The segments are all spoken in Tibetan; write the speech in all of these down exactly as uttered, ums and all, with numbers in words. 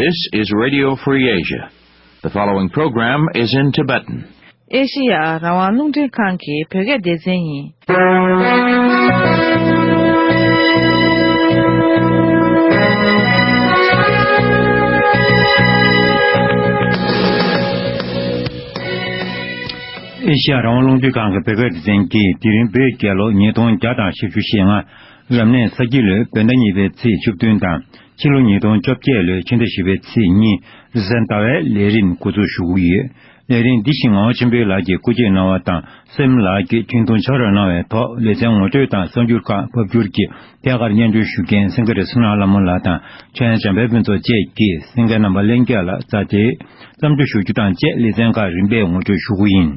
This is Radio Free Asia. The following program is in Tibetan. ཨེ་ཤེ་ཡ་རང་དབང་རླུང་འཕྲིན་ཁང་གི་བོད་སྐད་སྡེ་ཚན་ཡིན། ཨེ་ཤེ་ཡ་རང་དབང་རླུང་འཕྲིན་ཁང་གི་བོད་སྐད་སྡེ་ཚན་གྱིས་དེ་རིང་བོད་རྒྱལ་ལོ་ཉིས་སྟོང་བརྒྱ་དང་བཞི་བཅུ་ཞེ་ལྔ། རབ་གནས་ས་ཁྱི་ལོའི་བོད་ཟླ་གཉིས་པའི་ཚེས་བཅུ་བདུན་དང་། ཕྱི་ལོ་ཉིས་སྟོང་བཅོ་བརྒྱད་ལོའི་ཕྱི་ཟླ་བཞི་པའི་ཚེས་གཉིས། རེས་གཟའ་ཟླ་བའི་ལས་རིམ་འགོ་འཛུགས་ཞུ་གི་ཡོད། ལས་རིམ་འདི་བཞིན་ངག་དབང་ཆོས་འཕེལ་ལགས་ཀྱིས་སྐུ་མཁྱེན་གནང་བ་དང་། སེམས་ལགས་ཀྱིས་འཕྲིན་ཐུང་ཕྱག་རོགས་གནང་བའི་ཐོག་ལེ་ཚན་ངོ་སྤྲོད་དང་གསར་འགྱུར་ཁག་ཕབ་བསྒྱུར་གྱིས་ཐད་ཀར་སྙན་སྒྲོན་ཞུ་མཁན་སེང་གེ་རི་བསོད་ནམས་ལྷ་མོ་ལགས་དང་། ཆོས་དབྱིངས་འཇམ་དཔལ་ཕུན་ཚོགས་བཅས་ཀྱིས་སེང་གེ་རྣམ་པ་ལྷན་རྒྱས་ལ་རྩ་དེའི་བརྩམས་ཆོས་ཞུ་རྒྱུ་དང་བཅས་ལེ་ཚན་ཁག་རིམ་པས་ངོ་སྤྲོད་ཞུ་གི་ཡིན།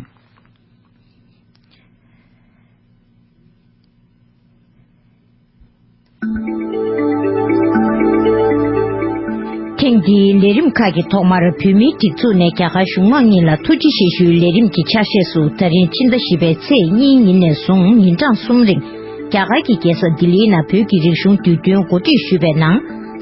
ཐེངས་འདིའི་ལས་རིམ་ཁག་གི་ཐོག་མར་བོད་མིའི་སྒྲིག་འཛུགས་ནས་རྒྱ་གར་གཞུང་མང་གཉིས་ལ་ཐུགས་རྗེ་ཆེ་ཞུའི་ལས་རིམ་གྱི་ཆ་ཤས་སུ། ད་རིང་ཕྱི་ཟླ་བཞི་པའི་ཚེས་གཉིས་ཉིན་ནས་བཟུང་ཉིན་གྲངས་གསུམ་རིང་རྒྱ་གར་གྱི་རྒྱལ་ས་ལྡི་ལིའི་ནང་བོད་ཀྱི་རིག་གཞུང་དུས་སྟོན་གོ་སྒྲིག་ཞུས་པའི་ནང་།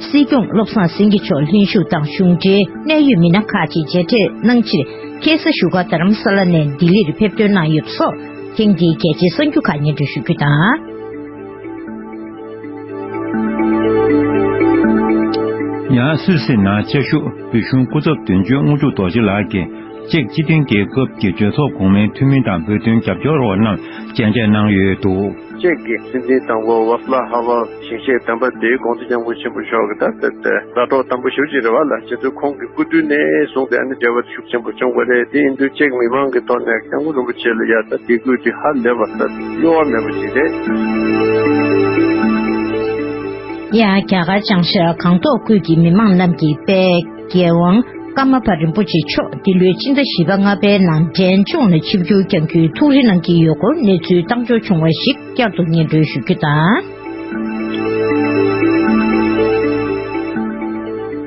སྲིད་སྐྱོང་བློ་བཟང་སེང་གེ་མཆོག་ལྷན་ཞུགས་དང་གཞུང་འབྲེལ་གནད་ཡོད་མི་སྣ་ཁག་ཅིག་མཇལ་འཕྲད་གནང་ཕྱིར། ཁ་སང་བཞུགས་སྒར་རྡ་རམ་ས་ལ་ནས་ལྡི་ལིར་ཕེབས་ཐོན་གནང་ཡོད་པ་སོགས་ཐེངས་འདིའི་རྒྱལ་སྤྱིའི་གསར་འགྱུར་ཁག་སྙན་སྒྲོན་ཞུ་རྒྱུ་དང་། ཡང་སུད་སི་ནང་བཅའ་བཞུགས་བོད་གཞུང་སྐུ་ཚབ་དོན་གཅོད་དངུལ་ཕྲུག་རྡོ་རྗེ་ལགས་ཀྱིས་ཅེཀ་སྤྱི་མཐུན་རྒྱལ་ཁབ་ཀྱི་གྲོས་ཚོགས་གོང་མའི་འཐུས་མི་དང་བོད་དོན་རྒྱབ་སྐྱོར་བ་རྣམས་མཇལ་འཕྲད་གནང་ཡོད་འདུག། ཅེཀ་གི་སྲིད་འཛིན་དང་པོ་ཝཱ་སི་ལ་ཧ་ཝལ་ཞིང་གཤེགས་དམ་པ་དེའི་དགོངས་གཙོ་སྐྱབས་མགོན་ཆེན་པོ་མཆོག་གི་ད་ལྟ་དེ་མཛའ་གྲོགས་དམ་པོ་ཞེ་པོ་ཅིག་རེད་བ་ལ། ཁྱེད་ཚོས་ཁོང་གི་སྐུ་དུས་ནས་བཟུང་སྟེ་ཨ་ནི་འབྲེལ་བ་ཤུགས་ཆེན་པོ་བྱུང་བ་རེད། དེ་ཡིན་དུས་ཅེཀ་མི་མང་གི་ཐོག་ནས་སྐྱབས་མགོན་རིན་པོ་ཆེ་ལ་ཡ་ད་དད་གུས་དེ་ཧ་ལས་པ་ད་གཡོ་བ་མེད་པ་ཅིག་རེད། ཡང་རྒྱ་གར་བྱང་ཤར་སྒང་ཏོག་ཁུལ་གྱི་མི་མང་རྣམས་ཀྱིས་དཔལ་རྒྱལ་དབང་ཀརྨ་པ་རིན་པོ་ཆེ་མཆོག་འདི་ལོའི་ཕྱི་ཟླ་བཞི་པ་ལྔ་པའི་ནང་འབྲས་ལྗོངས་ལ་ཆིབས་བསྒྱུར་བསྐྱང་རྒྱུའི་ཐུགས་རེ་གནང་གི་ཡོད་སྐོར་གནས་ཚུལ་བཏང་འབྱོར་བྱུང་བ་ཞིག་བསྐྱར་དུ་སྙན་སྒྲོན་ཞུ་རྒྱུ་དང་།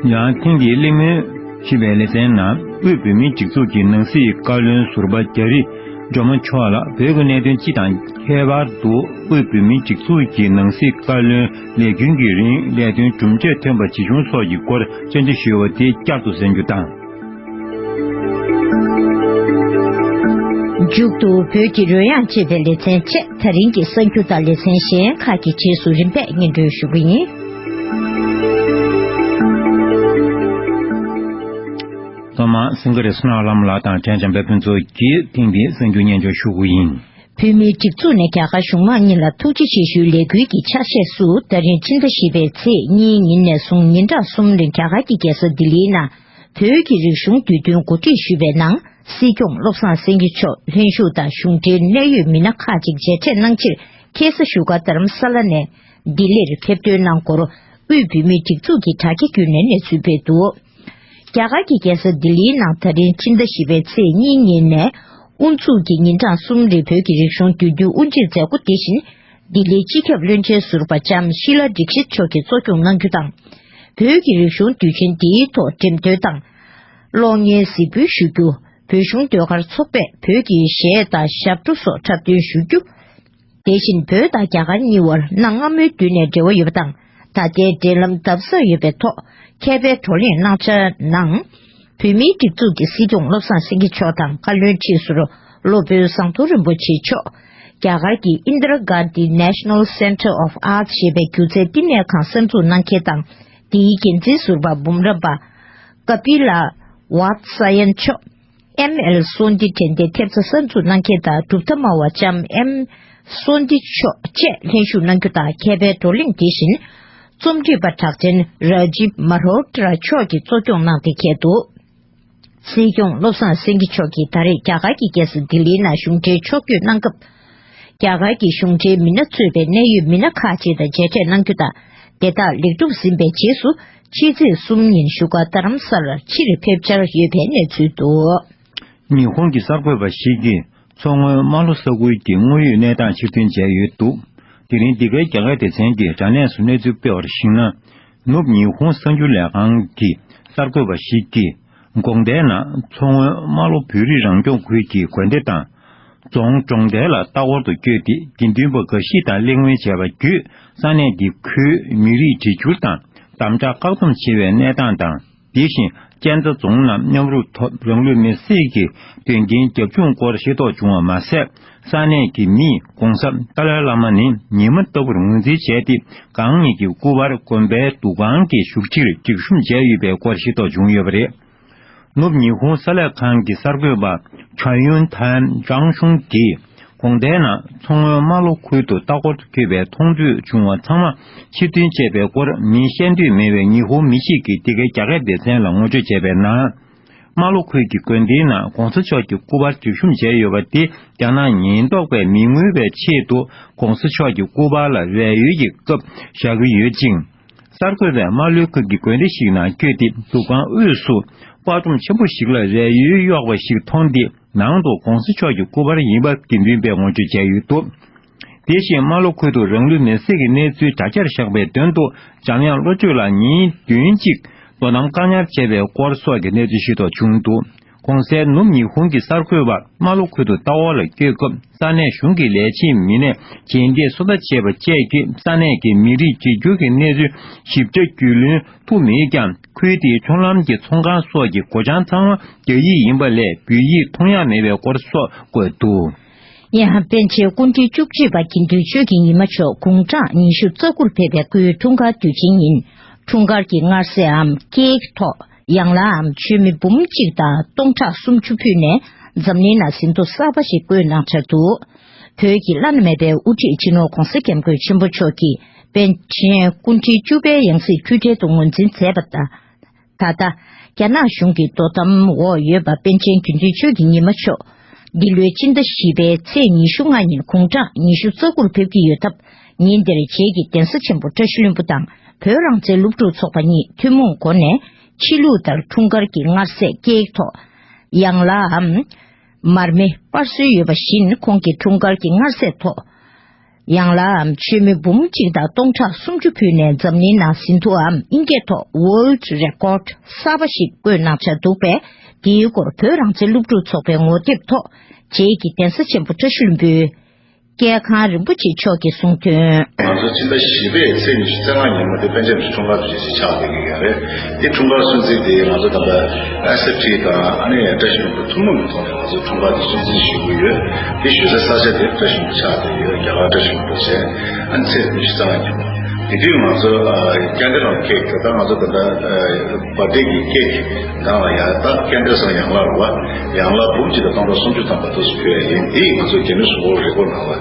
ཡང་ཐེངས་འདིའི་གླེང་མོལ་ཞེས་པའི་ལེ་ཚན་ནང་དབུས་བོད་མིའི་སྒྲིག་འཛུགས་ཀྱི་ནང་སྲིད་བཀའ་བློན་ཟུར་པ་རྒྱ་རི་སྒྲོལ་མ་མཆོག་ལ་བོད་ཀྱི་གནད་དོན་སྤྱི་དང་ཁྱད་པར་དུ་དབུས་བོད་མིའི་སྒྲིག་འཛུགས་ཀྱི་ནང་སྲིད་བཀའ་བློན་ལས་འགུལ་གྱི་རིང་ལས་དོན་གྲུབ་འབྲས་ཐོན་པ་ཇི་བྱུང་སོགས་ཀྱི་སྐོར་བཅར་འདྲི་ཞུས་པ་དེ་བསྐྱར་དུ་གསན་རྒྱུ་དང་། མཇུག་ཏུ་བོད་ཀྱི་རོལ་དབྱངས་ཅེས་པའི་ལེ་ཚན་བཅས་ད་རིང་གི་གསར་འགྱུར་དང་ལེ་ཚན་གཞན་ཁག་གི་རྗེས་སུ་རིམ་པས་སྙན་སྒྲོན་ཞུ་གི་ཡིན། ཐོག་མར་སེང་གེ་རི་བསོད་ནམས་ལྷ་མོ་ལགས་དང་ཁྲེན་བྱམས་པའི་ཕུན་ཚོགས་ཀྱིས་ཐེངས་འདིའི་གསར་འགྱུར་སྙན་སྒྲོན་ཞུ་གི་ཡིན། བོད་མིའི་སྒྲིག་འཛུགས་ནས་རྒྱ་གར་གཞུང་མང་གཉིས་ལ་ཐུགས་རྗེ་ཆེ་ཞུའི་ལས་འགུལ་གྱི་ཆ་ཤས་སུ། ད་རིང་ཕྱི་ཟླ་བཞི་པའི་ཚེས་གཉིས་ཉིན་ནས་བཟུང་ཉིན་གྲངས་གསུམ་རིང་རྒྱ་གར་གྱི་རྒྱལ་ས་ལྡི་ལིའི་ནང་བོད་ཀྱི་རིག་གཞུང་དུས་སྟོན་གོ་སྒྲིག་ཞུས་པའི་ནང་། སྲིད་སྐྱོང་བློ་བཟང་སེང་གེ་མཆོག་ལྷན་ཞུགས་དང་གཞུང་འབྲེལ་གནད་ཡོད་མི་སྣ་ཁག་ཅིག་མཇལ་འཕྲད་གནང་ཕྱིར། ཁ་སང་བཞུགས་སྒར་རྡ་རམ་ས་ལ་ནས་ལྡི་ལིར་ཕེབས་ཐོན་གནང་སྐོར་དབུས་བོད་མིའི་སྒྲིག་འཛུགས་ཀྱི་དྲ་རྒྱ་བརྒྱུད་ནས་གནས་ཚུལ་སྤེལ་འདུག། རྒྱ་གར་གྱི་རྒྱལ་ས་ལྡི་ལིའི་ནང་ད་རིང་ཕྱི་ཟླ་བཞི་པའི་ཚེས་གཉིས་ཉིན་ནས་དབུ་འཛུགས་ཀྱིས་ཉིན་གྲངས་གསུམ་རིང་བོད་ཀྱི་རིག་གཞུང་དུས་སྟོན་དབུ་འབྱེད་མཛད་སྒོ་དེ་བཞིན། ལྡི་ལིའི་སྤྱི་ཁྱབ་བློན་ཆེན་ཟུར་པ་ལྕམ་ཤི་ལ་དིག་ཤིད་མཆོག་གིས་གཙོ་སྐྱོང་གནང་རྒྱུ་དང་། བོད་ཀྱི་རིག་གཞུང་དུས་ཆེན་འདིའི་ཐོག་འགྲེམས་སྟོན་དང་། གློག་བརྙན་གཟིགས་འབུལ་ཞུ་རྒྱུ། བོད་གཞུང་ཟློས་གར་ཚོགས་པས་བོད་ཀྱི་གཞས་དང་ཞབས་བྲོ་སོགས་འཁྲབ་སྟོན་ཞུ་རྒྱུ། དེ་བཞིན་བོད་དང་རྒྱ་གར་གཉིས་བར་གནའ་སྔ་མོའི་དུས་ནས་འབྲེལ་བ་ཡོད་པ་དང་། ད་ལྟའི་འབྲེལ་ལམ་འདབ་གསིག་ཡོད་པའི་ཐོག་མཁས་པའི་བགྲོ་གླེང་གནང་འཆར་ནང་། བོད་མིའི་སྒྲིག་འཛུགས་ཀྱི་སྲིད་སྐྱོང་བློ་བཟང་སེང་གེ་མཆོག་དང་བཀའ་བློན་ཁྲི་ཟུར་སློབ་དཔོན་ཟམ་གདོང་རིན་པོ་ཆེ་མཆོག་རྒྱ་གར་གྱི་Indira Gandhi National Centre of Arts ཞེས་པའི་སྒྱུ་རྩལ་བསྟི་གནས་ཁང་གསར་འཛུགས་གནང་མཁན་དང་། དེའི་འགན་འཛིན་ཟུར་པ་འབུམ་རམས་པ་ཀ་པི་ལ་ཝཱད་ས་ཡན་མཆོག་ཨེམ་ཨེལ་སོན་ཏི་དྲན་རྟེན་ཐེབས་རྩ་གསར་འཛུགས་གནང་མཁན་དང་གྲུབ་མཐའ་སྨྲ་བ་ལྕམ་ཨེམ་སོན་ཏི་མཆོག་བཅས་ལྷན་ཞུགས་གནང་རྒྱུ་དང་། མཁས་པའི་བགྲོ་གླེང་དེ་བཞིན་རྩོམ་སྒྲིག་པ་གྲགས་ཅན་རཱ་ཇིབ་མལ་ཧོ་ཏྲ་མཆོག་གིས་གཙོ་སྐྱོང་གནང་སྟེ་འཁེལ་འདུག། སྲིད་སྐྱོང་བློ་བཟང་སེང་གེ་མཆོག་གིས་ད་རེས་རྒྱ་གར་གྱི་རྒྱལ་ས་ལྡི་ལིའི་ནང་གཞུང་འབྲེལ་ཕྱོགས་བསྐྱོད་གནང་སྐབས། རྒྱ་གར་གྱི་གཞུང་འབྲེལ་མི་སྣ་གཙོས་པའི་གནད་ཡོད་མི་སྣ་ཁག་ཅིག་དང་མཇལ་འཕྲད་གནང་རྒྱུ་དང་། དེ་དག་ལེགས་གྲུབ་ཟིན་པའི་རྗེས་སུ་ཕྱི་ཚེས་གསུམ་ཉིན་བཞུགས་སྒར་རྡ་རམ་ས་ལར་ཕྱིར་ཕེབས་འཆར་ཡོད་པའི་གནས་ཚུལ་འདུག། ཉི་ཧོང་གི་གསར་འགོད་པ་ཞིག་གིས་མཚོ་སྔོན་རྨ་ལྷོ་ས་ཁུལ་གྱི་དངོས་ཡོད་གནས་སྟངས་ཕྱིར་འཐེན་བྱས་ཡོད་འདུག། དེ་རིང་འདི་གའི་རྒྱ་གར་སྡེ་ཚན་གྱི་དྲ་གནས་སུ་གནས་ཚུལ་སྤེལ་བར་གཞིགས་ན། ནུབ་ཉི་ཧོང་གསར་འགྱུར་ལས་ཁང་གི་གསར་འགོད་པ་ཞིག་གིས། དགོང་དག་ན་མཚོ་སྔོན་རྨ་ལྷོ་བོད་རིགས་རང་སྐྱོང་ཁུལ་གྱི་དགོན་སྡེ་དང་། རྫོང་གྲོང་རྡལ་ལ་ལྟ་སྐོར་དུ་བསྐྱོད་དེ། དགེ་འདུན་པ་འགའ་ཞིག་དང་གླེང་མོལ་བྱས་པ་བརྒྱུད། ས་གནས་འདི་ཁུལ་མི་རིགས་འདྲིས་འགྱུར་དང་། དམ་དྲག་བཀག་སྡོམ་བྱེད་པའི་གནས་སྟངས་དང་། དེ་བཞིན་གཅན་ཚ་རྫོང་ནང་མཉམ་རུབ་ཐོག་རང་ལུས་མེར་སྲེག་གི་དོན་རྐྱེན་རྒྱབ་ལྗོངས་སྐོར་ཤེས་རྟོགས་བྱུང་བ་མ་ཟད། ས་གནས་ཀྱི་མིས་༧གོང་ས་ཏཱ་ལའི་བླ་མ་ནི་ཉི་མ་ལྟ་བུར་ངོས་འཛིན་བྱས་ཏེ། གང་ཉིད་ཀྱི་སྐུ་པར་དགོན་པའི་འདུ་ཁང་གི་བཞུགས་ཁྲིར་སྒྲིག་གཤོམ་བྱས་ཡོད་པའི་སྐོར་ཤེས་རྟོགས་བྱུང་ཡོད་པ་རེད། ནུབ་ཉི་ཧོང་གསར་ལས་ཁང་གི་གསར་འགོད་པ་ཆོན་ཡུན་ཐན་ཅང་ཤུང་གིས། དགོང་དག་ནང་མཚོ་སྔོན་རྨ་ལྷོ་ཁུལ་དུ་ལྟ་སྐོར་དུ་ཕེབས་པའི་མཐོང་ཐོས་བྱུང་བ་ཚང་མ་ཕྱིར་འདོན་བྱས་པའི་སྐོར། མིང་བཤད་འདོད་མེད་པའི་ཉི་ཧོང་མི་ཞིག་གིས་འདི་གའི་རྒྱ་སྐད་སྡེ་ཚན་ལ་ངོ་སྤྲོད་བྱས་པའི་ནང་། རྨ་ལྷོ་ཁུལ་གྱི་དགོན་སྡེའི་ནང་༧གོང་ས་མཆོག་གི་སྐུ་པར་སྒྲིག་གཤོམ་བྱས་ཡོད་པ་དེ་རྒྱ་ནག་ཉེན་རྟོག་པས་མི་མངོན་པའི་ཆེད་དུ་༧གོང་ས་མཆོག་གི་སྐུ་པར་ལ་རས་ཡོལ་གྱི་སྐབས་བཞག་གི་ཡོད་ཅིང་། གསར་འགོད་པས་རྨ་ལྷོ་ཁུལ་གྱི་དགོན་སྡེ་ཞིག་ནང་བསྐྱོད་དེ་འདུ་ཁང་དབུས་སུ་པར་སྒྲོམ་ཆེན་པོ་ཞིག་ལ་རས་ཡོལ་གཡོགས་པ་ཞིག་མཐོང་སྟེ། ནང་དུ་༧གོང་ས་མཆོག་གི་སྐུ་པར་ཡིན་པ་དགེ་འདུན་པས་ངོ་སྤྲོད་བྱས་ཡོད་འདུག་དེ་བཞིན་རྨ་ལྷོ་ཁུལ་དུ་རང་ལུས་མེར་སྲེག་གི་གནས་ཚུལ་དྲ་རྒྱར་བཞག་པའི་དོན་དུ་འཇམ་དབྱངས་བློ་གྲོས་ལགས་ཉིན་བདུན་གཅིག་དོ་དམ་བཀག་ཉར་བྱས་པའི་སྐོར་སོགས་ཀྱི་གནས་ཚུལ་ཤེས་རྟོགས་བྱུང་འདུག་གོང་གསལ་ནུབ་ཉི་ཧོང་གི་གསར་འགོད་པ་རྨ་ལྷོ་ཁུལ་དུ་ལྟ་སྐོར་ལ་བསྐྱོད་སྐབས་ས་གནས་གཞུང་གི་ལས་བྱེད་མི་སྣས་རྗེས་འདེད་བཟོ་ལྟ་བྱས་པ་བཅས་ཀྱིས་ས་གནས་ཀྱི་མི་རིགས་གཅིག་གྱུར་གྱི་གནས་ཚུལ་ཞིབ་ཕྲ་རྒྱུས་ལོན་ཐུབ་མེད་ཀྱང་། ཁུལ་དེའི་ཁྱོན་ལམ་གྱི་ཚོང་ཁང་སོགས་ཀྱི་སྒོ་བྱང་ཚང་མ་རྒྱ་ཡིག་ཡིན་པ་ལས་བོད་ཡིག་མཐོང་ཡ་མེད་པའི་སྐོར་སོགས་བཀོད་འདུག་ཡང་པཎ་ཆེན་སྐུ་ཕྲེང་བཅུ་གཅིག་པ་དགེ་འདུན་ཆོས་ཀྱི་ཉི་མ་མཆོག་དགུང་གྲངས་ཉི་ཤུ་རྩ་དགུར་ཕེབས་པའི་སྐུའི་འཁྲུངས་སྐར་དུས་ཆེན་ཉིན། འཁྲུངས་སྐར་གྱི་མངར་ཟས་འམ་ཀེག་ཐོག་ཡང་ལ་འམ་མཆོད་མེ་འབུམ་གཅིག་དང་སྟོང་ཕྲག་སུམ་ཅུ་ཕུལ་ནས་འཛམ་གླིང་ན་ཟིན་ཐོ་གསར་པ་ཞིག་བཀོད་གནང་འཆར་འདུག་བོད་ཀྱི་བླ་ན་མེད་པའི་དབུ་ཁྲིད་སྤྱི་ནོར་༧གོང་ས་༧སྐྱབས་མགོན་ཆེན་པོ་མཆོག་གིས་པཎ་ཆེན་སྐུ་ཕྲེང་བཅུ་པའི་ཡང་སྲིད་འཁྲུལ་བྲལ་དུ་ངོས་འཛིན་མཛད་པ་དང་། ད་ལྟ། རྒྱ་ནག་གཞུང་གི་དོ་དམ་འོག་ཡོད་པ་པཎ་ཆེན་དགེ་འདུན་ཆོས་ཀྱི་ཉི་མ་མཆོག་འདི་ལོའི་སྤྱི་ཟླ་བཞི་པའི་ཚེས་ཉི་ཤུ་ལྔ་ཉིན་དགུང་གྲངས་ཉི་ཤུ་རྩ་དགུར་ཕེབས་ཀྱི་ཡོད་སྟབས། ཉིན་དེར་རྗེས་ཀྱི་གདན་ས་ཆེན་པོ་བཀྲ་ཤིས་ལྷུན་པོ་དང་བོད་རང་བཙན་སློབ་ཕྲུག་ཚོགས་པ་གཉིས་ཐུན་མོང་སྒོ་ནས་ཕྱི་ལུགས་ལྟར་འཁྲུངས་སྐར་གྱི་མངར་ཟས་ཀེག་ཐོག་ཡང་ལའམ། མར་མེ་སྤར་སྲོལ་ཡོད་པ་བཞིན། ཁོང་གི་འཁྲུངས་སྐར་གྱི་མངར་ཟས་ཐོག་ཡང་ལའམ་མཆོད་མེ་འབུམ་གཅིག་དང་སྟོང་ཕྲག་སུམ་ཅུ་ཕུལ་ནས་འཛམ་གླིང་ནང་ཟིན་ཐོའམ་དབྱིན་སྐད་ཐོག་World Record གསར་པ་ཞིག་བཀོད་གནང་འཆར་འདུག་པས། དེའི་སྐོར་བོད་རང་བཙན་སློབ་ཕྲུག་ཚོགས་པའི་ངོ་དེབ་ཐོག་རྗེས་ཀྱི་གདན་ས་ཆེན་པོ་བཀྲ་ཤིས་ལྷུན་པོའི་སྐལ་ཁང་རིན་པོ་ཆེ་མཆོག་གིས་གསུངས་དོན། ང་ཚོ་སྤྱི་ཟླ་བཞི་པའི་ཚེས་ཉི་ཤུ་རྩ་ལྔ་ཉིན་མོ་དེ་པཎ་ཆེན་མཆོག་འཁྲུངས་སྐར་དུས་ཆེན་ཞིག་ཆགས་བསྡད་ཀྱི་ཡོད་རེད། དེ་འཁྲུངས་སྐར་སྲུང་བརྩི་དེ་ང་ཚོ་ད་ལྟ་ཨེས་ཨེཕ་ཊི་དང་ཨ་ནི་བཀྲ་ཤིས་ལྷུན་པོ་ཐུན་མོང་གི་ཐོག་ནས་ང་ཚོ་འཁྲུངས་སྐར་དེ་སྲུང་བརྩི་ཞུ་གི་ཡོད། དེ་ཞུ་སའི་ས་ཆ་དེ་བཀྲ་ཤིས་ལྷུན་པོ་ཆགས་བསྡད་ཡོད། རྒྱ་གར་བཀྲ་ཤིས་ལྷུན་པོ་བྱས། ཨ་ནི་ཚེས་ཉི་ཤུ་རྩ་ལྔ་ཉིན་མོ། དེ་དུས་ང་ཚོ་ཀན་ཌལ་ལམ་ཀེག་དེ་ལྟར་ང་ཚོ་ད་ལྟ་བར་ཐི་ཌེ་གི་ཀེག་གི་སྒང་ལ་ཡ་ད་ཀན་ཌལ་སོང་ཡང་ལ་རུ་བ་ཡང་ལ་འབུམ་གཅིག་དང་སྟོང་ཕྲག་སུམ་ཅུ་ཐམ་པ་དུ་སུ་ཕུལ་ཡ་ཡིན། དེ་ང་ཚོ་རྒྱ་མི་གཟུགས་པོ་རི་པོ་ནང་ལ་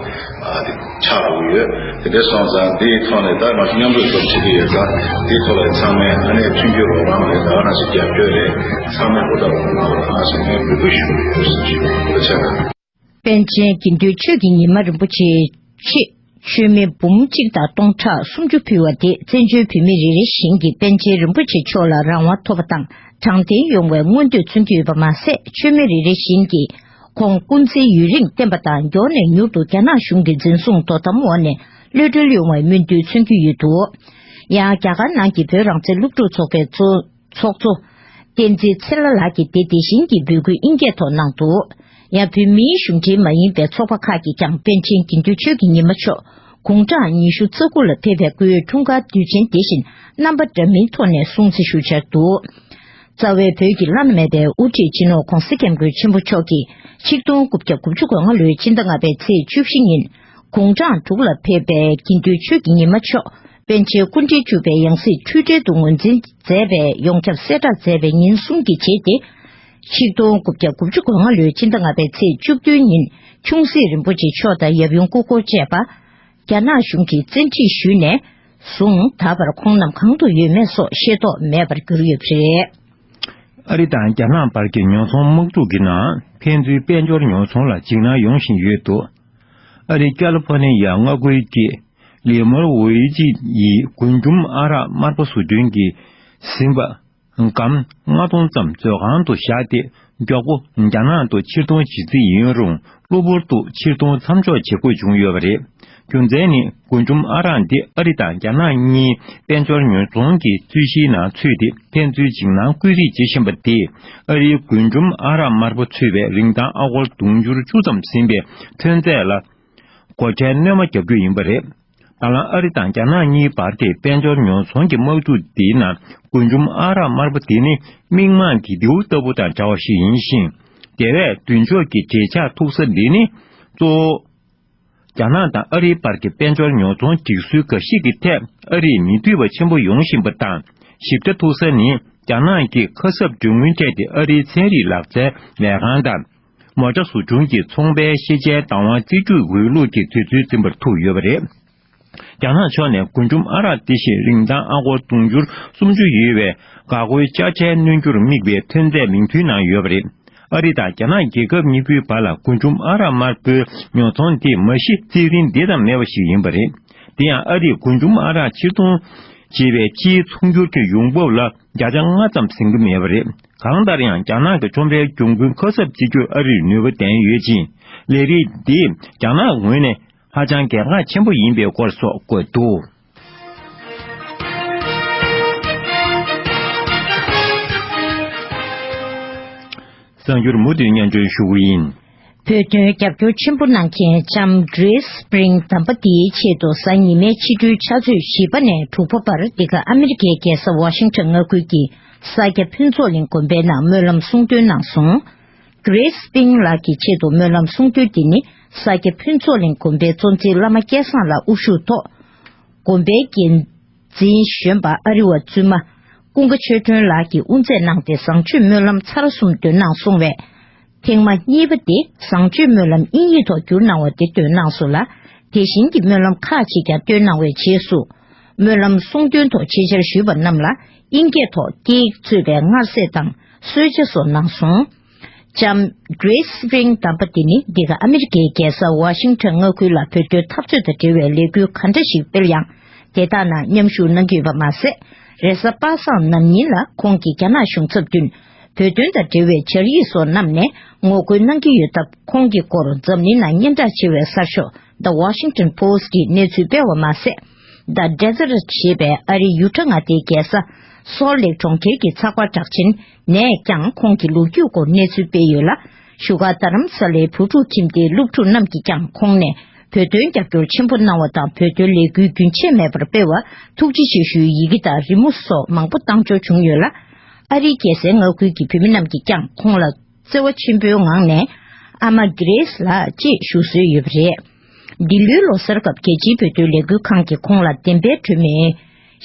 ཨ་དེ་ཆགས་འགྲོ་གི་ཡོད། དེ་འདྲ་སོང་ཙང་དེའི་ཐོག་ནས་ད་ང་ཚོ་མཉམ་རུབ་ཙམ་བྱེད་ཀྱི་ཡོད་ཙང་དེའི་ཐོག་ལ་ཚང་མས་ཨ་ནི་མཐུན་འགྱུར་རོགས་རམ་རེད། ད་ག་ནང་བཞིན་རྒྱབ་སྐྱོར་རེད། ཚང་མས་ཧུར་ཐག་གནང་རོགས་གནང་ཟེར་ནས་འབོད་སྐུལ་ཞུ་གི་ཡོད་ཟེར་ཞུ་གི་ཡོད། ཐུགས་རྗེ་ཆེ། པཎ་ཆེན་དགེ་འདུན་ཆོས་ཀྱི་ཉི་མ་རིན་པོ་ཆེའི་ཆེད་མཆོད་མེ་འབུམ་གཅིག་དང་སྟོང་ཕྲག་སུམ་ཅུ་ཕུལ་བ་དེ་བཙན་བྱོལ་བོད་མི་རེ་རེ་བཞིན་གྱིས་པཎ་ཆེན་རིན་པོ་ཆེ་མཆོག་ལ་རང་དབང་ཐོབ་པ་དང་དྲང་བདེན་ཡོང་བའི་མངོན་འདོད་མཚོན་གྱི་ཡོད་པ་མ་ཟད། མཆོད་མེ་རེ་རེ་བཞིན་གྱིས་ཁོང་སྐུ་ཚེའི་ཡུན་རིང་བརྟན་པ་དང་མགྱོགས་ནས་མྱུར་དུ་རྒྱ་ནག་གཞུང་གི་འཛིན་བཟུང་དོ་དམ་འོག་ནས་གློད་གྲོལ་ཡོང་བའི་སྨོན་འདུན་མཚོན་གྱི་ཡོད་འདུག་ཡང་རྒྱ་གར་ནང་གི་བོད་རང་བཙན་སློབ་ཕྲུག་ཚོགས་པའི་གཙོ་ཚོགས་གཙོ་བསྟན་འཛིན་ཚེ་ལྷ་ལགས་ཀྱིས་དེ་དེ་བཞིན་གྱི་འབོད་སྐུལ་དབྱིན་སྐད་ཐོག་གནང་འདུག་ཡང་བོད་མིའི་གཞུང་འབྲེལ་མ་ཡིན་པའི་ཚོགས་པ་ཁག་གིས་ཀྱང་པཎ་ཆེན་དགེ་འདུན་ཆོས་ཀྱི་ཉི་མ་མཆོག་དགུང་གྲངས་ཉི་ཤུ་རྩ་དགུ་ལ་ཕེབས་པའི་སྐུའི་འཁྲུངས་སྐར་དུས་ཆེན་དེ་བཞིན་རྣམ་པ་འདྲ་མིན་ཐོག་ནས་སྲུང་བརྩི་ཞུ་འཆར་འདུག་རྩ་བའི་བོད་ཀྱི་བླ་ན་མེད་པའི་དབུ་ཁྲིད་སྤྱི་ནོར་༧གོང་ས་༧སྐྱབས་མགོན་ཆེན་པོ་མཆོག་གིས་ཆིག་སྟོང་དགུ་བརྒྱ་དགུ་བཅུ་གོ་ལྔ་ལོའི་སྤྱི་ཟླ་ལྔ་པའི་ཚེས་བཅུ་བཞི་ཉིན་དགུང་གྲངས་དྲུག་ལ་ཕེབས་པའི་དགེ་འདུན་ཆོས་ཀྱི་ཉི་མ་མཆོག་པཎ་ཆེན་སྐུ་ཕྲེང་བཅུ་པའི་ཡང་སྲིད་འཁྲུལ་བྲལ་དུ་ངོས་འཛིན་མཛད་པའི་ཡོངས་ཁྱབ་གསལ་བསྒྲགས་མཛད་པའི་ཉིན་གསུམ་གྱི་རྗེས་ཏེ། ཆིག་སྟོང་དགུ་བརྒྱ་དགུ་བཅུ་གོ་ལྔ་ལོའི་སྤྱི་ཟླ་ལྔ་པའི་ཚེས་བཅུ་བདུན་ཉིན་ཆུང་སྲིད་རིན་པོ་ཆེ་མཆོག་དང་ཡབ་ཡུམ་སྐུ་འཁོར་བཅས་པ། རྒྱ་ནག་གཞུང་གིས་བཙན་ཁྲིད་ཞུས་ནས་བཟུང་ད་བར་ཁོང་རྣམས་གང་དུ་ཡོད་མེད་སོགས་ཤེས་རྟོགས་མེད་པར་གྱུར་ཡོད་པ་རེད། ཨ་རི་དང་རྒྱ་ནག་བར་གྱི་ཉོ་ཚོང་དམག་འཁྲུག་གི་ནང་ཕན་ཚུན་དཔལ་འབྱོར་ཉོ་ཚོང་ལ་འཇིགས་སྣང་ཡོང་བཞིན་ཡོད་འདུག་ཨ་རིའི་ཀ་ལི་ཕོར་ནི་ཡ་མངའ་ཁུལ་གྱི་ལི་མོར་ཝེ་ཅི་ཡིས་རྒུན་འབྲུམ་ཨ་རག་དམར་པོ་བཟོ་སྐྲུན་གྱི་ཟིན་པ། སྒམ་ལྔ་སྟོང་ཙམ་མཛོད་ཁང་དུ་བཞག་སྟེ། མགྱོགས་པོ་རྒྱ་ནག་ཏུ་ཕྱིར་གཏོང་བྱེད་རྩིས་ཡིན་རུང་། གློ་བུར་དུ་ཕྱིར་གཏོང་མཚམས་འཇོག་བྱེད་དགོས་བྱུང་ཡོད་པ་རེད། རྒྱུ་མཚན་ནི། རྒུན་འབྲུམ་ཨ་རག་འདི་ཨ་རི་དང་རྒྱ་ནག་གཉིས་དཔལ་འབྱོར་ཉོ་ཚོང་གི་རྩོད་གཞིའི་ནང་ཚུད་དེ། ཕན་ཚུན་འཇིགས་སྣང་བཀོད་རེས་བྱེད་བཞིན་པ་དེས། ཨ་རིའི་རྒུན་འབྲུམ་ཨ་རག་དམར་པོ་ཚུད་པའི་རིན་ཐང་ཨ་སྒོར་དུང་ཕྱུར་བཅུ་ཙམ་ཟིན་པའི་ཐོན་རྫས་ལ་སྒོ་ཁྲལ་སྣོན་མ་བརྒྱབ་རྒྱུ་ཡིན་པ་རེད། ད་ལམ་ཨ་རི་དང་རྒྱ་ནག་གཉིས་བར་གྱི་དཔལ་འབྱོར་ཉོ་ཚོང་གི་དམག་འཁྲུག་འདིའི་ནང་རྒུན་འབྲུམ་ཨ་རག་དམར་པོ་འདི་ནི་མིག་མངས་ཀྱི་རྡེའུ་ལྟ་བུ་དང་འདྲ་བ་ཞིག་ཡིན་ཞིང་། རྒྱལ་བས་མདུན་ཕྱོགས་ཀྱི་འབྲེལ་ཆགས་ཐུག་ས་འདི་ནི་གཙོ་བོ། རྒྱ་ནག་དང་ཨ་རིའི་བར་གྱི་དཔལ་འབྱོར་ཉོ་ཚོང་སྒྲིག་སྲོལ་འགའ་ཞིག་གི་ཐད་ཨ་རིས་མི་འདོད་པ་ཆེན་པོ་ཡོང་བཞིན་པ་དང་། ཞིབ་ཕྲ་ཐུག་ས་ནི་རྒྱ་ནག་གི་ཁ་གསབ་གྲོན་དངུལ་སྤྲད་དེ་ཨ་རིའི་ཚན་རིག་ལག་རྩལ་ལས་ཁང་དང་། མོ་ཊ་བཟོ་སྐྲུན་གྱི་ཚོང་པའི་ཤེས་བྱའི་བདག་དབང་རྩིས་སྤྲོད་འོས་བླུགས་ཀྱི་དུས་ཚོད་འཛིན་པར་ཐུག་ཡོད་པ་རེད། རྒྱ་ནག་ཕྱོགས་ནས་རྒུན་འབྲུམ་ཨ་རག་འདི་བཞིན་རིན་ཐང་ཨ་སྒོར་དུང་ཕྱུར་སུམ་ཅུ་ཡོད་པའི་འགག་སྒོའི་དཔྱ་ཁྲལ་སྣོན་རྒྱུར་དམིགས་པའི་ཐོན་རྫས་མིང་ཐོའི་ནང་ཡོད་པ་རེད། ཨ་རི་དང་རྒྱ་ནག་རྒྱལ་ཁབ་གཉིས་པོའི་བར་ལ་རྒུན་འབྲུམ་ཨ་རག་དམར་པོའི་ཉོ་ཚོང་དེ་མ་གཞི་རྩིས་རིན་འདི་ཙམ་མེད་པ་ཞིག་ཡིན་པ་རེད། དེ་ཡང་ཨ་རིས་རྒུན་འབྲུམ་ཨ་རག་ཕྱིར་གཏོང་བྱེད་པའི་ཕྱིའི་ཚོང་སྒྱུར་གྱི་ཡོང་འབབ་ལ་བརྒྱ་ཆ་ལྔ་ཙམ་ཟིན་གྱི་མེད་པ་རེད། གང་ལྟར་ཡང་རྒྱ་ནག་གི་བཅོམ་པའི་གྱོང་གུན་ཁ་གསབ་བྱེད་རྒྱུར་ཨ་རིར་ནུས་པ་ལྡན་ཡོད་ཅིང་། ལས་རིགས་འདི་རྒྱ་ནག་ངོས་ནས་ཧ་ཅང་གལ་འགངས་ཆེན་པོ་ཡིན་པའི་སྐོར་སོགས་བཀོད་འདུག། གསར་འགྱུར་མུ་མཐུད་སྙན་སྒྲོན་ཞུ་གི་ཡིན། བོད་དོན་རྒྱབ་སྐྱོར་ཆེན་པོ་གནང་མཁན་ལྕམ་Grace Spring་དམ་པ་དེའི་ཆེད་དུ་གཟའ་ཉི་མའི་ཕྱི་དྲོའི་ཕྱག་ཚོད་བཞི་པ་ནས་དྲུག་པ་བར་འདི་ག་ཨ་མི་རི་ཀའི་རྒྱལ་ས་ཝ་ཤིང་ཊོན་མངའ་ཁུལ་གྱི་ས་སྐྱ་ཕུན་ཚོགས་གླིང་དགོན་པའི་ནང་སྨོན་ལམ་གསུང་འདོན་གནང་སོང་། Grace Spring་ལགས་ཀྱི་ཆེད་དུ་སྨོན་ལམ་གསུང་འདོན་འདི་ནི་ས་སྐྱ་ཕུན་ཚོགས་གླིང་དགོན་པའི་གཙོ་འཛིན་བླ་མ་སྐལ་བཟང་ལགས་དབུ་བཞུགས་ཐོག་དགོན་པའི་འགན་འཛིན་གཞོན་པ་ཨ་རི་བ་བཙུན་མ་ཀུན་དགའ་ཆོས་སྒྲོན་ལགས་ཀྱིས་དབུ་མཛད་གནང་སྟེ་བཟང་སྤྱོད་སྨོན་ལམ་ཚར་གསུམ་འདོན་གནང་སོང་བས། ཐེངས་མ་གཉིས་པ་དེ་བཟང་སྤྱོད་སྨོན་ལམ་དབྱིན་ཡིག་ཐོག་བསྒྱུར་གནང་བ་དེ་འདོན་གནང་སོང་ལ། དེ་བཞིན་གྱི་སྨོན་ལམ་ཁག་ཅིག་ཀྱང་བཏོན་གནང་བའི་རྗེས་སུ། སྨོན་ལམ་གསུང་འདོན་ཐོག་ཆེད་བཅར་ཞུས་པ་རྣམས་ལ་དབྱིན་སྐད་ཐོག་སྐད་ཡིག་གཙོས་པའི་མངར་ཟས་དང་གསོལ་ཇ་སོགས་གནང་སོང་། ལྕམ་Grace Spring་དམ་པ་དེ་ནི་འདི་ག་ཨ་མི་རི་ཀའི་རྒྱལ་ས་ཝ་ཤིང་ཊོན་མངའ་ཁུལ་ལ་བོད་དོན་འཐབ་རྩོད་དང་འབྲེལ་བའི་ལས་འགུལ་ག་འདྲ་ཞིག་སྤེལ་ཡང་། དེ་དག་ནང་མཉམ་ཞུགས་གནང་གི་ཡོད་པ་མ་ཟད། རེས་གཟའ་པ་སངས་ནམ་ཉིན་ལ་ཁོང་གིས་རྒྱ་ནག་གཞུང་ཚབ་མདུན་བོད་དོན་དང་འབྲེལ་བའི་སྦྱར་ཡིག་སོགས་བསྣམས་ནས་ངོ་རྒོལ་གནང་གི་ཡོད་སྟབས། ཁོང་གི་སྐོར་འཛམ་གླིང་ནང་སྙན་གྲགས་ཆེ་བའི་གསར་ཤོག་The Washington Post་གིས་གནས་ཚུལ་སྤེལ་བ་མ་ཟད། The Deseret་ཞེས་པའི་ཨ་རིའི་ཡུ་ཊ་མངའ་སྡེའི་རྒྱལ་ས་སོལ་ལེག་གྲོང་ཁྱེར་གྱི་ཚགས་པར་གྲགས་ཅན་ནས་ཀྱང་ཁོང་གི་ལོ་རྒྱུས་སྐོར་གནས་ཚུལ་སྤེལ་ཡོད་ལ། བཞུགས་སྒར་རྡ་རམ་ས་ལའི་བུ་ཕྲུག་ཁྱིམ་སྡེའི་སློབ་ཕྲུག་རྣམས་ཀྱིས་ཀྱང་ཁོང་ནས་བོད་དོན་རྒྱབ་སྐྱོར་ཆེན་པོ་གནང་བ་དང་བོད་དོན་ལས་འགུལ་རྒྱུན་ཆད་མེད་པར་སྤེལ་བར་ཐུགས་རྗེ་ཆེ་ཞུའི་ཡི་གེ་དང་རི་མོ་སོགས་མང་པོ་བཏང་འབྱོར་བྱུང་ཡོད་ལ། ཨ་རིའི་རྒྱལ་སའི་མངའ་ཁུལ་གྱི་བོད་མི་རྣམས་ཀྱིས་ཀྱང་ཁོང་ལ་བརྩེ་བ་ཆེན་པོའི་ངང་ནས་ཨ་མ་གྷི་རེས་ལགས་ཅེས་ཞུ་སྲོལ་ཡོད་པ་རེད། འདི་ལོའི་ལོ་གསར་སྐབས་རྒྱལ་སྤྱིའི་བོད་དོན་ལས་འགུལ་ཁང་གིས་ཁོང་ལ་བདེན་པའི་སྒྲོན་མེ་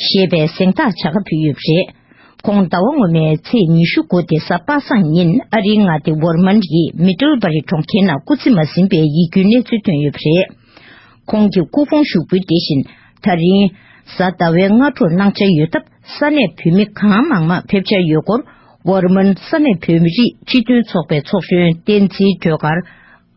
ཞེས་པའི་གཟེངས་རྟགས་བྱ་དགའ་ཕུལ་ཡོད་པ་རེད། ཁོང་ཟླ་བ་སྔོན་མའི་ཚེས་ཉི་ཤུ་དགུ་སྟེ་གཟའ་པ་སངས་ཉིན་ཨ་རིའི་མངའ་སྡེ་ཝར་མན་ཡི་མི་ཏིལ་བ་རི་གྲོང་ཁྱེར་ནང་སྐུ་ཚེ་མ་ཟིན་པའི་ཡིད་སྐྱོའི་གནས་ཚུལ་ཐོན་ཡོད་པ་རེད། ཁོང་གི་སྐུ་ཕུང་ཞུགས་འབུལ་དེ་བཞིན་ད་རིང་གཟའ་ཟླ་བའི་སྔ་དྲོར་གནང་འཆར་ཡོད་སྟབས། ས་གནས་བོད་མི་གང་མང་མང་ཕེབས་འཆར་ཡོད་སྐོར་ཝར་མན་ས་གནས་བོད་མི་རིགས་སྤྱི་མཐུན་ཚོགས་པའི་ཚོགས་གཞོན་བསྟན་འཛིན་སྒྲོལ་དཀར་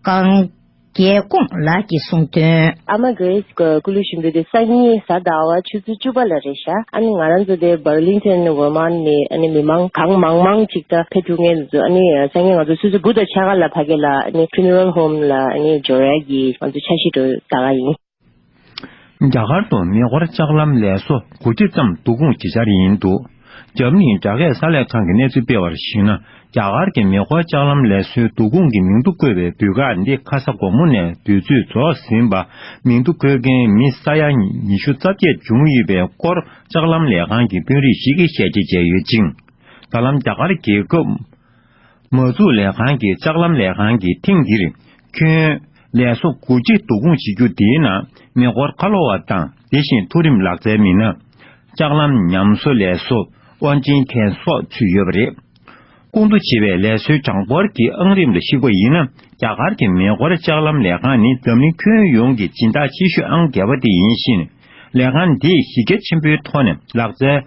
གངས་རྒྱལ་ཀོང་ལགས་ཀྱིས་གསུངས་དོན། ཨ་མ་གྷི་རེས་སྐུ་ལུས་ཞུགས་འབུལ་དེ་སང་ཉིན་གཟའ་ཟླ་བ་ཆུ་ཚོད་བཅུ་པ་ལ་རེད་ཤག་ཨ་ནི་ང་རང་ཚོ་དེ་བར་ལིང་ཊོན་ཝར་མན་ནས་ཨ་ནི་མི་མང་གང་མང་མང་ཅིག་ད་ཕེབས་ཐུབ་མཁན་ཚོ། ཨ་ནི་སང་ཉིན་ང་ཚོ་ཆུ་ཚོད་དགུ་དང་ཕྱེད་ཀ་ལ་ཕ་གི་ལ་ཨ་ནི་ཕུ་ནེ་རལ་ཧོམ་ལ་ཨ་ནི་འབྱོར་ཡག་གི་ང་ཚོ་འཆར་གཞི་འདྲ་ད་ག་ཡིན། རྒྱ་གར་དུ་མེ་འཁོར་ལྕགས་ལམ་ལས་བཟོ་དགུ་བརྒྱ་ཙམ་བསྡུ་སྐོང་བྱེད་འཆར་ཡིན་འདུག་འཇར་མ་ནིའི་དྲ་རྒྱའི་གསར་ལས་ཁང་གི་གནས་ཚུལ་སྤེལ་བར་གཞིགས་ན། རྒྱ་གར་གྱི་མེ་འཁོར་ལྕགས་ལམ་ལས་བཟོའི་བསྡུ་སྐོང་གི་མིང་ཐོ་བཀོད་པའི་དུས་བཀག་འདི་ཁ་ས་དགོང་མོ་ནས་དུས་ཚོད་རྫོགས་ཟིན་པ། མིང་ཐོ་བཀོད་མཁན་མི་ས་ཡ་ཉི་ཤུ་རྩ་བརྒྱད་བྱུང་ཡོད་པའི་སྐོར་ལྕགས་ལམ་ལས་ཁང་གི་དཔོན་རིགས་ཤིག་གིས་ཞལ་ཕྱེ་བྱས་ཡོད་ཅིང་། ད་ལམ་རྒྱ་གར་རྒྱལ་ཁབ་མ་འཛུགས་ལས་ཁང་གི་ལྕགས་ལམ་ལས་ཁང་གིས་ཐེངས་འདིར་ཁྱོན་ལས་བཟོ་དགུ་བརྒྱ་བསྡུ་སྐོང་བྱེད་རྒྱུ་དེའི་ནང་མེ་འཁོར་ཁ་ལོ་བ་དང་། དེ་བཞིན་མཐོ་རིམ་ལག་རྩལ་མི་སྣ། ལྕགས་ལམ་ཉམས་གསོ་ལས་བཟོ། དབང་ཆེན་མཁན་སོགས་ཚུད་ཡོད་པ་རེད། སྐོང་བསྡུ་བྱེད་པའི་ལས་བཟོའི་གྲངས་འབོར་གྱི་ཨང་རིམ་ལ་གཞིགས་པ་ཡིན་ན། རྒྱ་གར་གྱི་མེ་འཁོར་ལྕགས་ལམ་ལས་ཁང་ནི་འཛམ་གླིང་ཁྱོན་ཡོངས་ཀྱི་སྦྱིན་བདག་ཆེ་ཤོས་ཨང་བརྒྱད་པ་དེ་ཡིན་ཞིང་། ལས་ཁང་འདིས་གཞི་རྒྱ་ཆེན་པོའི་ཐོག་ནས་ལག་རྩལ་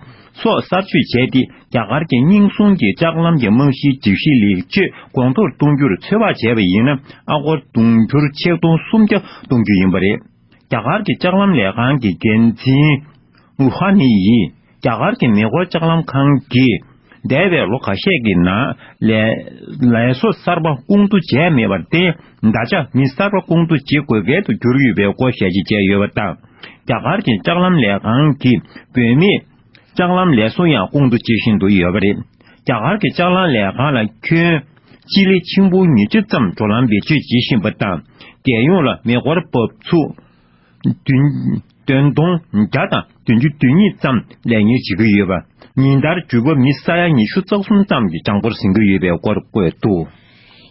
སོགས་གསར་བཅོས་བྱས་ཏེ། རྒྱ་གར་གྱི་རྙིང་གསུམ་གྱི་ལྕགས་ལམ་གྱི་རྨང་གཞིའི་སྒྲིག་གཞི་ལེགས་བཅོས་གོང་མཐོར་གཏོང་རྒྱུར་ཚོད་དཔག་བྱས་པ་ཡིན་ན། ཨ་སྒོར་དུང་ཕྱུར་ཆིག་སྟོང་སུམ་བརྒྱ་གཏོང་རྒྱུ་ཡིན་པ་རེད། རྒྱ་གར་གྱི་ལྕགས་ལམ་ལས་ཁང་གི་འགན་འཛིན་ཝུ་ཧ་ནི་ཡིས། རྒྱ་གར་གྱི་མེ་འཁོར་ལྕགས་ལམ་ཁང་གིས་འདས་པའི་ལོ་ཁ་ཤས་ཀྱི་ནང་ལས་ལས་བཟོ་གསར་པ་སྐོང་བསྡུ་བྱས་མེད་པར་བརྟེན། ད་ཆ་མི་གསར་པ་སྐོང་བསྡུ་བྱེད་དགོས་གལ་དུ་གྱུར་ཡོད་པའི་སྐོར་ཞལ་ཕྱེ་བྱས་ཡོད་པ་དང་། རྒྱ་གར་གྱི་ལྕགས་ལམ་ལས་ཁང་གིས་བུད་མེད་ལྕགས་ལམ་ལས་བཟོ་ཡང་སྐོང་བསྡུ་བྱེད་བཞིན་དུ་ཡོད་པ་རེད། རྒྱ་གར་གྱི་ལྕགས་ལམ་ལས་ཁང་ལ་ཁྱོན་སྤྱི་ལེ་ཆིག་སྟོང་ཉིས་བརྒྱ་ཙམ་འགྲོ་ལམ་བེད་སྤྱོད་བྱེད་བཞིན་པ་དང་། རྒྱལ་ཡོངས་ལ་མེ་འཁོར་འབབ་ཚུགས་བདུན་ བདུན་སྟོང་བརྒྱ་དང་བདུན་ཅུ་དོན་གཉིས་ཙམ་ལས་གཉེར་བྱེད་ཀྱི་ཡོད་པ། ཉིན་ལྟར་འཇུ་བ་མི་ས་ཡ་ཉི་ཤུ་རྩ་གསུམ་ཙམ་གྱིས་གྲངས་འབོར་ཟིན་གྱི་ཡོད་པའི་སྐོར་བཀོད་འདུག།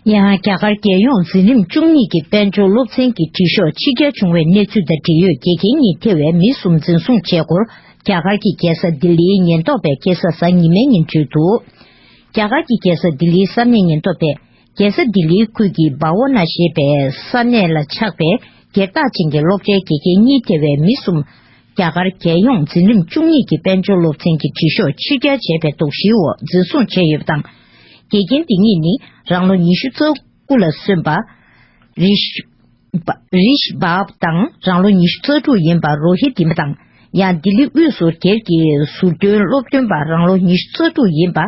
ཡང་རྒྱ་གར་རྒྱལ་ཡོངས་འཛིན་རིམ་བཅུ་གཉིས་ཀྱི་དཔལ་འབྱོར་སློབ་ཚན་གྱི་དྲི་ཤོག་ཕྱི་གྱར་བྱུང་བའི་གནས་ཚུལ་དང་འབྲེལ་ཡོད་དགེ་རྒན་གཉིས་ཐེ་བའི་མི་གསུམ་འཛིན་བཟུང་བྱས་སྐོར། རྒྱ་གར་གྱི་རྒྱལ་ས་ལྡི་ལིའི་ཉེན་རྟོག་པས་ཁ་སང་གཟའ་ཉི་མའི་ཉིན་བརྗོད་འདུག། རྒྱ་གར་གྱི་རྒྱལ་ས་ལྡི་ལིའི་ས་གནས་ཉེན་རྟོག་པས། རྒྱལ་ས་ལྡི་ལིའི་ཁུལ་གྱི་བྷ་ཝ་ན་ཞེས་པའི་ས་གནས་ལ་ཆགས་པའི་སྒེར་བདག་ཅན་གྱི་སློབ་གྲྭའི་དགེ་རྒན་གཉིས་ཐེ་བའི་མི་གསུམ། རྒྱ་གར་རྒྱལ་ཡོངས་འཛིན་རིམ་བཅུ་གཉིས་ཀྱི་དཔལ་འབྱོར་སློབ་ཚན་གྱི་དྲི་ཤོག་ཕྱིར་གྱར་བྱས་པའི་དོགས་གཞིའི་འོག་འཛིན་བཟུང་བྱས་ཡོད་པ་དང་། དགེ་རྒན་འདི་གཉིས་ནི་རང་ལོ་ཉི་ཤུ་རྩ་དགུ་ལ་སོན་པ། རིཤ་རིཤ་བྷབ་དང་རང་ལོ་ཉི་ཤུ་རྩ་དྲུག་ཡིན་པ་རོ་ཧི་ཏི་མ་དང་། ཡང་ལྡི་ལི་དབུས་སུ་སྒེར་གྱི་ཟུར་འདོན་སློབ་སྟོན་པ་རང་ལོ་ཉི་ཤུ་རྩ་དྲུག་ཡིན་པ།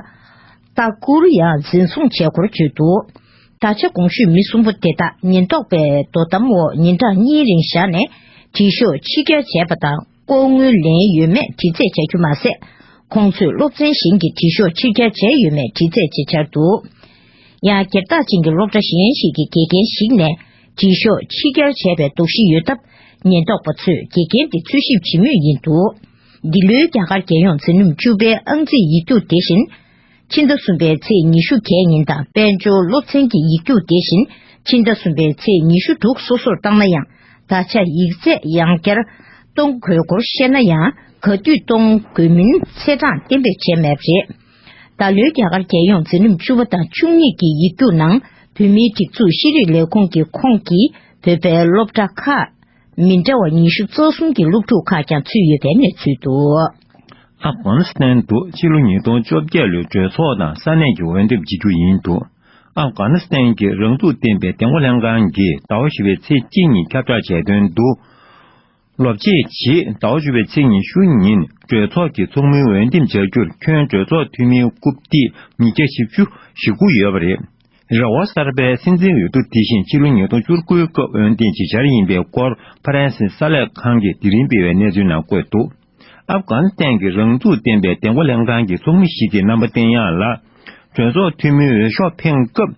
ཏཱ་ཀུར་ཡང་འཛིན་བཟུང་བྱས་སྐོར་བརྗོད་འདུག། ད་ཆ་གོང་ཞུས་མི་གསུམ་པོ་དེ་དག་ཉེན་རྟོག་པའི་དོ་དམ་འོག་ཉིན་གྲངས་གཉིས་རིང་བཞག་ནས་དྲི་ཤོག་ཕྱིར་གྱར་བྱས་པ་དང་ལྐོག་དངུལ་ལེན་ཡོད་མེད་དྲི་རྩད་བྱ་རྒྱུ་མ་ཟད། ཁོང་ཚོས་སློབ་ཚན་གཞན་གྱི་དྲི་ཤོག་ཕྱིར་གྱར་བྱས་ཡོད་མེད་དྲི་རྩད་བྱེད་འཆར་འདུག། ཡང་སྒེར་བདག་ཅན་གྱི་སློབ་གྲྭ་གཞན་ཞིག་གི་དགེ་རྒན་ཞིག་ནས་དྲི་ཤོག་ཕྱིར་གྱར་བྱས་པའི་དོགས་གཞི་ཡོད་སྟབས། ཉེན་རྟོག་པ་ཚོས་དགེ་རྒན་དེ་འཚོལ་ཞིབ་བྱེད་མུས་ཡིན་འདུག། འདི་ལོའི་རྒྱ་གར་རྒྱལ་ཡོངས་འཛིན་རིམ་བཅུ་པའི་ཨང་རྩིས་ཡིག་རྒྱུགས་དེ་བཞིན། ཕྱི་ཟླ་གསུམ་པའི་ཚེས་ཉི་ཤུ་གྱ་གཉིས་དང་དཔལ་འབྱོར་སློབ་ཚན་གྱི་ཡིག་རྒྱུགས་དེ་བཞིན་ཕྱི་ཟླ་གསུམ་པའི་ཚེས་ཉི་ཤུ་དྲུག་སོ་སོར་བཏང་ན་ཡང་། ད་ཆ་ཡིག་ཚད་ཡང་བསྐྱར་གཏོང་དགོས་སྐོར་བཤད་ན་ཡང་། ག་དུས་གཏོང་དགོས་མིན་ཚེས་གྲངས་གཏན་འབེབས་བྱས་མེད་པ་རེད། ད་ལོའི་རྒྱ་གར་རྒྱལ་ཡོངས་འཛིན་རིམ་བཅུ་པ་དང་བཅུ་གཉིས་ཀྱི་ཡིག་རྒྱུགས་ནང་བོད་མིའི་སྒྲིག་འཛུགས་ཤེས་རིག་ལས་ཁུངས་ཀྱི་ཁོངས་ཀྱི་བོད་པའི་སློབ་གྲྭ་ཁག་མི་འདྲ་བ་ཉི་ཤུ་རྩ་གསུམ་གྱི་སློབ་ཕྲུག་ཁག་ཀྱང་ཚུད་ཡོད་པའི་གནས་ཚུལ་འདུག། ཨབ་གྷ་ནི་སི་ཐན་དུ་ཕྱི་ལོ་ཉིས་སྟོང་བཅོ་བརྒྱད་ལོའི་གྲོས་ཚོགས་དང་ས་གནས་ཀྱི་འོས་འདེམས་བྱེད་རྒྱུ་ཡིན་འདུག། ཨབ་གྷ་ནི་སི་ཐན་གྱི་རང་ཚུགས་ལྡན་པའི་བདེ་འགོད་ལྷན་ཁང་གིས་ཟླ་བ་བཞི་པའི་ཚེས་གཅིག་ཉིན་ཁྱབ་བསྒྲགས་བྱས་དོན་དུ། ལོ་ཕྱེད་རྗེས་ཟླ་བ་བཅུ་པའི་ཚེས་ཉི་ཤུ་ཉིན་གྲོས་ཚོགས་ཀྱི་ཚོགས་མིའི་འོས་འདེམས་བྱ་རྒྱུར་ཁྱོན་གྲོས་ཚོགས་འཐུས་མིའི་རྐུབ་སྟེགས་ཉིས་བརྒྱ་བཞི་བཅུ་ཞེ་དགུ་ཡོད་པ་རེད། རེ་བ་གསར་པའི་སྲིད་འཛིན་འོས་བསྡུ་དེ་བཞིན་ཕྱི་ལོ་ཉིས་སྟོང་བཅུ་དགུའི་སྐབས་འོས་འདེམས་བྱེད་འཆར་ཡིན་པའི་སྐོར་ཕ་རན་སིའི་གསར་ལས་ཁང་གིས་དེ་རིང་སྤེལ་བའི་གནས་ཚུལ་ནང་བཀོད་འདུག། ཨབ་གྷ་ནི་སི་ཐན་གྱི་རང་ཚུགས་ལྡན་པའི་བདེ་འགོད་ལྷན་ཁང་གི་ཚོགས་མི་ཞིག་གིས་རྣམ་པ་བསྟན་ཡག་ལ། གྲོས་ཚོགས་འཐུས་མིའི་འོས་ཤོག་འཕེན་སྐབས།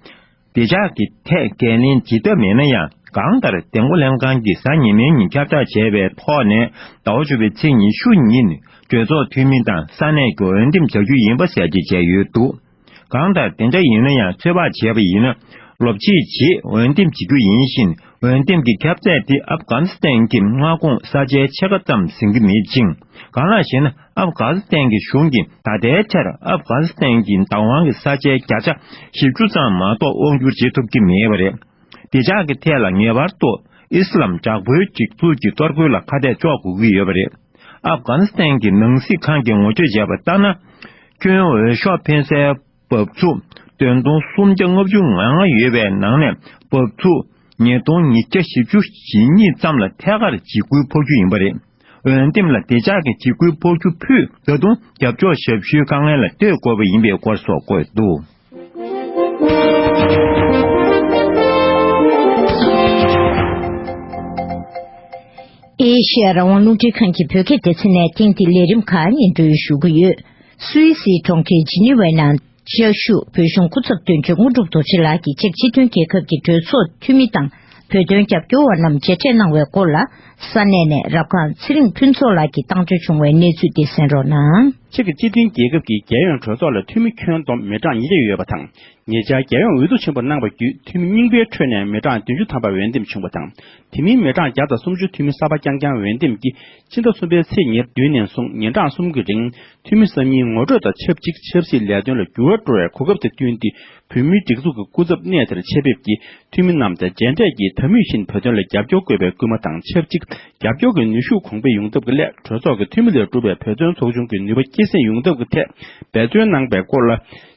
བདེ་འཇགས་ཀྱི་ཐད་འགན་ལེན་བྱེད་ཐབས་མེད་ན་ཡང་། གང་ལྟར་བདེ་འགོད་ལྷན་ཁང་གིས་གཟའ་ཉི་མའི་ཉིན་ཁྱབ་བསྒྲགས་བྱས་པའི་ཐོག་ནས། ཟླ་བ་བཅུ་པའི་ཚེས་ཉི་ཤུ་ཉིན་གྲོས་ཚོགས་འཐུས་མི་དང་ས་གནས་ཀྱི་འོས་འདེམས་བྱ་རྒྱུ་ཡིན་པ་གསལ་བརྗོད་བྱས་ཡོད་འདུག། གང་ལྟར་དེ་འདྲ་ཡིན་ན་ཡང་ཚོད་དཔག་བྱས་པ་ཡིན་ན། ལོ་ཕྱེད་རྗེས་འོས་འདེམས་བྱེད་རྒྱུ་ཡིན་ཞིང་། འོས་འདེམས་ཀྱི་ཁྱབ་ཚད་དེ་ཨབ་གྷ་ནི་སི་ཐན་གྱི་མངའ་ཁོངས་ས་ཆའི་ཕྱེད་ཀ་ཙམ་ཟིན་གྱི་མེད་ཅིང་། གང་ལགས་ཤེ་ན། ཨབ་གྷ་ནི་སི་ཐན་གྱི་གཞུང་གིས་ད་ལྟའི་ཆར་ཨབ་གྷ་ནི་སི་ཐན་གྱི་བདག་དབང་གི་ས་ཆའི་བརྒྱ་ཆ་བཞི་བཅུ་ཙམ་མ་གཏོགས་དབང་སྒྱུར་བྱེད་ཐུབ་ཀྱི་མེད་པ་རེད། བདེ་འཇགས་ཀྱི་ཐད་ལ་ངེས་པར་དུ་ཨི་སི་ལམ་དྲག་པོའི་སྒྲིག་འཛུགས་ཀྱི་གཏོར་རྒོལ་ལ་ཁ་གཏད་གཅོག་དགོས་ཀྱི་ཡོད་པ་རེད། ཨབ་གྷ་ནི་སི་ཐན་གྱི་ནང་སྲིད་ཁང་གིས་ངོ་སྤྲོད་བྱས་པ་ལྟར་ན། ཁྱོན་འོས་ཤོག་འཕེན་སའི་འབབ་ཚུགས་བདུན་སྟོང་སུམ་བརྒྱ་ལྔ་བཅུ་ང་ལྔ་ཡོད་པའི་ནང་ནས་འབབ་ཚུགས་ཉིས་སྟོང་ཉིས་བརྒྱ་བཞི་བཅུ་ཞེ་གཉིས་ཙམ་ལ་ཐད་ཀར་འཇིགས་སྐུལ་ཕོག་རྒྱུ་ཡིན་པ་རེད། འོས་འདེམས་ལ་བདེ་འཇགས་ཀྱི་འཇིགས་སྐུལ་ཕོག་རྒྱུ་ཕུད། ད་དུང་རྒྱབ་སྐྱོར་ཞབས་ཞུའི་དཀའ་ངལ་ལ་སྟོན་དགོས་པ་ཡིན་པའི་སྐོར་སོགས་བཀོད་འདུག། ཨེ་ཤེ་ཡ་རང་དབང་རླུང་འཕྲིན་ཁང་གི་བོད་སྐད་སྡེ་ཚན་ནས་ཐེངས་འདིའི་ལས་རིམ་ཁག་སྙན་སྒྲོན་ཞུ་གི་ཡོད། སུད་སིའི་གྲོང་ཁྱེར་ཇི་ནི་ཝའི་ནང་བཅའ་བཞུགས་བོད་གཞུང་སྐུ་ཚབ་དོན་གཅོད་དངོས་གྲུབ་རྡོ་རྗེ་ལགས་ཀྱིས་ཅེཀ་སྤྱི་མཐུན་རྒྱལ་ཁབ་ཀྱི་གྲོས་ཚོགས་འཐུས་མི་དང་། བོད་དོན་རྒྱབ་སྐྱོར་བ་རྣམས་མཇལ་འཕྲད་གནང་བའི་སྐོར་ལ། ས་གནས་ནས་རབ་སྒང་ཚེ་རིང་ཕུན་ཚོགས་ལགས་ཀྱིས་བཏང་འབྱོར་བྱུང་བའི་གནས་ཚུལ་དེ་གསན་རོགས་གནང་། ཅེཀ་སྤྱི་མཐུན་རྒྱལ་ཁབ་ཀྱི་རྒྱལ་ཡོངས་གྲོས་ཚོགས་ལ་འཐུས་མི་ཁྱོན་བསྡོམས་མི་གྲངས་ཉིས་བརྒྱ་ཡོད་པ་དང་། ཉེ་ཆར་རྒྱལ་ཡོངས་འོས་བསྡུ་ཆེན་པོ་གནང་བ་བརྒྱུད་འཐུས་མི་རྙིང་པའི་ཁྲོད་ནས་མི་གྲངས་བདུན་ཅུ་ཐམ་པ་འོས་འདེམས་བྱུང་བ་དང་། དེ་མིན་མི་གྲངས་བརྒྱ་དང་སུམ་ཅུ་འཐུས་མི་གསར་པ་རྐྱང་རྐྱང་འོས་འདེམས་ཀྱིས་ཕྱི་ཟླ་གསུམ་པའི་ཚེས་ཉེར་བདུན་ནས་བཟུང་ཉིན་གྲངས་གསུམ་གྱི་རིང་། འཐུས་མི་གསར་རྙིང་ངོ་སྤྲོད་དང་ཆབས་ཅིག་ཆབ་སྲིད་ལས་དོན་ལ་འགྱུར་བ་འགྲོ་བའི་གོ་སྐབས་དང་བསྟུན་ཏེ། བོད་མིའི་སྒྲིག་འཛུགས་ཀྱི་སྐུ་ཚབ་གནས་དེར་ཆེད་ཕེབས་ཀྱིས་འཐུས་མི་རྣམས་དང་མཇལ་འཕྲད་ཀྱིས་ད་མུས་བཞིན་བོད་དོན་ལ་རྒྱབ་སྐྱོར་དགོས་པའི་སྐུལ་མ་དང་ཆབས་ཅིག་རྒྱབ་སྐྱོར་གྱི་ནུས་ཤུགས་གོང་འཕེལ་ཡོང་ཐབས་ཀྱི་སླད། གྲོས་ཚོགས་ཀྱི་འཐུས་མི་ལས་གྲུབ་པའི་བོད་དོན་ཚོགས་ཆུང་གི་ནུས་པ་སྐྱེད་སྲིང་ཡོང་ཐབས་ཀྱི་ཐད་འབད་བརྩོན་གནང་པའི་སྐོར་ལ།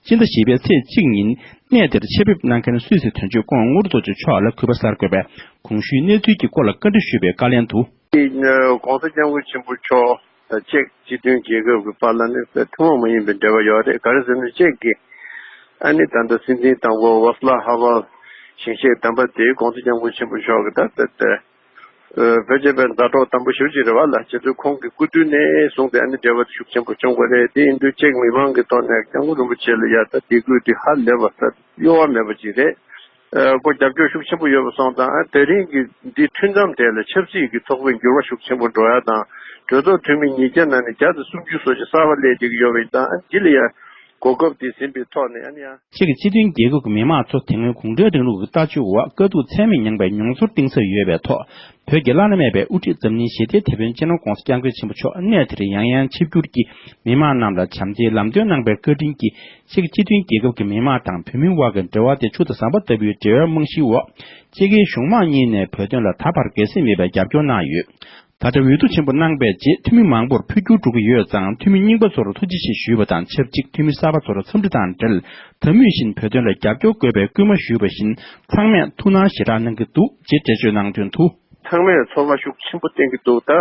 ཕྱི་ཟླ་བཞི་པའི་ཚེས་གཅིག་ཉིན་གནས་དེར་ཆེད་ཕེབས་གནང་མཁན་སུད་སི་དོན་གཅོད་ཀོང་དངོས་གྲུབ་རྡོ་རྗེ་མཆོག་ལ་གུས་པ་གསར་འགོད་པས་གོང་ཞུས་གནས་ཚུལ་གྱི་སྐོར་ལ་བཀའ་འདྲི་ཞུས་པའི་བཀའ་ལན་དུ།༧གོང་ས་༧སྐྱབས་མགོན་ཆེན་པོ་མཆོག་དང་ཅེཀ་སྤྱི་མཐུན་རྒྱལ་ཁབ་ཀྱི་བར་ལ་ནི་ཐུན་མོང་མ་ཡིན་པའི་འབྲེལ་བ་ཡོད་རེད། ག་རེ་ཟེར་ན་ཅེཀ་གི་ཨ་ནི་ད་ལྟ་སྲིད་འཛིན་དང་པོ་ཝཱ་སི་ལ་ཧ་ཝལ་ཞིང་གཤེགས་བདམས་པ་དེ་༧གོང་ས་༧སྐྱབས་མགོན་ཆེན་པོ་མཆོག་གི་ད་ལྟ་བོད་ཆད་པའི་མཛའ་གྲོགས་དམ་པོ་ཞེ་པོ་ཅིག་རེད་བ་ལ། བྱས་ཙང་ཁོང་གི་སྐུ་དུས་ནས་བཟུང་སྟེ་ཨ་ནི་འབྲེལ་བ་དེ་ཤུགས་ཆེན་པོ་བྱུང་བ་རེད། དེ་ཡིན་དུས་ཅེཀ་མི་མང་གི་ཐོག་ནས་སྐྱབས་མགོན་རིན་པོ་ཆེ་ལ་ཡ་ད་དད་གུས་དེ་ཧ་ལས་པ་ད་གཡོ་བ་མེད་པ་ཅིག་རེད། ཨ་སྒོ་རྒྱབ་སྐྱོར་ཤུགས་ཆེན་པོ་ཡོད་པ་སོང་ཙང་། ཨ་དེ་རིང་གི་འདི་མཐུན་མཚམས་དེ་ལ་ཆབ་སྲིད་ཀྱི་ཚོགས་པའི་འགྱུར་བ་ཤུགས་ཆེན་པོ་འགྲོ་ཡ་དང་། གྲོས་ཚོགས་འཐུས་མི་ཉིས་བརྒྱ་ནང་ནས་བརྒྱ་དང་སུམ་ཅུ་སོ་ཞིག་གསར་པ་སླེབས་བསྡད་ཀྱི་ཡོད་པ་ཡིན་ཙང་། ཨ་འདི་ལ་ཡ་གོ་སྐབས་དེ་ཟིན་པའི་ཐོག་ནས། ཨ་ནི་ཡ། ཕྱི་གི་སྤྱི་མཐུན་རྒྱལ་ཁབ་ཀྱི་མི་དམངས་ཚོ་དེ་སྔོན་གུང་ཁྲན་རིང་ལུགས་ཀྱི་ལྟ་སྤྱོད་འོག་དཀའ་སྡུག་ཚད་མེད་མྱངས་པའི་མྱོང་ཚོར་གཏིང་ཟབ་ཡོད་པའི་ཐོག་བོད་ཀྱི་བླ་ན་མེད་པའི་དབུ་ཁྲིད་འཛམ་གླིང་ཞི་བདེའི་དེད་དཔོན་སྤྱི་ནོར་༸གོང་ས་༸སྐྱབས་མགོན་ཆེན་པོ་མཆོག་གནས་དེར་ཡང་ཡང་ཆིབས་བསྒྱུར་གྱིས་མི་དམངས་རྣམས་ལ་བྱམས་བརྩེའི་ལམ་སྟོན་གནང་པའི་བཀའ་དྲིན་གྱིས། ཕྱི་གི་སྤྱི་མཐུན་རྒྱལ་ཁབ་ཀྱི་མི་དམངས་དང་བོད་མིའི་དབར་གྱི་འབྲེལ་བ་དེ་ཆུ་དང་ཟམ་པ་ལྟ་བུའི་འབྲེལ་བའི་རྨང་གཞིའི་འོག་ཕྱི་རྒྱལ་གཞུང་མང་གཉིས་ནས་བོད་དོན་ལ་ད་བར་སྒེར་སེམས་མེད་པའི་རྒྱབ་སྐྱོར་གནང་ཡོད། ད་ཆ་འོས་བསྡུ་ཆེན་པོ་གནང་པའི་རྗེས་འཐུས་མི་མང་པོར་འཕོ་འགྱུར་འགྲོ་གི་ཡོད་ཙང་། འཐུས་མི་རྙིང་པ་ཚོར་ཐུགས་རྗེ་ཆེ་ཞུས་པ་དང་ཆབས་ཅིག་འཐུས་མི་གསར་པ་ཚོར་འཚམས་འདྲི་དང་འབྲེལ། ད་མུས་བཞིན་བོད་དོན་ལ་རྒྱབ་སྐྱོར་དགོས་པའི་སྐུལ་མ་ཞུས་པ་བཞིན། ཚང་མས་ཐུགས་སྣང་ཞེ་དྲག་གནང་གི་འདུག་ཅེས་འགྲེལ་བརྗོད་གནང་དོན་དུ། ཚང་མས་ཚོར་བ་ཤུགས་ཆེན་པོ་བསྟན་གྱི་འདུག་ད་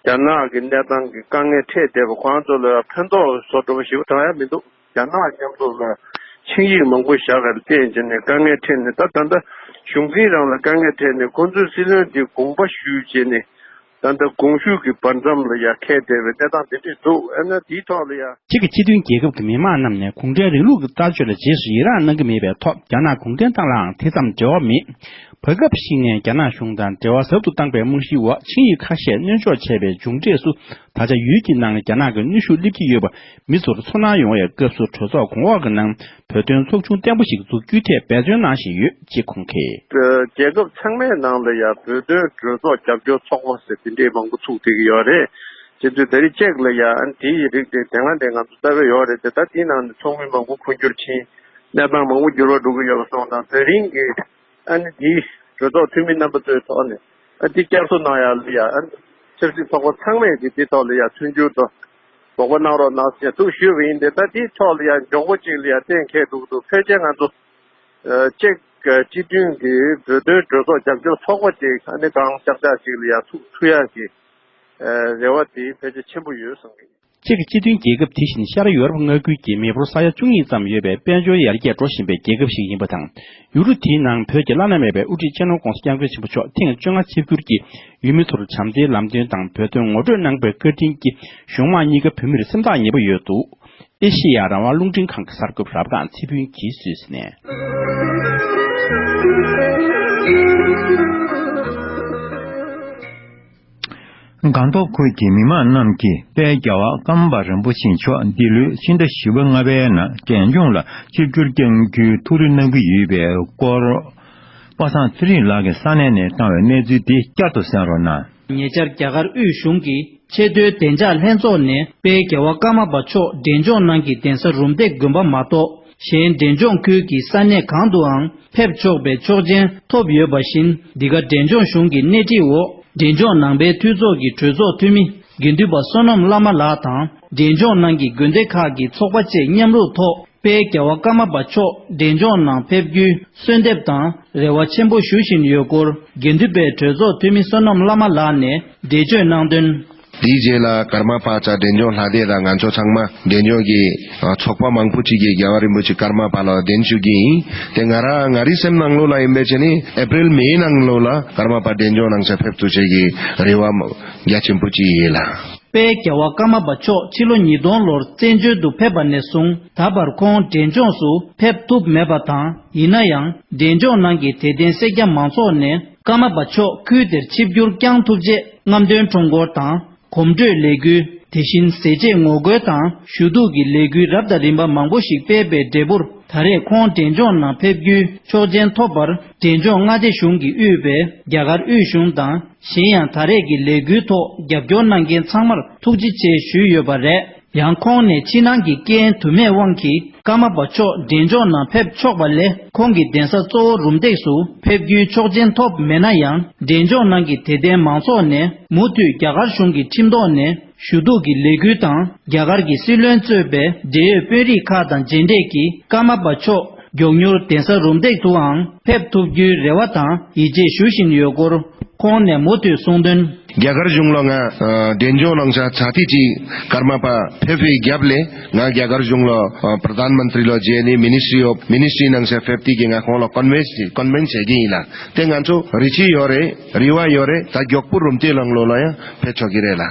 རྒྱ་ནག་གི་གནས་སྟངས་ཀྱི་དཀའ་ངལ་འཕྲད་བསྡད་པ་ཁོང་ཚོ་ལ་ཕན་ཐོགས་བཟོ་འདྲ་བ་ཞིག་དྲག་ཡ་མི་འདུག་རྒྱ་ནག་མཉམ་དུ་ལ་ཆིངས་ཡིག་མང་པོ་བཞག་པར་བརྟེན་བྱས་ནས་དཀའ་ངལ་འཕྲད་ནས། ད་ད་ལྟ་གཞུང་འཛིན་རང་ལ་དཀའ་ངལ་འཕྲད་ནས་ཁོང་ཚོའི་སྲིད་བློན་དེ་དགོངས་པ་ཞུས་བྱས་ནས། ད་ལྟ་དགོངས་ཞུ་གི་བར་མཚམས་ལ་ཡ་འཁེལ་བསྡད་པའི་གནས་སྟངས་དེ་འདྲས་འདུག་ཨ་ན་དེའི་ཐོག་ལ་ཡ། གཅིག་གི་སྤྱི་མཐུན་རྒྱལ་ཁབ་ཀྱི་མི་དམངས་རྣམས་ནས་གུང་ཁྲན་རིང་ལུགས་ཀྱི་ལྟ་སྤྱོད་ལ་རྗེས་སུ་ཡི་རངས་གནང་གི་མེད་པའི་ཐོག་རྒྱ་ནག་གུང་ཁྲན་ཏང་ལའང་དེ་ཙམ་འབྲེལ་བ་མེད། བར་སྐབས་ཤིག་ནས་རྒྱ་ནག་གཞུང་དང་འབྲེལ་བ་ཟབ་ཏུ་བཏང་པའི་རྨང་གཞིའི་འོག་ཆིངས་ཡིག་ཁ་ཤས་སྣོན་འཇོག་བྱས་པའི་མཇུག་འབྲས་སུ། ད་ཆ་ཡུལ་གྱི་ནང་རྒྱ་ནག་གི་ནུས་ཤུགས་སླེབས་ཀྱི་ཡོད་པ་མི་ཚོར་ཚོར་སྣང་ཡོང་བའི་སྐབས་སུ། གྲོས་ཚོགས་གོང་འོག་གི་ནང་བོད་དོན་ཚོགས་ཆུང་བརྟན་པོ་ཞིག་འཛུགས་རྒྱུའི་ཐད་འབད་བརྩོན་གནང་བཞིན་ཡོད་ཅེས་ཁོང་གིས། རྒྱལ་ཁབ་ཚང་མའི་ནང་ལ་ཡང་བོད་དོན་གྲོས་ཚོགས་རྒྱབ་སྐྱོར་ཚོགས་པ་ཟེར་དེ་འདྲས་མང་པོ་ཚུགས་བསྡད་ཀྱི་ཡོད་རེད། བྱེད་དུས་ད་རེས་ཅེག་ལ་ཡང་དེའི་རིགས་དེ་དེ་སྔ་ནས་ང་ཚོ་ལྟ་བའི་ཡོད་རེད་དེ། ད་དེའི་ནང་ནས་ཚོགས་མི་མང་པོ་འཕོ་འགྱུར་ཕྱིན། གནས་སྟངས་མང་པོ་འགྱུར་བ་འགྲོ་གི་ཡོད་པ་སོང་ཙང་། དེ་རིང་གི་ཨ་ནི་འདི་གྲོས་ཚོགས་འཐུས་མི་རྣམ་པ་ཚོའི་ཐོག་ནས་ཨ་འདི་བསྐྱར་གསོ་གནང་ཡག་ལ་ཡ། ཨ་ནི་ཆབ་སྲིད་ཚོགས་པ་ཚང་མས་ཀྱི་འདི་ཐོག་ལ་ཡ་མཐུན་འགྱུར་དང་རོགས་པ་གནང་རོགས་གནང་ཞེས་ཐུགས་ཞུས་པ་ཡིན་ཏེ། ད་འདིའི་ཐོག་ལ་ཡ་མགྱོགས་པོ་ཅིག་ལ་ཡ་གཏན་འཁེལ་འདུག་འདུག་ཕལ་ཆེར་ང་ཚོ་ཨ་ཅེག་སྤྱི་མཐུན་གྱི་བོད་དོན་གྲོས་ཚོགས་རྒྱབ་སྐྱོར་ཚོགས་པ་ཅིག་ཨ་ནི་གང་ཤར་ཤར་ཅིག་ལ་ཡ་ཚུགས་ཐུབ་ཡག་གི་ཨ་རེ་བ་དེ་ཕལ་ཆེར་ཆེན་པོ་ཡོད་བསམ་གི། ཅེག་སྤྱི་མཐུན་རྒྱལ་ཁབ་དེ་བཞིན་ཤར་ཡོ་རོབ་མངའ་ཁུལ་གྱི་མི་འབོར་ས་ཡ་བཅུ་གཉིས་ཙམ་ཡོད་པའི་དཔལ་འབྱོར་ཡར་རྒྱས་འགྲོ་བཞིན་པའི་རྒྱལ་ཁབ་ཞིག་ཡིན་པ་དང་། ཡུལ་གྲུ་དེའི་ནང་བོད་ཀྱི་བླ་ན་མེད་པའི་དབུ་ཁྲིད་སྤྱི་ནོར་༸གོང་ས་༸སྐྱབས་མགོན་ཆེན་པོ་མཆོག་ཐེངས་བཅོ་ལྔ་ཆིབས་བསྒྱུར་གྱིས་ཡུལ་མི་ཚོར་བྱམས་བརྩེའི་ལམ་སྟོན་དང་བོད་དོན་ངོ་སྤྲོད་གནང་པའི་བཀའ་དྲིན་གྱིས་གཞུང་མང་གཉིས་ཀ་བོད་མིར་སེམས་ཐག་ཉེ་པོ་ཡོད་འདུག་ཨེ་ཤེ་ཡ་རང་དབང་རླུང་འཕྲིན་ཁང་གི་གསར་འགོད་པ་རབ་སྒང་ཚེ་ཕུན་གྱིས་སུད་སི་ནས། སྒང་ཏོག་ཁུལ་གྱི་མི་མང་རྣམས་ཀྱིས་དཔལ་རྒྱལ་བ་ཀརྨ་པ་རིན་པོ་ཆེ་མཆོག་འདི་ལོའི་ཕྱི་ཟླ་བཞི་པ་ལྔ་པའི་ནང་འབྲས་ལྗོངས་ལ་ཆིབས་བསྒྱུར་བསྐྱང་རྒྱུའི་ཐུགས་རེ་གནང་གི་ཡོད་པའི་སྐོར། པ་སངས་ཚེ་རིང་ལགས་ཀྱིས་ས་གནས་ནས་བཏང་བའི་གནས་ཚུལ་འདི་བསྐྱར་དུ་གསན་རོགས་གནང་། ཉེ་ཆར་རྒྱ་གར་དབུས་གཞུང་གི་ཆེས་མཐོའི་བདེ་འཇགས་ལྷན་ཚོགས་ནས་དཔལ་རྒྱལ་བ་ཀརྨ་པ་མཆོག་འབྲས་ལྗོངས་ནང་གི་གདན་ས་རུམ་བཏེག་དགོན་པ་མ་གཏོགས། གཞན་འབྲས་ལྗོངས་ཁུལ་གྱི་ས་གནས་གང་དུའང་ཕེབས་ཆོག་པའི་ཆོག་མཆན་ཐོབ་ཡོད་པ་བཞིན། འདི་ག་འབྲས་ལྗོངས་གཞུང་གི་སྣེ་ཁྲིད་འོག་འབྲས་ལྗོངས་ནང་པའི་འཐུས་ཚོགས་ཀྱི་གྲོས་ཚོགས་འཐུས་མི་དགེ་འདུན་པ་བསོད་ནམས་བླ་མ་ལགས་དང་། འབྲས་ལྗོངས་ནང་གི་དགོན་སྡེ་ཁག་གི་ཚོགས་པ་བཅས་མཉམ་རུབ་ཐོག་དཔལ་རྒྱལ་བ་ཀརྨ་པ་མཆོག་འབྲས་ལྗོངས་ནང་ཕེབས་རྒྱུའི་གསོལ་འདེབས་དང་རེ་བ་ཆེན་པོ་ཞུ་བཞིན་ཡོད་སྐོར། དགེ་འདུན་པའི་གྲོས་ཚོགས་འཐུས་མི་བསོད་ནམས་བླ་མ་ལགས་ནས་འགྲེལ་བརྗོད་གནང་དོན། དེའི་རྗེས་ལ་ཀརྨ་པ་ཚ་འབྲས་ལྗོངས་ལྷ་སྡེ་དང་ང་ཚོ་ཚང་མ་འབྲས་ལྗོངས་ཀྱི་ཨ་ཚོགས་པ་མང་པོ་ཅིག་གིས་རྒྱལ་བ་རིན་པོ་ཆེ་ཀརྨ་པ་ལ་གདན་ཞུ་གི་ཡིན། དེ་ང་རང་ང་རའི་སེམས་ནང་ལོགས་ལ་ཡིན་པའི་ཆ་ནི་ཨེ་པྲིལ་མེའི་ནང་ལོགས་ལ་ཀརྨ་པ་འབྲས་ལྗོངས་ནང་ཆ་ཕེབས་ཐུབ་ཆེད་ཀྱི་རེ་བ་རྒྱ་ཆེན་པོ་ཅིག་ཡོད་ལ། དཔལ་རྒྱལ་བ་ཀརྨ་པ་མཆོག་ཕྱི་ལོ་ཉིས་སྟོང་ལོར་བཙན་བྱོལ་དུ་ཕེབས་པ་ནས་བཟུང་ད་བར་ཁོང་འབྲས་ལྗོངས་སུ་ཕེབས་ཐུབ་མེད་པ་དང་། ཡིན་ན་ཡང་འབྲས་ལྗོངས་ནང་གི་དད་ལྡན་སེར་སྐྱ་མང་ཚོགས་ནས་ཀརྨ་པ་མཆོག་ཁུལ་དེར་ཆིབས་བསྒྱུར་བསྐྱང་ཐུབ་ཆེད་རྔམ་སྟོན་ཁྲོམ་སྐོར་དང་། གོམ་བགྲོད་ལས་འགུལ། དེ་བཞིན་ཟས་བཅད་ངོ་རྒོལ་དང་ཞུ་གཏུག་གི་ལས་འགུལ་རབ་དང་རིམ་པ་མང་པོ་ཞིག་སྤེལ་བའི་འབྲས་བུར། ད་རེས་ཁོང་འབྲས་ལྗོངས་ནང་ཕེབས་རྒྱུའི་ཆོག་མཆན་ཐོབ་པར་འབྲས་ལྗོངས་མངའ་སྡེ་གཞུང་གིས་དབུས་པའི་རྒྱ་གར་དབུས་གཞུང་དང་། གཞན་ཡང་ད་རེས་ཀྱི་ལས་འགུལ་ཐོག་རྒྱབ་སྐྱོར་གནང་མཁན་ཚང་མར་ཐུགས་རྗེ་ཆེ་ཞུས་ཡོད་པ་རེད། ཡང་ཁོང་ནས་ཕྱི་ནང་གི་རྐྱེན་དུ་མའི་དབང་གིས་ཀརྨ་པ་མཆོག་འབྲས་ལྗོངས་ནང་ཕེབས་ཆོག་པ་ལས། ཁོང་གི་གདན་ས་གཙོ་བོ་རུམ་བཏེགས་སུ་ཕེབས་རྒྱུའི་ཆོག་མཆན་ཐོབ་མེད་ན་ཡང་། འབྲས་ལྗོངས་ནང་གི་དད་ལྡན་མང་ཚོགས་ནས་མུ་མཐུད་རྒྱ་གར་གཞུང་གི་ཁྲིམས་ཐོག་ནས་ཞུ་གཏུག་གི་ལས་འགུལ་དང་། རྒྱ་གར་གྱི་སྲིད་བློན་གཙོས་པའི་འབྲེལ་ཡོད་དཔོན་རིགས་ཁག་དང་མཇལ་འཕྲད་ཀྱིས་ཀརྨ་པ་མཆོག་མགྱོགས་མྱུར་གདན་ས་རུམ་བཏེགས་དུའང་ཕེབས་ཐུབ་རྒྱུའི་རེ་བ་དང་ཡིད་ཆེས་ཞུ་བཞིན་ཡོད་སྐོར། ཁོང་ནས་མུ་མཐུད་གསུངས་དོན། རྒྱ་གར་གཞུང་ལ་ང་ཨ་འབྲས་ལྗོངས་ནང་ཆ་ཚ་ཐིག་ཅིག་ཀརྨ་པ་ཕེབས་པའི་རྒྱབ་ལས། ང་རྒྱ་གར་གཞུང་ལ་ཨ་པྲ་དྷན་མན་ཏྲི་ལ་མཇལ་ནས་མི་ནི་སི་ཊི་ཨོཕ་མི་ནི་སི་ཊི་ནང་ཆ་ཕེབས་ཏེ་གི་ང་ཁོང་ལ་ཀོན་ཝིན་སི་ཀོན་ཝིན་སི་བྱེད་ཀྱི་ཡིན་ལ། དེ་ང་ཚོ་རེ་ཆེ་ཡོད་རེད། རེ་བ་ཡོད་རེད། ད་མགྱོགས་པོ་རུམ་བཏེགས་ནང་ལོགས་ལ་ཡང་ཕེབས་ཆོག་གི་རེད་ལ།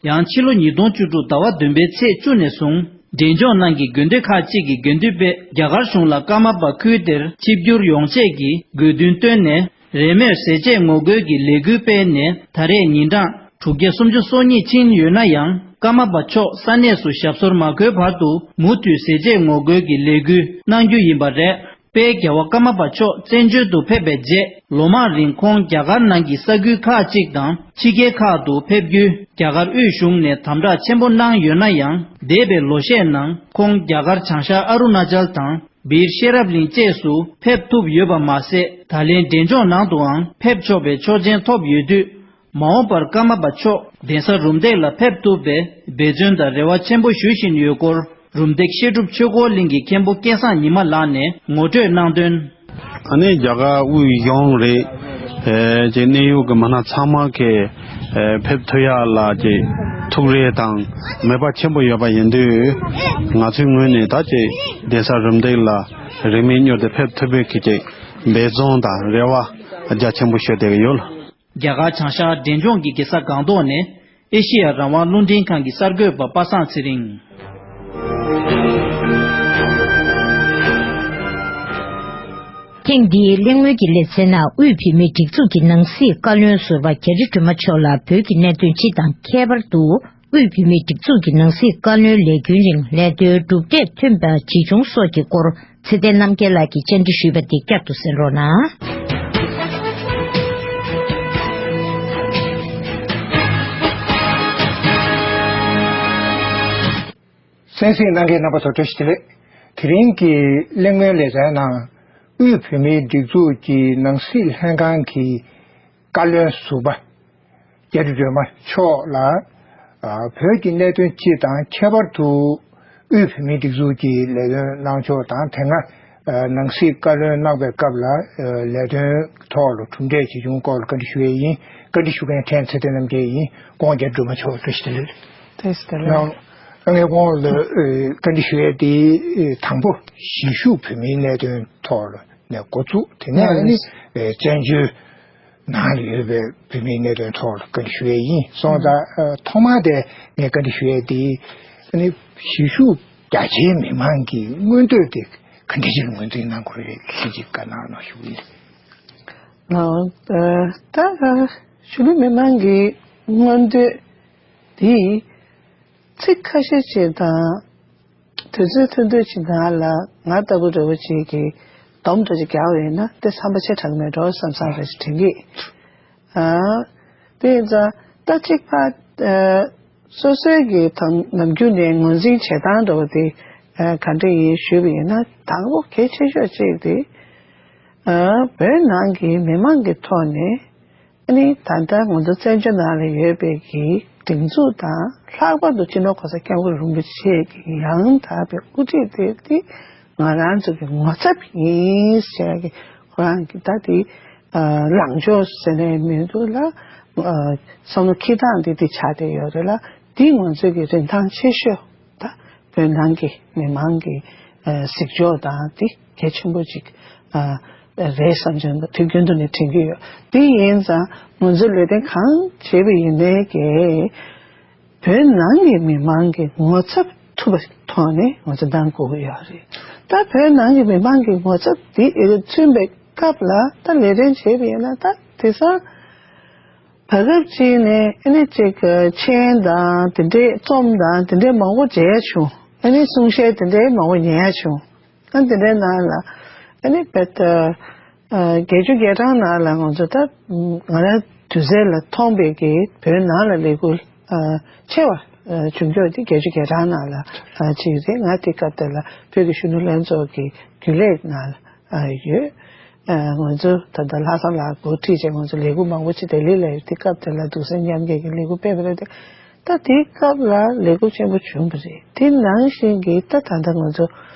ཡང་ཕྱི་ལོ་ཉིས་སྟོང་བཅུ་དྲུག་ཟླ་བ་བདུན་པའི་ཚེས་བཅུ་ནས་བཟུང་ འབྲས་ལྗོངས་ནང་གི་དགོན་སྡེ་ཁག་ཅིག་གི་དགེ་འདུན་པས་རྒྱ་གར་གཞུང་ལ་ཀརྨ་པ་ཁུལ་དེར་ཆིབས་བསྒྱུར་ཡོང་ཆེད་ཀྱི་དགོས་འདུན་བཏོན་ནས། རེས་མོས་ཟས་བཅད་ངོ་རྒོལ་གྱི་ལས་འགུལ་སྤེལ་ནས། ད་རེས་ཉིན་གྲངས་དྲུག་བརྒྱ་སུམ་ཅུ་སོ་གཉིས་ཕྱིན་ཡོད་ན་ཡང་། ཀརྨ་པ་མཆོག་ས་གནས་སུ་ཞབས་སོར་མ་འཁོད་བར་དུ་མུ་མཐུད་ཟས་བཅད་ངོ་རྒོལ་གྱི་ལས་འགུལ་གནང་རྒྱུ་ཡིན་པ་རེད། དཔལ་རྒྱལ་བ་ཀརྨ་པ་མཆོག་བཙན་བྱོལ་དུ་ཕེབས་པའི་རྗེས། ལོ་མང་རིང་ཁོང་རྒྱ་གར་ནང་གི་ས་ཁུལ་ཁག་ཅིག་དང་ཕྱི་རྒྱལ་ཁག་ཏུ་ཕེབས་རྒྱུའི་རྒྱ་གར་དབུས་གཞུང་ནས་དམ་དྲག་ཆེན་པོ་གནང་ཡོད་ན་ཡང་། འདས་པའི་ལོ་ཤས་ནང་ཁོང་རྒྱ་གར་བྱང་ཤར་ཨ་རུ་ན་ཅལ་དང་། བིར་ཤེས་རབ་གླིང་བཅས་སུ་ཕེབས་ཐུབ་ཡོད་པ་མ་ཟད། ད་ལན་འབྲས་ལྗོངས་ནང་དུའང་ཕེབས་ཆོག་པའི་ཆོག་མཆན་ཐོབ་ཡོད་དུས། མ་འོངས་པར་ཀརྨ་པ་མཆོག་གདན་ས་རུམ་བཏེགས་ལ་ཕེབས་ཐུབ་པའི་འབད་བརྩོན་དང་རེ་བ་ཆེན་པོ་ཞུ་བཞིན་ཡོད་སྐོར། རུམ་བཏེགས་བཤད་སྒྲུབ་ཆོས་འཁོར་གླིང་གི་མཁན་པོ་སྐལ་བཟང་ཉི་མ་ལགས་ནས་ངོ་སྤྲོད་གནང་དོན། ཨ་ནི་རྒྱ་གར་དབུས་གཞུང་རེད། ཨེ་ཅེ་གནད་ཡོད་ཀྱི་མི་སྣ་ཚང་མ་གི་ཨེ་ཕེབས་ཐུབ་ཡག་ལ་ཅེ་ཐུགས་རེ་དང་མོས་པ་ཆེན་པོ་ཡོད་པ་ཡིན་དུས། ང་ཚོའི་ངོས་ནས་ད་ཅེ་གདན་ས་རུམ་བཏེགས་ལ་རིན་མེད་མྱུར་དུ་ཕེབས་ཐུབ་པའི་གི་ཅེ་འབད་བརྩོན་དང་རེ་བ་རྒྱ་ཆེན་པོ་ཞུ་བསྡད་ཀྱི་ཡོད། རྒྱ་གར་བྱང་ཤར་འབྲས་ལྗོངས་ཀྱི་རྒྱལ་ས་སྒང་ཏོག་ནས་ཨེ་ཤེ་ཡ་རང་དབང་རླུང་འཕྲིན་ཁང་གི་གསར་འགོད་པ་པ་སངས་ཚེ་རིང་། ཐེངས་འདིའི་གླེང་མོལ་གྱི་ལེ་ཚན་ནང་དབུས་བོད་མིའི་སྒྲིག་འཛུགས་ཀྱི་ནང་སྲིད་བཀའ་བློན་ཟུར་པ་རྒྱ་རི་སྒྲོལ་མ་མཆོག་ལ་བོད་ཀྱི་གནད་དོན་སྤྱི་དང་ཁྱད་པར་དུ། དབུས་བོད་མིའི་སྒྲིག་འཛུགས་ཀྱི་ནང་སྲིད་བཀའ་བློན་ལས་འགུལ་རིང་ལས་དོན་གྲུབ་འབྲས་ཐོན་པ་ཇི་བྱུང་སོགས་ཀྱི་སྐོར་ཚེ་བརྟན་རྣམ་རྒྱལ་ལགས་ཀྱིས་བཅར་འདྲི་ཞུས་པ་དེ་བསྐྱར་དུ་གསན་རོགས་གནང་། གསན་གཟིགས་གནང་མཁན་རྣམ་པ་ཚོ་བཀྲ་ཤིས་བདེ་ལེགས། དེ་རིང་གི་གླེང་མོལ་ལེ་ཚན་ནང་དབུས་བོད་མིའི་སྒྲིག་འཛུགས་ཀྱི་ནང་སྲིད་ལྷན་ཁང་གི་བཀའ་བློན་ཟུར་པ་རྒྱ་རི་སྒྲོལ་མ་མཆོག་ལ། ཨ། བོད་ཀྱི་གནད་དོན་སྤྱི་དང་ཁྱད་པར་དུ་དབུས་བོད་མིའི་སྒྲིག་འཛུགས་ཀྱི་ལས་དོན་གནང་ཕྱོགས་དང་། དེ་སྔ་ཨ་ནང་སྲིད་བཀའ་བློན་གནང་བའི་སྐབས་ལ་ཨ་ལས་དོན་ཐོག་ལ་གྲུབ་འབྲས་ཇི་བྱུང་སྐོར་ལ་བཀའ་འདྲི་ཞུ་ཡས་ཡིན། བཀའ་འདྲི་ཞུ་མཁན་ཕྲན་ཚེ་བརྟན་རྣམ་རྒྱལ་ཡིན། ཁོང་རྒྱ་རི་སྒྲོལ་མ་མཆོག་བཀྲ་ཤིས་བདེ་ལེགས། བཀྲ་ཤིས་བདེ་ལེགས། ཡང་ངས་ཁོང་ལ་ཨ་བཀའ་འདྲི་ཞུ་ཡས་དེ་དང་པོ་གཞིས་བཞུགས་བོད་མིའི་གནད་དོན་ཐོག་ལ་ནས་འགོ་བཙུགས། དེ་ནས་ཨ་ནི་ཨེ་བཙན་བྱོལ་ནང་ལ་ཡོད་པའི་བོད་མིའི་གནད་དོན་ཐོག་ལ་བཀའ་འདྲི་ཞུ་ཡས་ཡིན། སོང་ཙང་ཨ་ཐོག་མ་དེ་ངས་བཀའ་འདྲི་ཞུ་ཡས་དེ་ཨ་ནི་གཞིས་བཞུགས་རྒྱ་ཆེའི་མི་མང་གི་མངོན་འདོད་དེ་ག་འདྲ་ཞིག་ངོས་འཛིན་གནང་དགོས་རེད། ལྷན་ཅིག་བཀའ་གནང་རོགས་ཞུ་གི་ཡིན། ཨ་ད་གཞིས་ལུས་མི་མང་གི་མངོན་འདོད་དེ་ཚིག་ཁ་ཤས་ཅིག་དང་། དུས་ཚོད་ཐུང་ཐུང་ཅིག་ནང་ལ་ང་ལྟ་བུ་འདྲ་བོ་ཅིག་གིས་སྡོམ་འདྲ་ཅིག་རྒྱག་པ་ཡིན་ན་དེ་བསམ་པ་ཆེ་དྲགས་མེད་འགྲོ་བསམ་བསམ་རེ་ཞིག་དྲན་གི། ཨ། དེ་ཡིན་ཙང་ད་གཅིག་ཕ། ཨ། སོ་སོའི་གི་དང་ནམ་རྒྱུན་ནས་ངོས་འཛིན་བྱེད་སྟངས་འདྲ་བོ་དེ་ཨ་ག་འདྲ་ཡིན་ཞུས་པ་ཡིན་ན། དང་པོ་གལ་ཆེ་ཤོས་གཅིག་དེ་ཨ་བོད་ནང་གི་མི་མང་གི་ཐོག་ནས། ཨ་ནི་ད་ལྟ་ང་ཚོ་བཙན་བྱོལ་ནང་ལ་ཡོད་པའི་གི་སྒྲིག་འཛུགས་དང་། ལྷག་པར་དུ་སྤྱི་ནོར་གོང་ས་སྐྱབས་མགོན་རིན་པོ་ཆེ་གི་ཡང་དག་པའི་དབུ་ཁྲིད་དེ་དེ་ང་རང་ཚོ་གི་ངོ་ཚབ་ཡིན་ཟེར་གི། ཁོ་རང་གི་ད་དེ་ཨ་ལངས་ཕྱོགས་ཟེར་ནས་མི་འདུག་ལ། ཨ་བསམ་བློ་འཁྱེར་སྟངས་དེ་དེ་ཆགས་བསྡད་ཡོད་རེད་ལ། དེ་ང་ཚོ་གི་རིན་ཐང་ཆེ་ཤོས། ད་བོད་ནང་གི་མི་མང་གི་ཨ་གཟིགས་ཕྱོགས་དང་དེ་གལ་ཆེན་པོ་ཅིག་ཨ་རེད་བསམ་བྱུང་། དུས་རྒྱུན་དུ་ནས་དྲན་གྱི་ཡོད། དེ་ཡིན་ཙང་ང་ཚོ་ལས་དོན་གང་བྱེད་པ་ཡིན་ནའི་གི་བོད་ནང་གི་མི་མང་གི་ངོ་ཚབ་ཐུབ་པའི་ཐོག་ནས་ང་ཚོ་གནང་དགོས་ཀྱི་ཡོད་རེད། ད་བོད་ནང་གི་མི་མང་གི་ངོ་ཚབ་དེ་ཨེ་མཚོན་པའི་སྐབས་ལ་ད་ལས་དོན་བྱེད་པ་ཡིན་ན། ད་དེང་སང་བར་སྐབས་ཅིག་ནས་ཨ་ནི་ཅིག་མཆན་དང་དེ་འདྲའི་རྩོམ་དང་དེ་འདྲའི་མང་པོ་མཇལ་བྱུང་། ཨ་ནི་གསུང་བཤད་དེ་འདྲའི་མང་པོ་ཉན་ཡ་བྱུང་། ཨ་དེ་འདྲའི་ནང་ལ་ཨ་ནི་བེད་ཨ་བརྒྱད་ཅུ་གྱ་གྲངས་ནང་ལ་ང་ཚོ་ད་ང་རང་དུས་ཚོད་ལ་མཐོང་པའི་གི་བོད་ནང་ལ་ལས་འགུལ་ཨ་ཆེ་བ་ཨ་བྱུང་ཕྱོགས་དེ་བརྒྱད་ཅུ་གྱ་གྲངས་ནང་ལ་ཨ་ཅིག་རེད། ང་དེ་སྐབས་དེ་ལ་བོད་ཀྱི་གཞོན་ནུ་ལྷན་ཚོགས་ཀྱི་རྒྱུན་ལས་ནང་ལ་ཨ་ཡོད། ཨ་ང་ཚོ་ད་ལྟ་ལྷག་བསམ་ལགས་འགོ་ཁྲིད་བྱས་ང་ཚོ་ལས་འགུལ་མང་པོ་ཅིག་ལྡི་ལི་ལ་ཡོད། དེ་སྐབས་དེ་ལ་འདུག་སེ་མཉམ་འབྲེལ་གྱི་ལས་འགུལ་སྤེལ་བ་རེད་དེ། ད་དེའི་སྐབས་ལ་ལས་འགུལ་ཆེན་པོ་བྱུང་བ་རེད། དེ་ནང་བཞིན་གྱི་ད་ད་ལྟ་ང་ཚོ་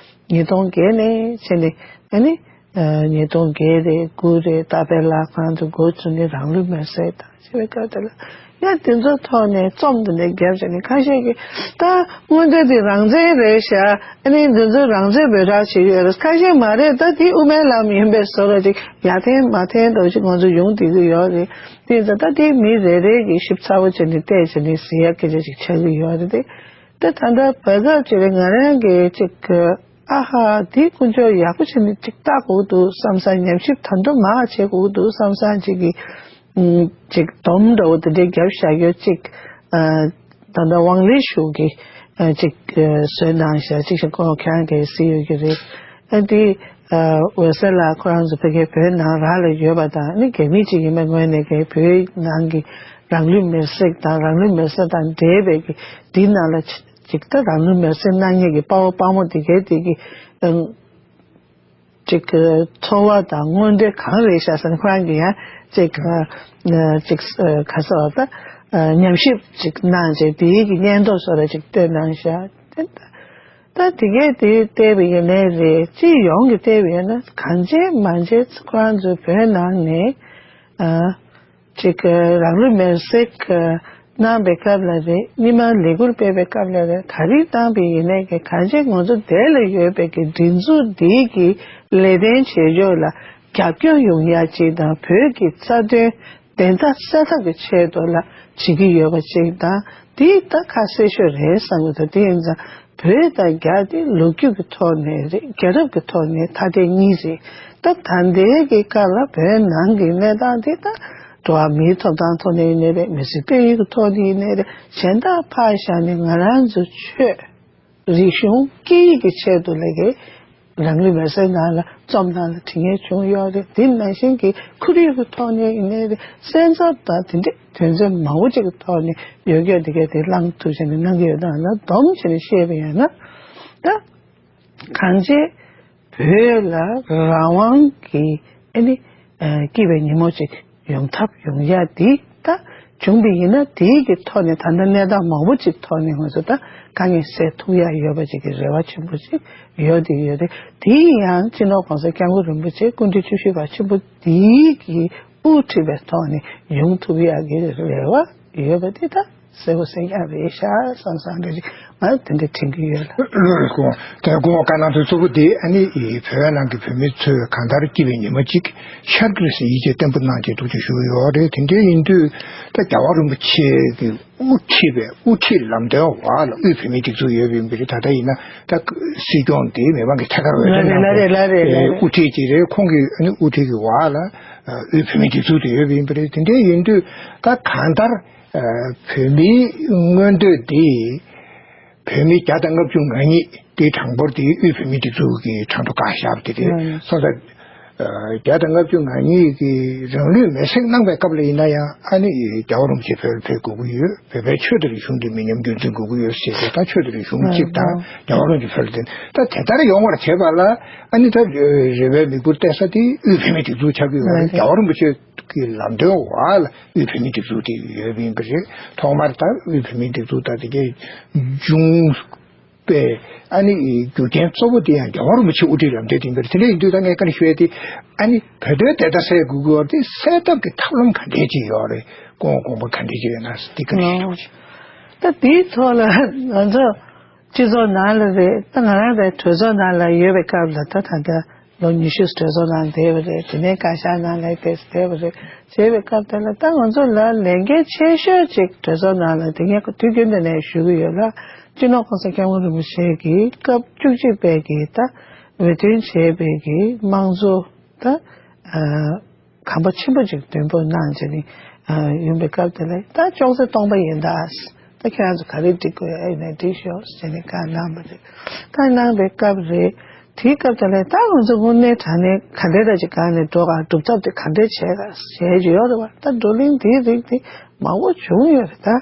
ཉིས་སྟོང་བརྒྱད་ནས་བྱས་ནས་ཨ་ནི་ཨ་ཉིས་སྟོང་བརྒྱད་རེད། དགུ་རེད། ད་བེ་ལ་ཁང་དུ་འགོ་བཙུགས་ནས་རང་ལུས་མེར་སྲེག་དང་བྱས་པའི་སྐབས་དེ་ལ། ཡང་དེ་ཚོའི་ཐོག་ནས་རྩོམ་དེ་འདྲ་བརྒྱབ་བྱས་ནས། ཁ་ཤས་ཀྱིས་ད་མངོན་འདོད་དེ་རང་བཙན་རེད་ཤག་ཨ་ནི་འདི་ཚོ་རང་བཙན་འབོད་སྒྲ་བྱེད་ཀྱི་ཡོད་རེད། ཁ་ཤས་མ་རེད། ད་དེ་དབུ་མའི་ལམ་ཡིན་པའི་བཟོ་འདྲ་ཅིག་ཡར་འཐེན་མར་འཐེན་འདྲ་ཅིག་ང་ཚོ་ཡོང་བསྡད་ཀྱི་ཡོད་རེད། དེ་ཚོ་ད་དེ་མི་རེ་རེ་གིས་ཞིབ་ཚགས་པོ་བྱས་ནས་བལྟས་བྱས་ནས་ཟེར་ཡ་སྐད་ཆ་ཅིག་ཆགས་ཀྱི་ཡོད་རེད་དེ། ད་ད་ལྟ་བར་སྐབས་ཅིག་ལ་ང་རང་གིས་ཅིག་ཨ་ཧ་འདི་དཀོན་མཆོག་ཡག་པོ་བྱས་ནས་ཅིག་ལྟ་དགོས་འདུག་བསམ་བསམ། ཉམས་ཞིབ་ད་དུང་མང་བ་བྱེད་དགོས་འདུག་བསམ་བསམ་ཅིག་གི་ཅིག་སྡོམ་འདྲ་བོ་དེ་འདྲའི་རྒྱབ་བཞག་ཡོད་ཅིག་ད་ལྟ་ཝང་ལི་ཞུ་གི་ཅིག་བཟོས་གནང་བཞག་ཅིག་ཞིག་ཁོང་ཁྱེད་རང་གིས་གཟིགས་ཡོད་ཀྱི་རེད། ཨ་འདི་འོད་ཟེར་ལགས་ཁོ་རང་ཚོ་ཕ་གིའི་བོད་ནང་རག་ལ་ཡོད་པ་དང་ནི་རྒྱ་མི་ཅིག་ཡིན་པའི་ངོས་ནས་ཀྱི་བོད་ནང་གི་རང་ལུས་མེར་སྲེག་དང་རང་ལུས་མེར་སྲེག་དང་འབྲེལ་བའི་གི་འདི་ནང་ལ་ཅིག་ད་རང་ལུས་མེར་སྲེག་གནང་མཁན་གྱི་དཔའ་བོ་དཔའ་མོ་དེ་གའི་དེ་གི་ཅིག་གི་ཚོར་བ་དང་མངོན་འདོད་གང་རེད་ཤག་ཟེར་ན། ཁོ་རང་གིས་ཡང་ཅིག་ཅིག་ག་ཟེར་བ་ད་ཉམས་ཞིབ་ཅིག་གནང་བྱས་དེའི་གི་སྙན་ཐོ་སོགས་ར་ཅིག་བཏོན་གནང་ཤག་ད་དེ་གས་དེ་བལྟས་པ་ཡིན་ནའི་རེད། སྤྱི་ཡོངས་ཀྱི་བལྟས་པ་ཡིན་ན་གང་བྱས་མང་བྱས་ཁོ་རང་ཚོའི་བོད་ནང་ནས་ཅིག་རང་ལུས་མེར་སྲེག་གནང་བའི་སྐབས་ལ་རེད། སྔོན་མ་ལས་འགུལ་སྤེལ་བའི་སྐབས་ལ་རེད། ག་རེ་བཏང་བ་ཡིན་ནའི་གི་གང་བྱས་ང་ཚོ་འདི་ལ་ཡོད་པའི་གི་སྒྲིག་འཛུགས་འདིའི་གི་ལས་དོན་བྱེད་ཕྱོགས་ལ་རྒྱབ་སྐྱོར་ཡོང་ཡ་ཅིག་དང་བོད་ཀྱི་རྩ་དོན་བདེན་མཐའ་གསལ་ཐབས་ཀྱི་ཆེད་དུ་ལ་བྱེད་ཀྱི་ཡོད་པ་ཅིག་དང་། འདི་ད་ཁ་གསལ་ཤོས་རེད་བསམ་གྱི་འདུག་དེ་ཡིན་ཙང་བོད་དང་རྒྱ་དེ་ལོ་རྒྱུས་ཀྱི་ཐོག་ནས་རེད། རྒྱལ་རབས་ཀྱི་ཐོག་ནས་ཐ་དད་གཉིས་རེད། ད་ད་ལྟའི་གི་སྐབས་ལ་བོད་ནང་གི་གནས་སྟངས་དེ་ད་འགྲོ་བ་མིའི་ཐོབ་ཐང་ཐོག་ནས་ཡིན་ནའི་རེད། མི་སེར་སྐད་ཡིག་གི་ཐོག་ནས་ཡིན་ནའི་རེད། གཞན་དག་ཕར་བཞག་ནས་ང་རང་ཚོ་ཆོས་རིག་གཞུང་སྐད་ཡིག་གི་ཆེད་དུ་ལས་ཀའི་རང་ལུས་མེར་སྲེག་གནང་ལ་རྩོམ་གནང་ལ་བྲིས་མཁན་བྱུང་ཡོད་རེད། དེ་ནང་བཞིན་གྱི་ཁོར་ཡུག་གི་ཐོག་ནས་ཡིན་ནའི་རེད། སེམས་འཚབ་དང་དེ་འདྲའི་དོན་ཚན་མང་པོ་ཅིག་གི་ཐོག་ནས་ཡོད་རྒྱུ་དེ་གས་དེ་བླངས་ཐུབ་བྱས་ནས་གནང་གི་ཡོད་དང་ན་སྡོམ་བྱས་ནས་བཤད་པ་ཡིན་ན། ད་གང་བྱས་བོད་ལ་རང་དབང་གི་ཨ་ནི་སྐྱིད་པའི་ཉིན་མོ་ཅིག་ཡོང་ཐབས་ཡོང་ཡ་དེ་ད་བྱུང་བ་ཡིན་ན། དེའི་གི་ཐོག་ནས་ད་ལྟ་གནས་སྟངས་མང་པོ་ཅིག་ཐོག་ནས་ང་ཚོ་ད་དཀའ་ངལ་སེལ་ཐུབ་ཡ་ཡོད་པ་ཅིག་གི་རེ་བ་ཆེན་པོ་ཅིག་ཡོད་དེ་ཡོད་རེད། དེ་ཡང་སྤྱི་ནོར་༸གོང་ས་༸སྐྱབས་མགོན་རིན་པོ་ཆེ་སྐུ་ཕྲེང་བཅུ་བཞི་པ་ཆེན་པོ་དེའི་གི་དབུ་ཁྲིད་པའི་ཐོག་ནས་ཡོང་ཐུབ་ཡ་གི་རེ་བ་ཡོད་པ་དེ་ད་གསལ་པོ་གསལ་རྐྱང་རེད་ཤག་བསམ་བསམ་འདྲ་ཅིག་ང་དེ་འདྲ་དྲན་གྱི་ཡོད་ལ། ལགས་སོ། དེ་སྐུ་ངོ་བཀའ་གནང་དོན་གཙོ་བོ་དེ་ཨ་ནི་བོད་ནང་གི་བོད་མི་ཚོས་གང་ལྟར་སྐྱིད་པའི་ཉི་མ་གཅིག་ཤར་གྱི་རེད་ཟེར་ཡིད་ཆེས་བརྟན་པོ་གནང་བྱས་འདུག་ཅེས་ཞུ་གི་ཡོད་རེད། དེ་འདྲ་ཡིན་དུས་ད་རྒྱལ་བ་རིན་པོ་ཆེ་གི་དབུ་ཁྲིད་པའི་དབུ་ཁྲིད་ལམ་སྟོན་འོག་ལ་དབུས་བོད་མིའི་སྒྲིག་འཛུགས་ཡོད་པ་ཡིན་པ་རེད། ད་ལྟ་ཡིན་ན་ད་སྲིད་སྐྱོང་དེ་མི་མང་གི་ཐད་ཀར་འོས་ལ་ཐོན་རེད་གནང་ལ་རེད་ལ་རེད་ལ་བའི་རེད། དབུ་ཁྲིད་ཅིག་རེད། ཁོང་གི་ཨ་ནི་དབུ་ཁྲིད་ཀྱི་འོག་ལ་དབུས་བོད་མིའི་སྒྲིག་འཛུགས་དེ་ཡོད་པ་ཡིན་པ་རེད། དེ་འདྲ་ཡིན་དུས་ད་གང་ལྟར་བོད་མིའི་མངོན་འདོད་དེ་བོད་མི་བརྒྱ་དང་ལྔ་བཅུ་ང་གཉིས་དེའི་གྲངས་འབོར་དེ་དབུས་བོད་མིའི་སྒྲིག་འཛུགས་ཀྱི་གྲངས་ཐོ་བཀག་བཞག་པ་དེ་རེད། སོང་ཙང་བརྒྱ་དང་ལྔ་བཅུ་ང་གཉིས་ཀྱིས་རང་ལུས་མེར་སྲེག་གནང་བའི་སྐབས་ལ་ཡིན་ན་ཡང་ཨ་ནི་རྒྱལ་བ་རིན་པོ་ཆེ་བོད་ལ་ཕེབས་དགོས་ཀྱི་ཡོད། བོད་པའི་ཆོས་དང་རིག་གཞུང་དེ་མི་ཉམས་རྒྱུན་འཛིན་དགོས་ཀྱི་ཡོད་ཟེར་ཏེ། ད་ཆོས་དང་རིག་གཞུང་གཅིག་དང་རྒྱལ་བ་རིན་པོ་ཆེ་བོད་ལ་བསྟེན། ད་དེ་ལྟར་ཡོང་བར་བྱེད་པ་ལ་ཨ་ནི་ད་རེ་བའི་མིག་དཔེར་བལྟས་ས་དེ་དབུས་བོད་མིའི་སྒྲིག་འཛུགས་ཆགས་ཀྱི་ཡོད་རེད། རྒྱལ་བ་རིན་པོ་ཆེ་གི་ལམ་སྟོན་འོག་ལ་དབུས་བོད་མིའི་སྒྲིག་འཛུགས་དེ་ཡོད་པ་ཡིན་པ་རེད། ཐོག་མར་ད་དབུས་བོད་མིའི་སྒྲིག་འཛུགས་ད་དེ་གའི་འབྱུང་པའི་ཨ་ནི་རྒྱུ་རྐྱེན་གཙོ་བོ་དེ་ཡང་རྒྱལ་བ་རིན་པོ་ཆེ་དབུ་ཁྲིད་ལམ་སྟོན་དེ་ཡིན་པ་རེད། དེ་འདྲ་ཡིན་དུས་ད་ངས་བཀའ་འདྲི་ཞུ་ཡ་དེ་ཨ་ནི་བོད་དོན་བདེན་མཐའ་གསལ་དགོས་ཀྱི་ཡོད་རེད་དེ་གསལ་ཐབས་ཀྱི་ཐབས་ལམ་ག་འདྲས་ཅིག་ཡོད་རེད། སྐུ་ངོ་དགོངས་པ་ག་འདྲས་ཅིག་ཡོད་ན་དེ་བཀའ་འདྲི་ཞུ་ཡ་ཅིག་ད་དེའི་ཐོག་ལ་ང་ཚོ་སྤྱི་ཚོགས་ནང་ལ་རེད། ད་ང་རང་རེད། གྲོས་ཚོགས་ནང་ལ་ཡོད་པའི་སྐབས་ལ་ད་ད་ལྟ་ལོ་ཉི་ཤུ་གྲོས་ཚོགས་ནང་བསྡད་པ་རེད། དེ་ནས་བཀའ་ཤག་ནང་ལ་བསྡད་བསྡད་པ་རེད། བྱས་པའི་སྐབས་དེ་ལ་ད་ང་ཚོ་ལ་ལས་འགན་ཆེ་ཤོས་ཅིག་གྲོས་ཚོགས་ནང་ལ་དེ་ངས་དུས་རྒྱུན་དུ་ནས་ཞུ་གི་ཡོད་ལ། སྤྱི་ནོར་༸གོང་ས་༸སྐྱབས་མགོན་རིན་པོ་ཆེ་གིས་སྐབས་བཅུ་གཅིག་པའི་གི་ད་འོས་ཐོན་བྱས་པའི་གི་དམངས་གཙོ་ད་ཨ། གོམ་པ་ཆེན་པོ་ཅིག་མདུན་སྤོ་གནང་བྱས་ནས་ཡོང་པའི་སྐབས་དེ་ལ་ད་ཅོག་ཙེ་སྟོང་པ་ཡིན་ད། ད་ཁྱེད་རང་ཚོ་ག་རེ་འགྲིག་དགོས་ཡ་ཡིན་ན་འགྲིག་ཤོག་ཟེར་ནས་བཀའ་གནང་བ་རེད། བཀའ་གནང་བའི་སྐབས་རེད། དེའི་སྐབས་དེ་ལ་ད་ང་ཚོ་དངོས་གནས་དྲང་གནས་ག་འདྲས་ད་ཅིག་གང་ནས་འགྲོ་ག་སྒྲུབ་ཐབས་དེ་ག་འདྲས་བྱས་ག་བྱས་ཀྱི་ཡོད་རེད་བ། ད་བགྲོ་གླེང་དེའི་རིགས་དེ་མང་པོ་བྱུང་ཡོད་རེད་ད།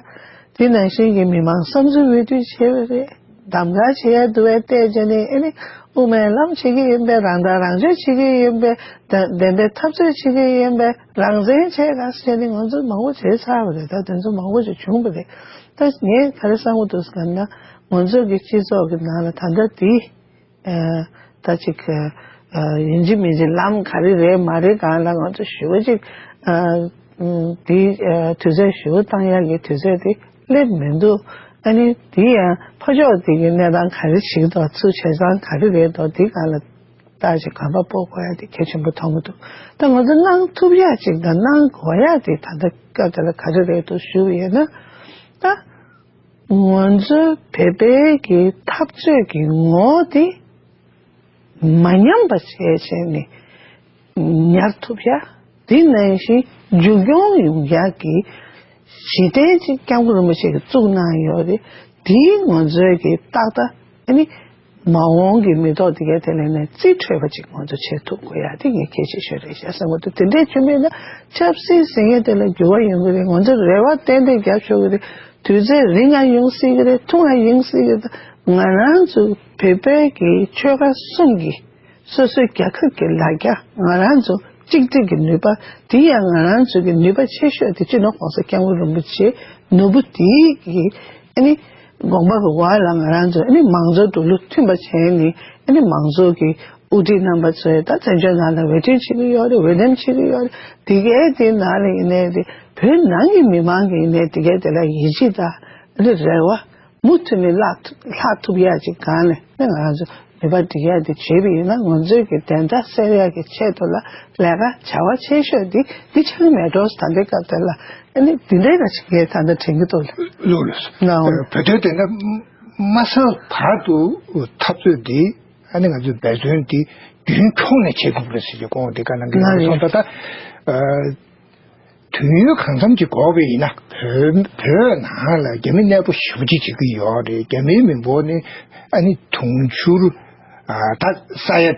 དེ་ནང་བཞིན་གྱི་མི་མང་བསམ་ཚུལ་འོས་བསྡུ་བྱས་པ་རེད། གདམ་ག་བྱེད་ཡ་འདུག་བས་བལྟས་བྱས་ནས་ཨེ་ནི་དབུ་མའི་ལམ་བྱེད་ཀྱི་ཡིན་པས། རང་ཐག་རང་གཅོད་བྱེད་ཀྱི་ཡིན་པས། ད་བདེན་པའི་འཐབ་རྩོད་བྱེད་ཀྱི་ཡིན་པས། རང་བཙན་བྱས་ག་ཟེར་ནས་ང་ཚོ་མང་པོ་བྱས་ཚར་བ་རེད། ད་དེ་ཚོ་མང་པོ་ཞིག་བྱུང་བ་རེད། ད་ངས་ག་རེ་བསམ་གྱི་འདུག་ཟེར་ན་ང་ཚོ་གི་སྤྱི་ཚོགས་ཀྱི་ནང་ལ་ད་ལྟ་དེ་ད་ཅིག་ཡིན་གཅིག་མིན་གཅིག་ལམ་ག་རེ་རེད་མ་རེད་སྒང་ལ་ང་ཚོ་ཞུ་བ་ཅིག་དེ་དུས་ཚོད་ཞུ་བཏང་ཡག་གི་དུས་ཚོད་དེ་སླེབས་མི་འདུག་ཨ་ནི་དེ་ཡང་ཕར་ཕྱོགས་དེ་གི་གནས་སྟངས་ག་རེ་བྱེད་ཀྱི་འདུག་ཚུར་བྱེད་སྟངས་ག་རེ་རེད་འདུག་དེ་སྒང་ལ་ལྟ་ཅིག་གོམ་པ་སྤོ་དགོས་ཡ་དེ་གལ་ཆེན་པོ་མཐོང་གི་འདུག་ད་ང་ཚོ་གནང་ཐུབ་ཡ་ཅིག་དང་གནང་དགོས་ཡ་དེ་ད་ལྟ་སྐབས་དེ་ལ་ག་རེ་རེད་འདུག་ཞུ་བ་ཡིན་ན་ད། ང་ཚོའི་བོད་པའི་གི་འཐབ་རྩོད་ཀྱི་ངོ་བོ་དེ་མ་ཉམས་པ་བྱས་བྱས་ནས་ཉར་ཐུབ་ཡ། དེ་ནང་བཞིན་མཇུག་སྐྱོང་ཡོང་ཡ་གི་གཞི་རྟེན་ཅིག་སྐྱབས་མགོན་རིན་པོ་ཆེ་གིས་བཙུགས་གནང་ཡོད་རེད། དེའི་ང་ཚོའི་གི་ཏག་ཏག་ཨ་ནི་མ་འོངས་ཀྱི་མི་ཐོག་དེ་གའི་ཐད་ལ་ནས་རྩིས་འཕྲོད་པ་ཅིག་ང་ཚོ་བྱེད་ཐུབ་དགོས་ཡ་དེ་ངས་གལ་ཆེ་ཤོས་རེད་ཤག་བསམ་གྱི་འདུག་དེ་འདྲས་བྱུང་མེད་ན་ཆབ་སྲིད་ཟེར་མཁན་དེ་ལ་འགྱུར་བ་ཡོང་གི་རེད། ང་ཚོ་རེ་བ་ཏན་ཏན་རྒྱབ་ཆོག་གི་རེད། དུས་ཚོད་རིང་ང་ཡོང་སྲིད་ཀྱི་རེད། ཐུང་ང་ཡོང་སྲིད་ཀྱི་རེད། ང་རང་ཚོ་བོད་པའི་གི་ཆོལ་ཁ་གསུམ་གྱི་སོ་སོའི་རྒྱལ་ཁབ་ཀྱི་ལ་རྒྱ། ང་རང་ཚོ་གཅིག་སྒྲིལ་གྱི་ནུས་པ། དེ་ཡང་ང་རང་ཚོ་གི་ནུས་པ་ཆེ་ཤོས་དེ་སྤྱི་ནོར་༸གོང་ས་༸སྐྱབས་མགོན་རིན་པོ་ཆེ་ནོར་བུ་དེའི་གི་ཨ་ནི་དགོངས་པ་གི་འོག་ལ་ང་རང་ཚོ་ཨ་ནི་མང་གཙོའི་འགྲོ་ལུགས་མཐུན་པ་བྱས་ནས་ཨ་ནི་མང་གཙོ་གི་དབུ་ཁྲིད་རྣམ་པ་ཚོས་ད་བཙན་བྱོལ་ནང་ལ་འོས་འདེམས་བྱེད་ཀྱི་ཡོད་རེད། འོས་འདེམས་བྱེད་ཀྱི་ཡོད་རེད། དེ་གའི་དེ་ནང་ལ་ཡིན་ནའི་དེ་བོད་ནང་གི་མི་མང་གི་ཡིན་ནའི་དེ་གའི་དེ་ལ་ཡིད་ཆེས་དང་ཨ་ནི་རེ་བ། མུ་མཐུད་ནས་ལྷག་ལྷག་ཐུབ་ཡག་ཅིག་སྒང་ནས་ནི་ང་རང་ཚོ་ནུས་པ་སྒྲིག་ཡག་དེ་བྱས་པ་ཡིན་ན་ང་ཚོའི་གི་བདེན་མཐའ་གསལ་ཡག་གི་ཆེད་དུ་ལ་ལས་ཀ་བྱ་བ་ཆེ་ཤོས་འདི་འདི་ཆགས་ཀྱི་མེད་འགྲོ། ད་ལྟའི་སྐབས་དེ་ལ་ཨ་ནི་འདི་འདྲའི་ར་ཅིག་ངས་ད་ལྟ་དྲན་གྱི་འདུག་ལ། ལོ་ལོ། ནའོ། བོད་དོན་དེ་འདྲ་དམའ་ས་བར་དུ་འཐབ་རྩོད་འདི་ཨ་ནི་ང་ཚོའི་འབད་བརྩོན་འདི་རྒྱུན་འཁྱོངས་ནས་བྱེད་དགོས་པ་རེད་ཟེར་གྱི་དགོངས་དེ་ག་ནང་གི་ང་ལ་སོང་ད་ལྟ། དུས་ཡུན་གང་འཚམ་ཅིག་འགོར་བ་ཡིན་ན་བོད་བོད་ནང་ལ་རྒྱ་མི་གནས་སྤོ་ཞེ་པོ་ཅིག་བྱེད་ཀྱི་ཡོད་རེད། རྒྱ་མིའི་མི་འབོར་ནི་ཨ་ནི་དུང་ཕྱུར་ཨ་ད་ས་ཡ་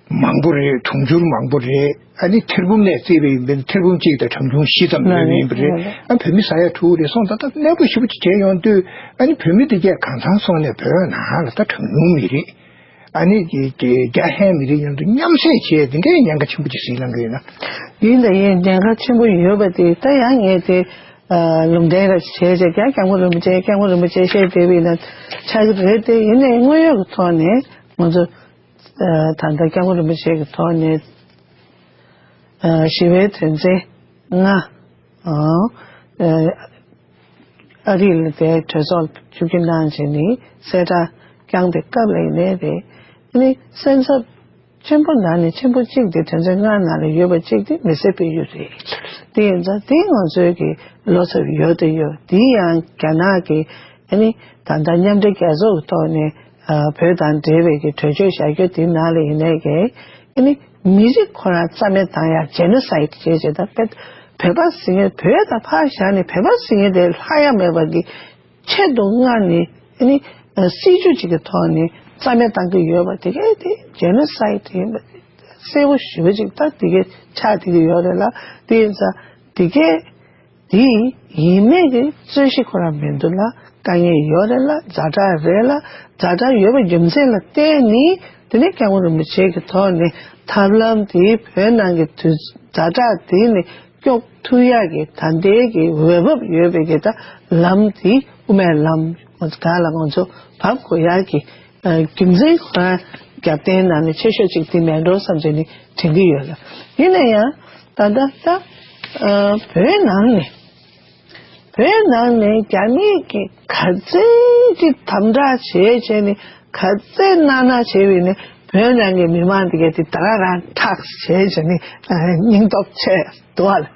མང་པོ་རེད། དུང་ཕྱུར་མང་པོ་རེད། ཨ་ནི་ཐེར་འབུམ་ནས་བརྩིས་པ་ཡིན་པས་ཐེར་འབུམ་གཅིག་དང་གྲངས་ཆུང་བཞི་ཙམ་ཡོད་པ་ཡིན་པ་རེད། ཨ་བོད་མི་ས་ཡ་དྲུག་རེད་སོང་ད་ད་གནས་སྤོ་ཞེ་པོ་ཅིག་བྱས་ཡོང་དུས་ཨ་ནི་བོད་མི་དེ་གས་གང་ཚང་སོང་ནས་བོད་ནང་ལ་ད་གྲངས་ཉུང་མི་རེད། ཨ་ནི་རྒྱ་ཧན་མི་རིགས་མཉམ་དུ་མཉམ་བསྲེས་བྱས་དེ་འདྲའི་ཉེན་ཁ་ཆེན་པོ་ཅིག་ཟིན་ལངས་ཀྱི་ཡོད་ན། ཡིན་ད་ཡིན་ཉེན་ཁ་ཆེན་པོ་ཡོད་པ་དེ་ད་ཡང་ངས་དེ་ལུང་འདྲེན་ར་བྱས་བྱས་ཀྱང་སྐྱབས་མགོན་རིན་པོ་ཆེ་སྐྱབས་མགོན་རིན་པོ་ཆེ་བཤད་བསྡད་པ་ཡིན་ན་ཆགས་ཀྱི་རེད་དེ། ཡིན་ནའི་དངོས་ཡོད་ཀྱི་ཐོག་ནས་ང་ཚོ་ད་ལྟ་སྐྱབས་མགོན་རིན་པོ་ཆེ་གི་ཐོག་ནས་ཞི་བའི་དོན་ཚན་ལྔ། ཨ་རི་ལ་དེ་གྲོས་ཚོགས་ལ་ཆིབས་བསྒྱུར་གནང་བྱས་ནས་གསལ་བསྒྲགས་བསྐྱངས་པའི་སྐབས་ལ་ཡིན་ནའི་རེད། ཨ་ནི་སེམས་འཚབ་ཆེན་པོ་ནང་ནས་ཆེན་པོ་གཅིག་དེ་དོན་ཚན་ལྔ་ནང་ལ་ཡོད་པ་གཅིག་དེ་མི་སེར་སྤེལ་རྒྱུ་རེད། དེ་ཡིན་ཙང་དེ་ང་ཚོའི་གི་བློ་འཚབ་ཡོད་དུ་ཡོད། དེ་ཡང་རྒྱ་ནག་གི་ཨ་ནི་ད་ལྟ་མཉམ་འབྲེལ་རྒྱལ་ཚོགས་ཀྱི་ཐོག་ནས་བོད་དང་འབྲེལ་བའི་གི་གྲོས་ཆོད་བཞག་རྒྱུ་དེ་ནང་ལ་ཡིན་ནའི་གི་ཨ་ནི། མི་རིགས་ཁོ་རང་རྩ་མེད་བཏང་ཡ་ཇེ་ནོ་སའིད་བྱས་བྱས་ད་བོད་བོད་པ་ཟེར་མཁན་བོད་དང་ཕར་བཞག་ནས་བོད་པ་ཟེར་མཁན་དེ་ལྷག་ཡ་མེད་པ་གི་ཆེད་དུ་མངགས་ནས་ཨ་ནི་སྲིད་ཇུས་ཅིག་གི་ཐོག་ནས་རྩ་མེད་བཏང་གི་ཡོད་པ་དེ་གས་དེ་ཇེ་ནོ་སའིད་ཡིན་པ་གསལ་པོ་ཞེ་པོ་ཅིག་ད་དེ་གས་ཆགས་བསྡད་ཀྱི་ཡོད་རེད་ལ། དེ་ཡིན་ཙང་དེ་གས། དེ་ཡིན་མེད་ཀྱི་རྩོད་གཞི་ཁོ་རང་མི་འདུག་ལ། དཀའ་ངལ་ཡོད་རེད་ལ། ཛ་དྲག་རེད་ལ། ཛ་དྲག་ཡོད་པའི་རྒྱུ་མཚན་ལ་བརྟེན་ནས་དེ་ནས་སྐྱབས་མགོན་རིན་པོ་ཆེ་གི་ཐོག་ནས་ཐབས་ལམ་དེ་བོད་ནང་གི་དུས་ཛ་དྲག་དེ་ནས་སྐྱོབ་ཐུབ་ཡག་གི་ད་ལྟའི་གི་འོས་བབ་ཡོད་པའི་གི་ད་ལམ་དེ་དབུ་མའི་ལམ་གང་ལ་ང་ཚོ་བབ་དགོས་ཡག་གི་རྒྱུ་མཚན་ཁོ་རང་རྒྱབ་རྟེན་ནང་ནས་ཆེ་ཤོས་གཅིག་དེ་མེད་འགྲོ་བསམ་བྱས་ནས་དྲན་གྱི་ཡོད་ལ། ཡིན་ན་ཡང་ད་ལྟ་ད་བོད་ནང་ནས་བོད་ནང་ནས་རྒྱ་མིས་ཀྱི་ག་ཚད་ཀྱི་དམ་དྲག་བྱས་བྱས་ནས་ག་ཚད་གནང་གནང་བྱས་པས་ནས་བོད་ནང་གི་མི་མང་དེ་གས་དེ་ད་ར་རང་ཐག་བྱས་བྱས་ནས་སྙིང་སྟོབས་ཆེ་འདུག་བ་ལ།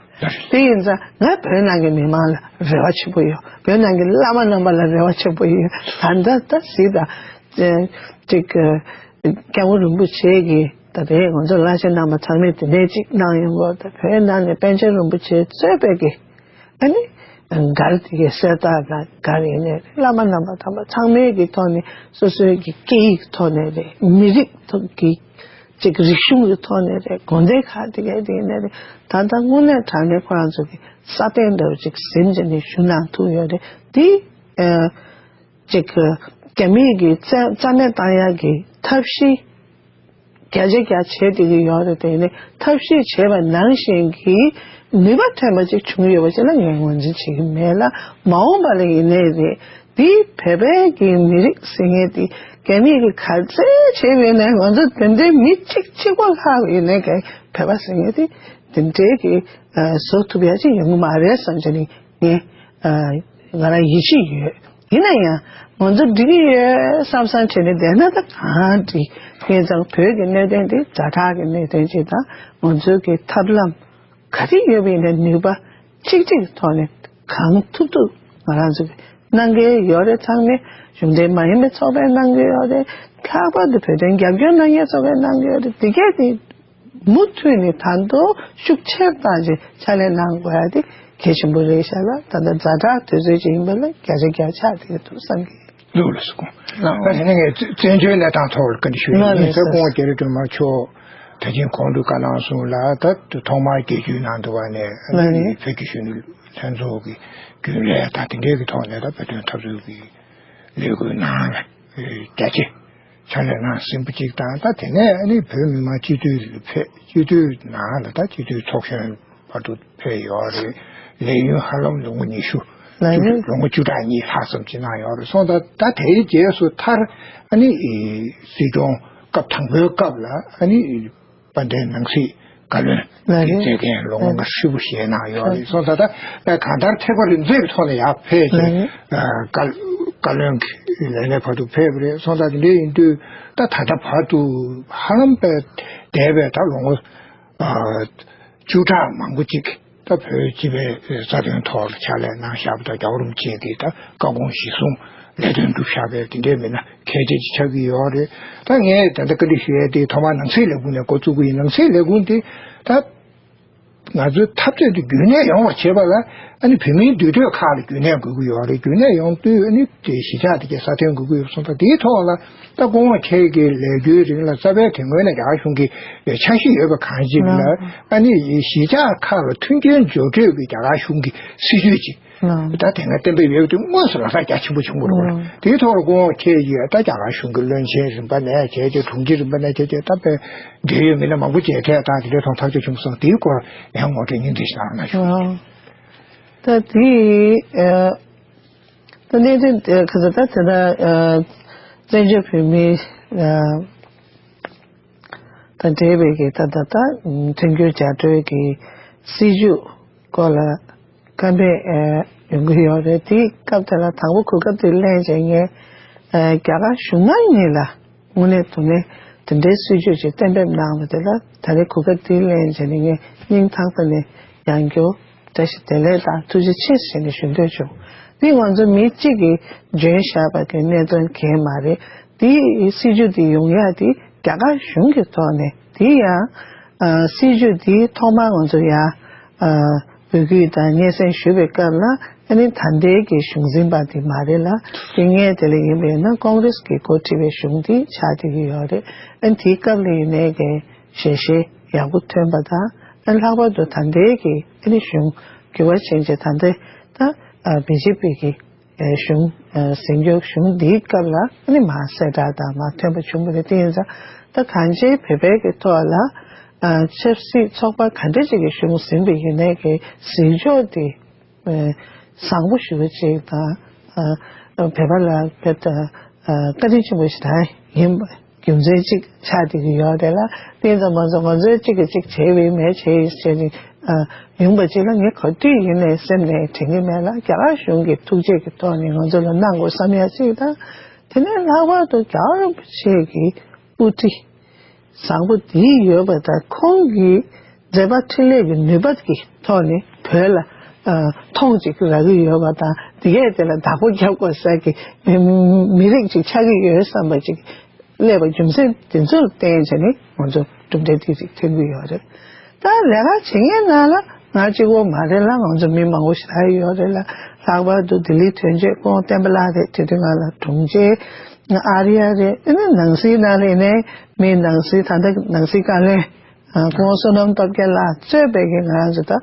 དེ་ཡིན་ཙང་ང་བོད་ནང་གི་མི་མང་ལ་རེ་བ་ཆེན་པོ་ཡོད། བོད་ནང་གི་བླ་མ་རྣམ་པ་ལ་རེ་བ་ཆེན་པོ་ཡོད། ད་ལྟ་ད་གཟིགས་དང་། ཅིག་སྐྱབས་མགོན་རིན་པོ་ཆེ་གིས་ད་རེས་ང་ཚོ་བླ་ཆེན་རྣམ་པ་ཚང་མས་དེ་འདྲས་ཅིག་གནང་ཡོང་གི་ཡོད། ད་བོད་ནང་ནས་པཎ་ཆེན་རིན་པོ་ཆེ་གཙོས་པའི་གི་ཨ་ནི་མགར་དེ་གའི་གསེར་རྟ་དང་མགར་ཡིན་ནའི་རེད། བླ་མ་རྣམ་པ་ཚང་མ་ཚང་མས་ཀྱི་ཐོག་ནས་སོ་སོའི་གི་སྐད་ཡིག་ཐོག་ནས་རེད། མི་རིགས་ཐོག་གི་ཅིག་རིག་གཞུང་གི་ཐོག་ནས་རེད། དགོན་སྡེ་ཁག་དེ་གའི་དེ་ཡིན་ནའི་རེད། ད་ལྟ་དངོས་གནས་དྲང་གནས་ཁོ་རང་ཚོ་གི་ས་སྟེང་འདྲ་བོ་ཅིག་ཟིན་བྱས་ནས་ཞུ་གནང་ཐུབ་ཡོད་རེད། དེ་ཨ་ཅིག་རྒྱ་མིས་ཀྱི་རྩ་རྩ་མེད་བཏང་ཡག་གི་ཐབས་ཤེས་བརྒྱ་ཆ་བརྒྱ་བྱས་བསྡད་ཀྱི་ཡོད་རེད། དེ་ནི་ཐབས་ཤེས་བྱས་པ་ནང་བཞིན་གྱི་ནུས་པ་ཐོན་པ་ཅིག་བྱུང་ཡོད་པ་ཅིག་ལ་ངས་ངོས་འཛིན་བྱེད་ཀྱི་མེད་ལ། མ་འོངས་པ་ལ་ཡིན་ནའི་རེད། འདི་བོད་པའི་གི་མི་རིགས་ཟེར་མཁན་དེ་རྒྱ་མིས་ཀྱི་ག་ཚད་བྱས་པ་ཡིན་ནའི་ང་ཚོ་དེ་འདྲའི་མི་གཅིག་གཅིག་པོ་ལྷག་ཡིན་ནའི་གི་བོད་པ་ཟེར་མཁན་དེ་དེ་འདྲའི་གི་བཟོ་ཐུབ་ཡ་ཅིག་ཡོང་གི་མ་རེད་བསམ་བྱས་ནས་ངས། ང་རང་ཡིད་ཆེས་ཡོད། ཡིན་ན་ཡང་ང་ཚོ་འགྲིག་གི་ཡོད་བསམ་བསམ་བྱས་ནས་བསྡད་ན་ད་གང་འགྲིག་ཡིན་ཙང་བོད་ཀྱི་གནད་དོན་དེ་ཛ་དྲག་གི་གནད་དོན་ཅིག་དང་ང་ཚོའི་གི་ཐབས་ལམ་ག་རེ་ཡོད་པ་ཡིན་ནའི་ནུས་པ་གཅིག་གཅིག་གི་ཐོག་ནས་གང་ཐུབ་ཐུབ་ང་རང་ཚོ་གི་ གནང་གི་ཡོད་རེད། ཚང་མས་གཞུང་འབྲེལ་མ་ཡིན་པའི་ཚོགས་པས་གནང་གི་ཡོད་རེད། ལྷག་པར་དུ་བོད་དོན་རྒྱབ་སྐྱོར་གནང་མཁན་ཚོགས་པས་གནང་གི་ཡོད་རེད། དེ་གས་དེ་མུ་མཐུད་ནས་ད་དུང་ཤུགས་ཆེར་བཏང་བྱས་ཕྱག་ལས་གནང་དགོས་ཡ་དེ་གལ་ཆེན་པོ་རེད་ཤག་ལ། ད་ལྟ་ཛ་དྲག་དུས་ཚོད་ཅིག་ཡིན་པ་ལ་བརྒྱ་ཆ་བརྒྱ་ཆགས་བསྡད་འདུག་བསམ་གི། ལགས་ལགས་སོ། ད་དེ་ནས་ངས་བཙན་བཙན་བྱོལ་གནས་སྟངས་ཐོག་ལ་བཀའ་འདྲི་ཞུ་ཡ་ཡིན། ལགས་ལགས་ད་སྐུ་ངོ་རྒྱ་རི་སྒྲོལ་མ་མཆོག་ད་ཅིང་གོང་དུ་བཀའ་གནང་སོང་ལ། ད་ཐོག་མར་རྒྱལ་བརྒྱུད་གནང་འདུག་བ་ནས། ཨ་ནི་ལགས་རེད། བོད་ཀྱི་གཞོན་ནུ་ལྷན་ཚོགས་ཀྱི་རྒྱུན་ལས་དང་དེ་འབྲེལ་གྱི་ཐོག་ནས་ད་བོད་དོན་འཐབ་རྩོད་ཀྱི་ལས་འགུལ་ནང་ལ་རྒྱ་ཆེ་ཕྱག་ལས་གནང་ཟིན་པ་ཅིག་དང་། ད་དེ་ནས་ཨ་ནི་བོད་མི་མང་སྤྱི་འཐུས་ལ་ཕེབས། སྤྱི་འཐུས་ནང་ལ་ད་སྤྱི་འཐུས་ཚོགས་གཞོན་བར་དུ་ཕེབས་ཡོད་རེད། ལས་ཡུན་ཧ་ལམ་ལོ་ངོ་ཉི་ཤུ། ལོ་ངོ་བཅུ་ཕྲག་གཉིས་ལྷག་ཙམ་ཅིག་གནང་ཡོད་རེད། སོང་ཙང་ད་དེའི་རྗེས་སུ་མཐར་ཨ་ནི་སྲིད་སྐྱོང་སྐབས་དང་པོའི་སྐབས་ལ་ཨ་ནི་དཔལ་ལྡན་ནང་སྲིད་བཀའ་བློན་གྱི་མཛད་འགན་ལོ་ངོ་ལྔ་བཅུ་ཞིག་གནང་ཡོད་རེད། སོང་ཙང་ད་གང་ལྟར་ཐེག་པ་རིམ་འཛེགས་ཀྱི་ཐོག་ནས་ཡར་ཕེབས་བྱས་བཀའ་བཀའ་བློན་གྱི་ལས་གནས་བར་དུ་ཕེབས་པ་རེད། སོང་ཙང་དེ་འདྲ་ཡིན་དུས་ད་ད་ལྟ་བར་དུ་ཧ་ལམ་པའི་འདས་པའི་ད་ལོ་ངོ་བཅུ་ཕྲག་མང་པོ་ཅིག་ད་བོད་སྤྱི་པའི་རྩ་དོན་ཐོག་ལ་ཕྱག་ལས་གནང་བཞག་པ་དང་། རྒྱལ་བ་རིན་པོ་ཆེ་གིས་ད་བཀའ་དགོངས་གཞིར་བཟུང་ལས་དོན་བསྒྲུབས་བཞག་པའི་དེ་འདྲའི་མི་སྣ་གལ་ཆེ་ཅིག་ཆགས་ཀྱི་ཡོད་རེད། ད་ངས་ད་ལྟ་བཀའ་འདྲི་ཞུ་ཡས་དེ་ཐོག་མར་ནང་སྲིད་ལས་ཁུངས་ནས་འགོ་བཙུགས་ཀྱི་ཡིན། ནང་སྲིད་ལས་ཁུངས་དེ་ད་ང་ཚོའི་འཐབ་རྩོད་དེ་རྒྱུན་གནས་ཡོང་བར་བྱེད་པ་ལ་ཨ་ནི་བོད་མིའི་འདུས་སྡོད་ཁག་ལ་རྒྱུན་གནས་དགོས་ཀྱི་ཡོད་རེད། རྒྱུན་གནས་ཡོང་དུས་ཨ་ནི་དེ་གཞིས་ཆགས་དེ་གའི་སྲ་བརྟན་དགོས་ཀྱི་ཡོད་སོང་ཙང་། དེའི་ཐོག་ལ་ད་སྐུ་ངོ་ཁྱེད་ཀྱི་ལས་འགུལ་རིང་ལ་རྩ་བའི་དོན་དངོས་ནས་རྒྱ་གར་གཞུང་གི་འཆར་གཞི་ཡོད་པ་གང་ཞིག་ལ། ཨ་ནི་གཞིས་ཆགས་ཁག་ལ་མཐུན་རྐྱེན་སྦྱོར་སྤྲོད་ཀྱི་རྒྱ་གར་གཞུང་གི་སྲིད་ཇུས་ཅིག་ད་དེ་སྔ་གཏན་འབེབས་ཡོད་དུས་དངོས་སུ་ལག་བསྟར་རྒྱ་ཆེན་པོ་བྱུང་བ་རེད། དེའི་ཐོག་ལ་སྐུ་ངོ་ཁྱེད་ཀྱིས་ད་རྒྱ་གར་གཞུང་གི་བློན་ཆེན་རིམ་པ་ནས་བྱས་ཏེ། དྲུང་ཆེ་རིམ་པ་ནས་བྱས་ཏེ། ད་དཔེ་འབྲེལ་ཡོད་མི་སྣ་མང་པོ་མཇལ་འཕྲད་དང་དེ་འདྲའི་ཐོག་ཐག་གཅོད་བྱུང་སོང་། དེའི་སྐོར་ཡང་ངོ་སྤྲོད་སྙིང་བསྡུས་ཤིག་གནང་རོགས་གནང་ཞུ། ད་དེ་ཨ་ད་གནད་དོན་དེ་ག་ཚོད་ད་དེ་ད་ཨ་བཙན་བྱོལ་བོད་མི་ཨ་དང་འབྲེལ་བའི་གི་ད་ད་ད་མཐུན་འགྱུར་རྒྱ་སྒྲོལ་གྱི་སྲིད་བྱུས་སྐོར་ལ་བཀའ་འབེབས་ཨ་ཡོང་གི་ཡོད་རེད། དེའི་སྐབས་དེ་ལ་དང་པོ་གོ་སྐབས་དེ་ལེན་བྱས་ངས་ཨ་རྒྱ་གར་གཞུང་མང་གཉིས་ལ་དངོས་གནས་དྲང་གནས་དེ་འདྲའི་སྲིད་བྱུས་ཅིག་གཏན་འབེབས་གནང་བ་དེ་ལ་ད་རེས་གོ་སྐབས་དེ་ལེན་བྱས་ནས་ངས་སྙིང་ཐག་པ་ནས་ཡང་བསྐྱར་བཀྲ་ཤིས་བདེ་ལེགས་དང་ཐུགས་རྗེ་ཆེ་ཟེར་ནས་ཞུ་འདོད་བྱུང་། འདི་ང་ཚོ་མི་གཅིག་གིས་འཇོན་བཞག་པ་གི་གནད་དོན་གང་མ་རེད། དེའི་སྲིད་བྱུས་དེ་ཡོང་ཡ་དེ་རྒྱ་གར་གཞུང་གི་ཐོག་ནས། དེ་ཡང་ཨ་སྲིད་བྱུས་དེ་ཐོག་མར་ང་ཚོ་ཡ་ཨ་འབོད་སྐུལ་དང་སྙན་སེང་ཞུས་པའི་སྐབས་ལ། ཨ་ནི་ད་ལྟའི་གི་གཞུང་འཛིན་པ་དེ་མ་རེད་ལ། དེ་སྔའི་དེ་ལ་ཡིན་པས་ན་ཀོང་རེས་ཀྱིས་འགོ་ཁྲིད་པའི་གཞུང་དེ་ཆགས་བསྡད་ཀྱི་ཡོད་རེད། ཨ་ནི་དེའི་སྐབས་ལ་ཡིན་ནའི་གི་ཞལ་བཞེས་ཡག་པོ་ཐོན་པ་དང་། ཨ་ནི་ལྷག་པར་དུ་ད་ལྟའི་གི་ཨ་ནི་གཞུང་འགྱུར་བ་ཕྱིན་རྗེས་ད་ལྟའི་ད་ཨ་བི་ཇེ་པི་གི་ཨ་གཞུང་ཨ་འཛིན་སྐྱོང་གཞུང་འདིའི་སྐབས་ལ་ཨ་ནི་མར་གསལ་བསྒྲགས་དང་མར་ཐོན་པ་བྱུང་བ་རེད། དེ་ཡིན་ཙང་ད་གང་ཅིའི་བོད་པའི་གི་ཐོག་ལ་ཨ་ཆབ་སྲིད་ཚོགས་པ་ག་འདྲ་ཅིག་གི་གཞུང་ཟིན་པ་ཡིན་ནའི་གི་ཟིན་ཕྱོགས་དེ་ཨ་བཟང་པོ་ཞེ་པོ་ཅིག་དང་། ཨ་བོད་པ་ལ་དཔེ་ད་ཨ་བཀའ་དྲིན་ཆེན་པོ་ཞིག་ད་ཡིན་པ་རྒྱུ་མཚན་གཅིག་ཆགས་བསྡད་ཀྱི་ཡོད་རེད་ལ། དེ་ཙམ་མ་ཚོམས་ང་ཚོས་གཅིག་གིས་གཅིག་བྱས་པའི་མེད་བྱས་ཡིན་ཟེར་ནས་ཨ་ཡོང་པ་ཅིག་ལ་ངས་ག་དུས་ཡིན་ནའི་སེམས་ནས་དྲན་གྱི་མེད་ལ། རྒྱ་གར་གཞུང་གི་ཐུགས་རྗེ་གི་ཐོག་ནས་ང་ཚོ་ལ་གནང་དགོས་བསམ་ཡ་གཅིག་དང་། དེ་ནས་ལྷག་པར་དུ་རྒྱལ་བ་རིན་པོ་ཆེ་གི་དབུ་ཁྲིད་བཟང་པོ་དེ་ཡོད་པ་དང་། ཁོང་གི་མཛད་པ་འཕྲིན་ལས་ཀྱི་ནུས་པ་གི་ཐོག་ནས་བོད་ལ་ཨ་མཐོང་ཅིག་རག་གི་ཡོད་པ་དང་། དེ་གས་དེ་ལ་བདག་པོ་རྒྱབ་དགོས་ས་གི་མི་མི་རིགས་ཅིག་ཆགས་ཀྱི་ཡོད་བསམ་པ་ཅིག་སླེབས་པ་རྒྱུ་མཚན་དེ་ཚོ་ལ་བརྟེན་བྱས་ནས་ང་ཚོ་གྲུབ་འབྲས་དེ་ཅིག་ཐོན་གྱི་ཡོད་རེད། ད་ལས་ཀ་བྱེད་མཁན་ནང་ལ་ང་གཅིག་པོ་མ་རེད་ལ། ང་ཚོ་མི་མང་པོ་ཞིག་ལ་ཡོད་རེད་ལ། ལྷག་པར་དུ་ལྡི་ལི་དོན་གཅོད་སྐུ་ངོ་བསྟན་པ་ལགས་རེད། དེ་དུས་ང་ལ་དྲུང་ཆེ་ཨར་ཡ་རེད། ཨ་ནི་ནང་སྲིད་ནང་ལ་ཡིན་ནའི་མི་ནང་སྲིད་ད་ལྟ་ནང་སྲིད་བཀའ་བློན་ཨ་སྐུ་ངོ་བསོད་ནམས་སྟོབས་རྒྱལ་ལགས་གཙོས་པའི་གི་ང་ཚོ་ད་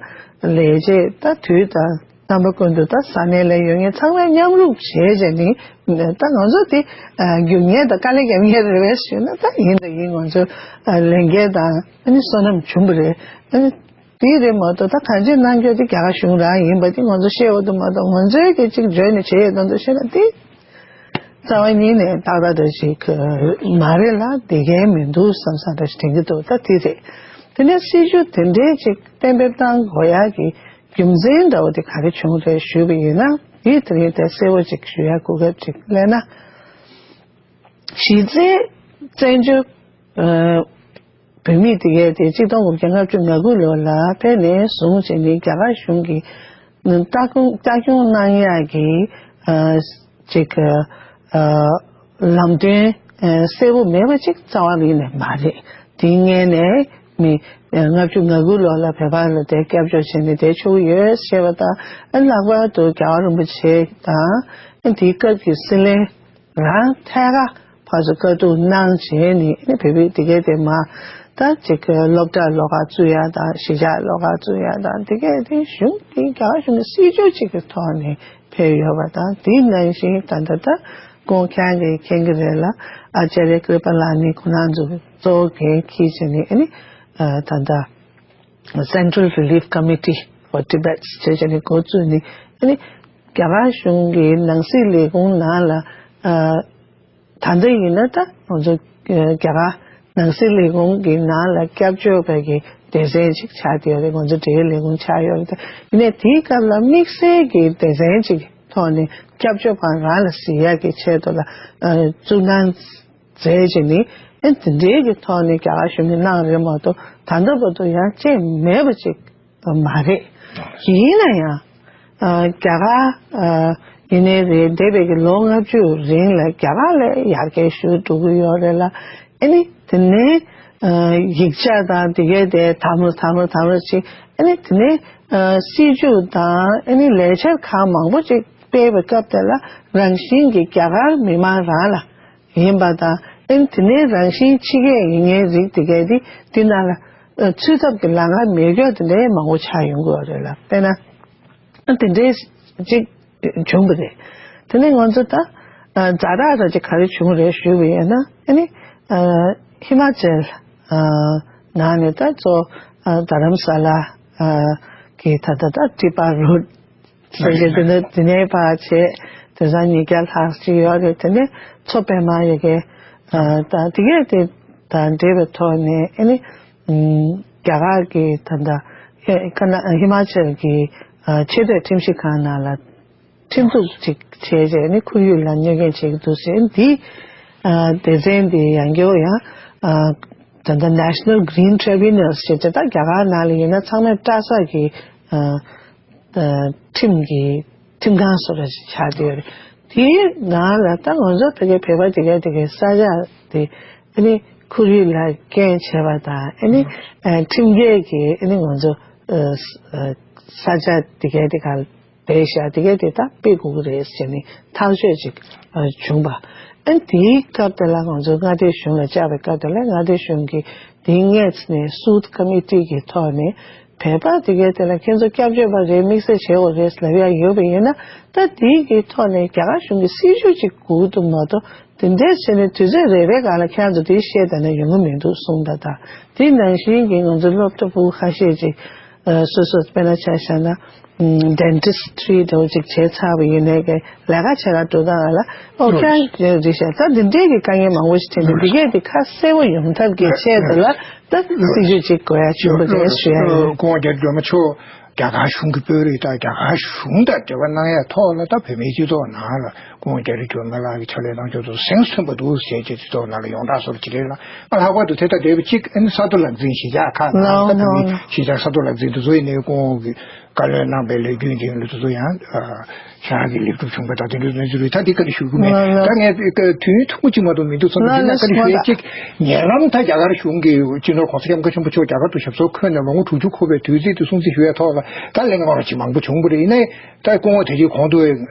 ལས་བྱེད་ད་དུས་དང་རྣམ་པ་ཀུན་ཏུ་ད་ས་གནས་ལ་ཡོད་མཁན་ཚང་མས་མཉམ་རུབ་བྱས་བྱས་ནས། ད་ང་ཚོ་དེ་ཨ་རྒྱུག་མཁན་དང་དཀའ་ལས་རྒྱབ་མཁན་རེད་པས་ཞུས་ན། ད་ཡིན་དང་ཡིན་ང་ཚོ་ཨ་ལས་འགན་དང་ཨ་ནི་བསོད་ནམས་བྱུང་བ་རེད། ཨ་ནི་དེ་རེད་མ་གཏོགས་ད་གང་ཅིའི་གནང་རྒྱུ་དེ་རྒྱ་གར་གཞུང་རང་ཡིན་པ་དེ་ང་ཚོ་ཤེས་འོ་དུ་མ་གཏོགས། ང་ཚོའི་གི་གཅིག་འཇོན་ནས་བྱས་ཡོད་དང་དུ་བཤད་ན་དེ་རྩ་བ་ཉིད་ནས་ཏག་ཏག་འདྲ་ཞིག་མ་རེད་ལ། བདེ་མཁན་མི་འདུག་བསམ་བསམ་འདྲ་ཞིག་དྲན་གྱི་འདུག་ད་དེ་རེད། དེ་ནས་སྲིད་བྱུས་དེ་འདྲའི་ཅིག་གཏན་འབེབས་གཏང་དགོས་ཡག་གི་རྒྱུ་མཚན་འདྲ་བོ་དེ་ག་རེ་བྱུང་རེད་ཞུས་པ་ཡིན་ན། དེ་དེ་རིང་དེ་གསལ་བོ་ཅིག་ཞུ་ཡག་གོ་སྐབས་ཅིག་ལེན་ན། གཞི་རྩའི་བཙན་བྱོལ་ཨ་བོད་མི་དེ་གས་དེ་གཅིག་སྟོང་དགུ་བརྒྱ་ལྔ་བཅུ་ང་དགུ་ལོ་ལ་ཕེབས་ནས་བཟུང་བྱས་ནས་རྒྱ་གར་གཞུང་གིས་ལྟ་སྐྱོང་ལྟ་སྐྱོང་གནང་ཡག་གི་ ཅིག་ལམ་སྟོན་གསལ་པོ་མེད་པ་ཅིག་རྩ་བ་ཉིད་ནས་མ་རེད། དེའི་སྔོན་ནས་མི་ལྔ་བཅུ་ང་དགུ་ལོ་ལ་བོད་པ་ལ་དེ་སྐྱབས་བཅོལ་བྱས་ནས་བསྡད་ཆོག་གི་ཡོད་ཞེས་པ་དང་། ལྷག་པར་དུ་རྒྱལ་བ་རིན་པོ་ཆེ་དང་དེའི་སྐབས་ཀྱི་སྲིད་བློན་རང་ཐད་ཀར་ཕར་ཚུར་བཀའ་བསྡུར་གནང་བྱས་ནས་ནི་བོད་པའི་དེ་གའི་དེ་མ་ད་ཅིག་སློབ་གྲྭ་ལོགས་ཀ་བཙུགས་ཡ་དང་གཞིས་ཆགས་ལོགས་ཀ་བཙུགས་ཡ་དང་དེ་གའི་དེ་གཞུང་དེ་རྒྱ་གར་གཞུང་གི་སྲིད་ཇུས་གཅིག་གི་ཐོག་ནས་ཕེབས་ཡོད་པ་དང་། དེའི་ནང་བཞིན་ད་ལྟ་ད་ཁོང་ཁྱེད་ཀྱིས་མཁྱེན་གྱི་རེད་ལ། ཨ་ཅཱརྱ་ཀྲི་པ་ལ་ནི་ཁོང་རང་ཚོ་གཙོ་བོ་གལ་འཁྱེར་བྱས་ནས་ནི་ད་ལྟ། Central Relief Committee for Tibet ཞེས་བྱས་ནས་འགོ་བཙུགས་ནས་ཨ་ནི་རྒྱ་གར་གཞུང་གི་ནང་སྲིད་ལས་ཁུངས་ནང་ལ་ཨ་ད་ལྟ་ཡིན་ན་ད་ང་ཚོ་རྒྱ་གར་ནང་སྲིད་ལས་ཁུངས་ཀྱི་ནང་ལ་སྐྱབས་བཅོལ་བའི་གི་སྡེ་ཚན་ཅིག་ཆགས་བསྡད་ཡོད་རེད། ང་ཚོ་འབྲེལ་ཡོད་ལས་ཁུངས་ཆགས་ཡོད་རེད། ད་ཡིན་ནའི་དེའི་སྐབས་ལ་དམིགས་བསལ་གྱི་སྡེ་ཚན་ཅིག་ཐོག་ནས་སྐྱབས་བཅོལ་བ་རང་ལ་གཟིགས་ཡག་གི་ཆེད་དུ་ལ་ཨ་བཙུགས་གནང་མཛད་བྱས་ནས། ཨེ་དེ་འདྲའི་གི་ཐོག་ནས་རྒྱ་གར་གཞུང་གིས་གནང་རེད་མ་གཏོགས་ད་ལྟ་བར་དུ་ཡང་བྱས་མེད་པ་ཅིག་མ་རེད། ཡིན་ན་ཡང་ཨ་རྒྱ་གར་ཨ་ཡིན་ནའི་རེད། འདས་པའི་གི་ལོ་ལྔ་བཅུ་རིང་ལ་རྒྱ་གར་ལ་ཡར་རྒྱས་ཞུ་འགྲོ་གི་ཡོད་རེད་ལ། ཨེ་ནི་དེ་ནས་ཨ་ཡིག་ཆ་དང་དེ་གའི་དེ་དམ་རུ་དམ་རུ་དམ་རུ་ཅིག་ཨེ་ནི་དེ་ནས་ཨ་སྲིད་ཇུས་དང་ཨེ་ནི་ལས་འཆར་ཁག་མང་པོ་ཅིག་སྤེལ་བའི་སྐབས་དེ་ལ་རང་བཞིན་གྱི་རྒྱ་གར་མི་མང་རང་ལ་ཡིན་པ་དང་། ཨེ་དེ་ནས་རང་བཞིན་ཕྱི་སྐད་ཡིན་མཁན་རིགས་དེ་གས་དེ་དེ་ནང་ལ་ཨ་ཚུད་ཐབས་ཀྱི་ལམ་ཁ་མེད་རྒྱུ་དེ་འདྲའི་མང་པོ་ཆགས་ཡོང་གི་ཡོད་རེད་ལ། དཔེར་ན་ཨ་དེ་འདྲའི་ཅིག་བྱུང་བ་རེད། དེ་ནས་ང་ཚོ་ད་ཨ་ཛ་དྲག་ཙམ་ཅིག་ག་རེ་བྱུང་རེད་ཞུས་པ་ཡིན་ན། ཨ་ནི་ཨ་ཧི་མ་ཅལ་ཨ་ནང་ནས་ད་གཙོ་ཨ་རྡ་རམ་ས་ལ་ཨ་གི་ད་ད་ད་ཊི་པ་རོཌ་ཟེར་གྱི་འདི་ནི་འདི་ནས་ཕར་བྱས་དེང་སང་ཉིས་བརྒྱ་ལྷག་ཅིག་ཡོད་རེད། དེ་ནས་མཚོ་པདྨ་ཡ་གི་ཨ་ད་དེ་གས་དེ་དང་འབྲེལ་བའི་ཐོག་ནས་ཨ་ནི་ཨམ་རྒྱ་གར་གྱི་ད་ལྟ་ཧི་ཁ་ན་ཧི་མ་ཅལ་གྱི་ཨ་ཆེས་མཐོའི་ཁྲིམས་ཞིབ་ཁང་ནང་ལ་ཁྲིམས་གཏུག་ཅིག་བྱས་རྗེས་ནི་ཁོར་ཡུག་ལ་གནོད་སྐྱོན་བྱེད་ཀྱི་འདུག་ཟེར། འདི་ཨ་སྡེ་ཚན་འདི་ཡང་སྐྱར་ཡང་ཨ་ད་ལྟ་National Green Tribunal ཞེས་བྱས། ད་རྒྱ་གར་ནང་ལ་ཡིན་ན་ཚང་མས་སྐྲ་བསགས་ཀྱི་ཨ་ཨ་ཁྲིམས་ཀྱི་ཁྲིམས་ཁང་བཟོ་འདྲ་ཞིག་ཆགས་བསྡད་ཡོད་རེད། དེའི་ནང་ལ་ད་ང་ཚོ་ཕ་གི་བོད་པ་དེ་གའི་དེ་གའི་ས་ཆ་དེ་ཨ་ནི་ཁོར་ཡུག་ལ་སྐྱོན་བྱས་པ་དང་། ཨ་ནི་ཨ་ཁྲིམས་འགལ་གྱི་ཨ་ནི་ང་ཚོ་ཨ་ས་ཆ་དེ་གའི་དེ་ག་ལ་བས་ཤག་དེ་གའི་དེ་དག་སྤེལ་དགོས་ཀྱི་རེད་ཟེར་ནས་ཐག་གཅོད་ཅིག་ཨ་བྱུང་པ། ཨ་དེའི་སྐབས་དེ་ལ་ང་ཚོ་མངའ་སྡེ་གཞུང་ལ་བཅར་བའི་སྐབས་དེ་ལ་མངའ་སྡེ་གཞུང་གིས་དེའི་སྔས་ནས་སུད་ཀ་མི་ཊི་གི་ཐོག་ནས་བོད་པ་དེ་གའི་དེ་ལ་ཁྱེད་ཚོ་སྐྱབས་བཅོལ་བ་རེད། དམིགས་བསལ་བྱེད་དགོས་རེད་ལབ་ཡ་ཡོད་པ་ཡིན་ན། ད་དེའི་གི་ཐོག་ནས་རྒྱ་གར་གཞུང་གི་སྲིད་ཇུས་ཅིག་དགོས་འདུག་མ་གཏོགས་དེ་འདྲས་བྱས་ནས་དུས་ཚོད་རེ་རེ་སྒང་ལ་ཁྱེད་རང་ཚོ་དེ་བཤད་བསྡད་ན་ཡོང་གི་མི་འདུག་གསུངས་པ་དང་། དེ་ནང་བཞིན་གྱི་ང་ཚོ་སློབ་གྲྭ་ཕྲུ་གུ་ཁ་ཤས་ཅིག་ཨ་སོ་སོ་དཔེར་ན་ཆ་བཞག་ན་ཨམ་ཌེན་ཊི་སི་ཊི་རི་འདྲ་བོ་ཅིག་བྱས་ཚར་བ་ཡིན་ནའི་གི་ལས་ཀ་བྱེད་ག་འགྲོ་སྟངས་ལ་ཨོ་ཁྱེད་རང་རེད་ཤག་ད་འདི་འདྲའི་གི་དཀའ་ངལ་མང་པོ་ཞིག་འཕྲད་འདུག་འདི་གས་དེ་ཁ་གསལ་པོ་ཡོང་ཐབས་ཀྱི་ཆེད་དུ་ལ་ད་སྲིད་ཇུས་ཅིག་དགོས་ཡ་བྱུང་བ་རེད་ཞུ་ཡ་ཡིན། སྐུ་ངོ་རྒྱ་རི་སྒྲོལ་མ་མཆོག་རྒྱ་གར་གཞུང་གི་དཔོན་རིགས་དང་རྒྱ་གར་གཞུང་དང་འབྲེལ་བ་གནང་ཡ་ཐོག་ལ་ད་བོད་མིའི་སྤྱི་ཚོགས་ནང་ལ་སྐུ་ངོ་རྒྱ་རི་སྒྲོལ་མ་ལགས་ཀྱི་ཕྱག་ལས་གནང་ཕྱོགས་དེ་གཟེངས་མཐོན་པོ་འདུག་ཟེར་བྱས་སྤྱི་ཚོགས་ནང་ལ་ཡོངས་གྲགས་བཟོ་འདྲ་ཅིག་རེད་ལ། ང་ལྷག་པར་དུ་དེ་ལྟར་འབྲེལ་བའི་གཅིག་ཨ་ནི་ས་རྡོ་ལག་འཛིན་གཞིས་ཆགས་ཁག་ནང་ད་བོད་མི་གཞིས་ཆགས་ས་རྡོ་ལག་འཛིན་དེ་ཚོ་ཡིན་ནའི་སྐུ་ངོ་གིས་བཀའ་བློན་གནང་པའི་ལས་རྒྱུན་དེ་ལ་དེ་ཚོ་ཡང་ཤང་གི་ལེགས་གྲུབ་བྱུང་བ་དང་དེ་འདྲའི་གནས་ཚུལ་རེད། ད་འདི་བཀའ་འདྲི་ཞུ་གི་མེད། ད་ངས་དུས་ཡུན་ཐུང་ངུ་གཅིག་མ་གཏོགས་མི་འདུག་བསམ་ན་འདི་ན་བཀའ་འདྲི་ཞུ་ཡས་གཅིག་ཉེ་ལམ་ད་རྒྱ་གར་གཞུང་གིས་སྤྱི་ནོར་༸གོང་ས་༸སྐྱབས་མགོན་ཆེན་པོ་མཆོག་རྒྱ་གར་དུ་ཞབས་སོར་འཁོད་ནས་ལོ་ངོ་དྲུག་ཅུ་འཁོར་བའི་དུས་ཚིགས་དེ་སྲུང་བརྩི་ཞུ་ཡས་ཐོག་ལ་ད་གླེང་སློང་ཅིག་མང་པོ་བྱུང་བ་རེད། ཡིན་ནའི་ད་སྐུ་ངོ་དེ་རྗེས་གོང་དུ་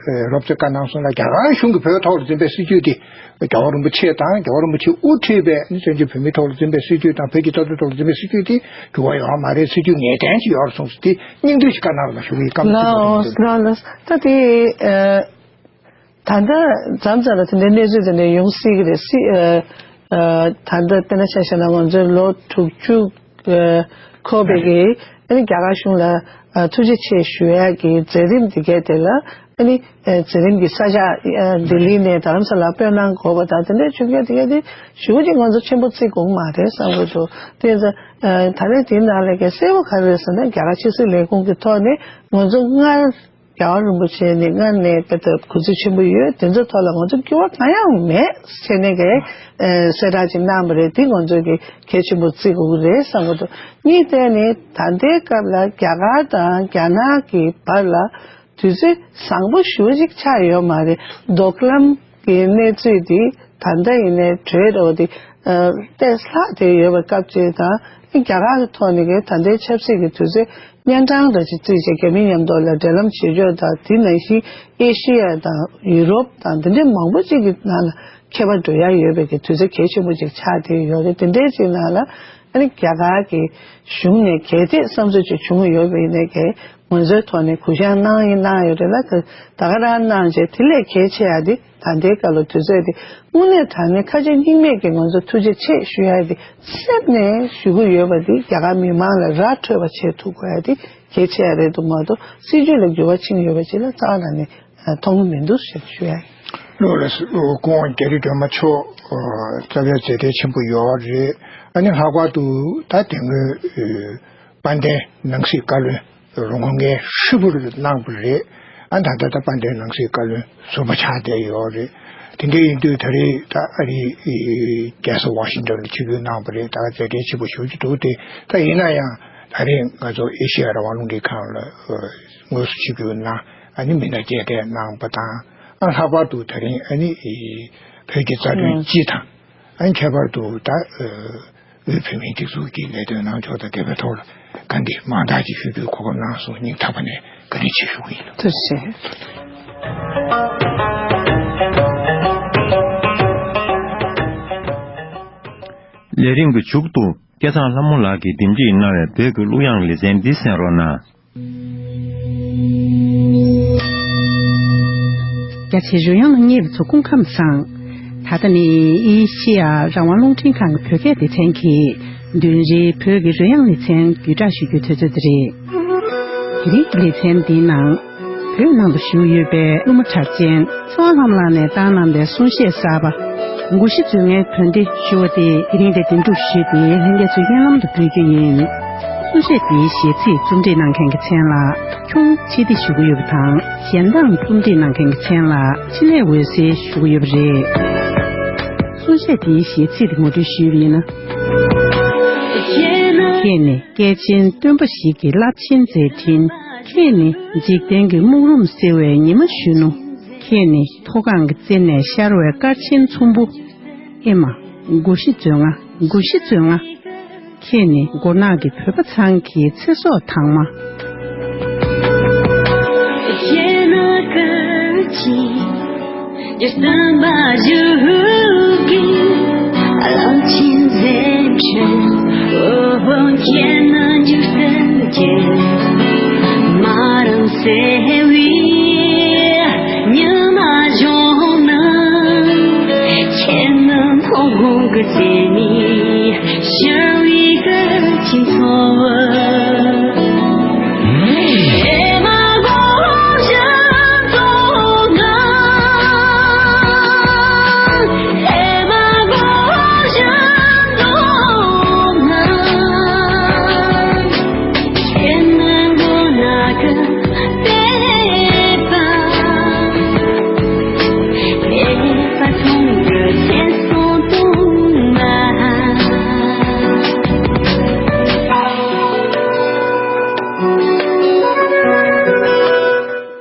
རོབ་ཙམ་བཀའ་གནང་སོང་ལ། རྒྱ་གར་གཞུང་གིས་བོད་ཐོག་ལ་འཛིན་པའི་སྲིད་ཇུས་དེ་རྒྱལ་བ་རིན་པོ་ཆེ་དང་རྒྱལ་བ་རིན་པོ་ཆེས་དབུ་ཁྲིད་པའི་བཙན་བྱོལ་བོད་མིའི་ཐོག་ལ་འཛིན་པའི་སྲིད་ཇུས་དང་བོད་ཀྱི་ལྟ་གྲུབ་ཐོག་ལ་འཛིན་པའི་སྲིད་ཇུས་དེ་འགྱུར་བ་ཡོང་བ་མ་རེད། སྲིད་ཇུས་ངེས་གཏན་ཅིག་ཡོད་རེད་གསུངས་སོང་། དེ་སྙིང་བསྡུས་ཤིག་བཀའ་གནང་རོགས་གནང་ཞུ་གི་ཡིན། སྐབས་ལ་ལ་ལ་ད་དེ་ཨ་ད་ལྟ་མཚམས་མཚམས་ལ་དེ་འདྲའི་གནས་ཚུལ་དེ་འདྲ་ཡོང་སྲིད་ཀྱི་རེད། སྲིད་ཨ་ཨ་ད་ལྟ་དཔེར་ན་ཆ་བཞག་ན་ང་ཚོའི་ལོ་དྲུག་ཅུ་ཨ་འཁོར་བའི་གི་ཨ་ནི་རྒྱ་གར་གཞུང་ལ་ཨ་ཐུགས་རྗེ་ཆེ་ཞུ་ཡག་གི་མཛད་རིམ་དེ་གས་དེ་ལ་ཨ་ནི་ཨ་མཛད་རིམ་གྱི་ས་ཆ་ཨ་ལྡི་ལི་ནས་རྡ་རམ་ས་ལ་སྤོས་གནང་དགོས་པ་དང་དེ་འདྲའི་བྱུང་ཡག་དེ་གས་དེ་ཞེ་པོ་ཅིག་ང་ཚོ་ཆེན་པོ་བརྩི་དགོས་མ་རེད་བསམ་གྱི་འདུག་དེ་ཚོ་ཨ་ད་རེས་དེའི་ནང་ལ་གས་གསལ་པོ་ག་རེ་རེད་ཟེར་ན། རྒྱ་གར་ཕྱི་སྲིད་ལས་ཁུངས་ཀྱི་ཐོག་ནས་ང་ཚོ་སྔར་རྒྱལ་བ་རིན་པོ་ཆེ་ནས་སྔར་ནས་དཔེ་ལྟ་གུས་བརྩི་ཆེན་པོ་ཡོད། དེ་ཚོའི་ཐོག་ལ་ང་ཚོ་འགྱུར་བ་གང་ཡང་མེད་ཟེར་ནས་གི་ཨ་གསལ་བསྒྲགས་ཅིག་གནང་བ་རེད། དེ་ང་ཚོས་གི་གལ་ཆེན་པོ་བརྩི་དགོས་ཀྱི་རེད་བསམ་གྱི་འདུག་གཉིས་དེ་ནི་ད་ལྟའི་སྐབས་ལ་རྒྱ་གར་དང་རྒྱ་ནག་གི་བར་ལ་ དུས་ཚོད་བཟང་པོ་ཞེ་པོ་ཅིག་ཆགས་ཡོད་མ་རེད། མདོ་ཁམས་གི་གནས་ཚུལ་འདི་ད་ལྟ་ཡིན་ནའི་བྲོས་འགྲོ་བ་འདི་ཏོག་ཙམ་ལྷག་བསྡད་ཡོད་པའི་སྐབས་ཅིག་དང་རྒྱ་གར་གྱི་ཐོག་ནས་ཀྱི་ད་ལྟའི་ཆབ་སྲིད་ཀྱི་དུས་ཚོད་གཉན་འཕྲང་འདྲ་ཅིག་བརྩིས་བྱས་རྒྱ་མི་མཉམ་དུ་ལ་འབྲེལ་ལམ་བྱེད་ཕྱོགས་དང་དེ་ནང་བཞིན་ཨེ་ཤི་ཡ་དང་ཡུ་རོབ་དང་འདི་འདྲའི་མང་པོ་ཅིག་གི་ནང་ལ་ཁྱད་པར་འགྲོ་ཡ་ཡོད་པའི་གི་དུས་ཚོད་གལ་ཆེན་པོ་ཅིག་ཆགས་བསྡད་ཡོད་རེད། དེ་འདྲའི་ཅིག་ནང་ལ་ཨ་ནི་རྒྱ་གར་གྱི་གཞུང་ནས་གལ་ཏེ་བསམ་ཚུལ་ཅིག་བྱུང་ཡོད་པ་ཡིན་ནའི་གི་ང་ཚོའི་ཐོག་ནས་གུ་ཡངས་གནང་ཡིན་གནང་ཡོད་རེད་ལ། ད་ད་ག་རང་གནང་བྱས་དེ་ལས་གལ་ཆེ་ཡ་དེ་ད་ལྟའི་སྐབས་ལ་དུས་ཚོད་དེ་དངོས་གནས་དྲང་གནས་ཁ་ཆེ་སྙིང་མེད་ཀྱི་ང་ཚོ་ཐུགས་རྗེ་ཆེ་ཞུ་ཡ་དེ་སེམས་ནས་ཞུ་གི་ཡོད་པ་དེ་རྒྱ་གར་མི་མང་ལ་ར་འཕྲོད་པ་བྱེད་ཐུབ་དགོས་ཡ་དེ་གལ་ཆེ་ཡ་རེད་འདུག་མ་གཏོགས་སྲིད་ཇུས་ལ་འགྱུར་བ་ཕྱིན་ཡོད་པ་ཅིག་ལ་རྩ་བ་ནས་མཐོང་གི་མི་འདུག་ཞེས་ཞུ་ཡ་ཡིན། ལོ་ལ་སྐུ་ངོ་རྒྱ་རི་སྒྲོལ་མ་མཆོག་རྩ་བའི་མཛད་བྲེལ་ཆེན་པོ་ཡོད་རེད། ཨ་ནི་ལྷག་པར་དུ་ད་དེ་སྔོན་དཔལ་ལྡན་ནང་སྲིད་བཀའ་བློན་རོང་ཁོ་ངས་ཧྲིལ་པོར་གནང་བ་རེད། ཨ་ད་ལྟ་ད་དཔལ་ལྡན་ནང་སྲིད་བཀའ་བློན་ཟུར་པ་ཆགས་བསྡད་ཡོད་རེད། དེ་འདྲ་ཡིན་དུས་ད་རེས་ད་ཨ་རིའི་རྒྱལ་ས་ཝ་ཤིང་ཏོན་ལ་ཆིབས་བསྒྱུར་གནང་བ་རེད། ད་མཛད་བྲེལ་ཆེན་པོ་ཞེ་པོ་ཅིག་འདུག་སྟེ། ད་ཡིན་ན་ཡང་ད་རེས་ང་ཚོ་ཨེ་ཤེ་ཡ་རང་དབང་རླུང་འཕྲིན་ཁང་ལ་དངོས་སུ་ཆིབས་བསྒྱུར་གནང་ཨ་ནི་མི་སྣ་མཇལ་འཕྲད་གནང་བ་དང་། ཨ་ལྷག་པར་དུ་ད་རིང་ཨ་ནི་བོད་ཀྱི་རྩ་དོན་སྤྱི་དང་། ཨ་ནི་ཁྱད་པར་དུ་ད་དབུས་བོད་མིའི་སྒྲིག་འཛུགས་ཀྱི་ལས་དོན་གནང་ཕྱོགས་དང་འབྲེལ་བའི་ཐོག་ལ་བཀའ་འདྲི་མང་དག་ཅིག་ཞུ་རྒྱུའི་གོ་སྐབས་གནང་སོང་། སྙིང་ཐག་པ་ནས་བཀའ་དྲིན་ཆེ་ཞུ་གི་ཡིན། ཐུགས་རྗེ་ཆེ། ལས་རིམ་གྱི་མཇུག་ཏུ་སྐལ་བཟང་ལྷ་མོ་ལགས་ཀྱིས་སྒྲིག་འཛུགས་གནང་བའི་བོད་ཀྱི་གླུ་དབྱངས་ལེ་ཚན་འདི་གསན་རོགས་གནང་། རྒྱ་ཆེ་རོལ་དབྱངས་ལ་མཉེས་པ་ཚོ་སྐུ་ཁམས་བཟང་། ད་ལྟ་ནི་ཨེ་ཤེ་ཡ་རང་དབང་རླུང་འཕྲིན་ཁང་གི་བོད་སྐད་སྡེ་ཚན་གྱིས་བདུན་རེའི་བོད་ཀྱི་རོལ་དབྱངས་ལེ་ཚན་བརྒྱུད་བསྒྲགས་ཞུ་རྒྱུའི་དུས་ཚོད་འདི་རེད། དེ་རིང་གི་ལེ་ཚན་འདིའི་ནང་བོད་ནང་དུ་བཞུགས་ཡོད་པའི་གླུ་མ་གྲགས་ཅན་ཚེ་དབང་ལྷ་མོ་ལགས་ནས་བཏང་གནང་པའི་གསུང་བཤད་གསར་པ། མགོ་བཞི་མཛོད་ལྔའི་བོན་སྡེ་ཞུ་བ་དེ་དེ་རིང་འདིར་འདེམས་སྒྲུག་ཞུས་ཏེ་ལྷན་རྒྱས་ཚོའི་སྙན་ལམ་དུ་ཕུལ་རྒྱུ་ཡིན། གསུང་བཤད་འདིའི་གཞས་ཚིག་རྩོམ་སྒྲིག་གནང་མཁན་གྱི་མཚན་ལ་ཁྱུང་ཆེ་བདེ་ཞུ་གི་ཡོད་པ་དང་། གཞས་གདངས་རྩོམ་སྒྲིག་གནང་མཁན་གྱི་མཚན་ལ་འཕྲིན་ལས་འོད་ཟེར་ཞུ་གི་ཡོད་པ་རེད། གསུང་བཤད་འདིའི་གཞས་ཚིག་དེ་ངོ་སྤྲོད་ཞུས་པ་ཡིན་ན། ཁྱེད་ནི་སྐད་ཆེན་སྟོན་པ་ཞིག་གི་རླབས་ཆེན་མཛད་འཕྲིན། ཁྱེད་ནི་འཇིག་རྟེན་གྱི་སྨུག་རུམ་སེལ་བའི་ཉི་མ་གཞོན་ནུ། ཁྱེད་ནི་མཐོ་སྒང་གི་རྩེ་ནས་ཤར་བའི་སྐར་ཆེན་ཚོམ་བུ། ཨེ་མ། མགོ་བཞི་མཛོད་ལྔ། མགོ་བཞི་མཛོད་ལྔ། ཁྱེད་ནི་མགོ་ནག་གི་བོད་པ་ཚང་གི་ཚེ་སྲོག་དྭངས་མ།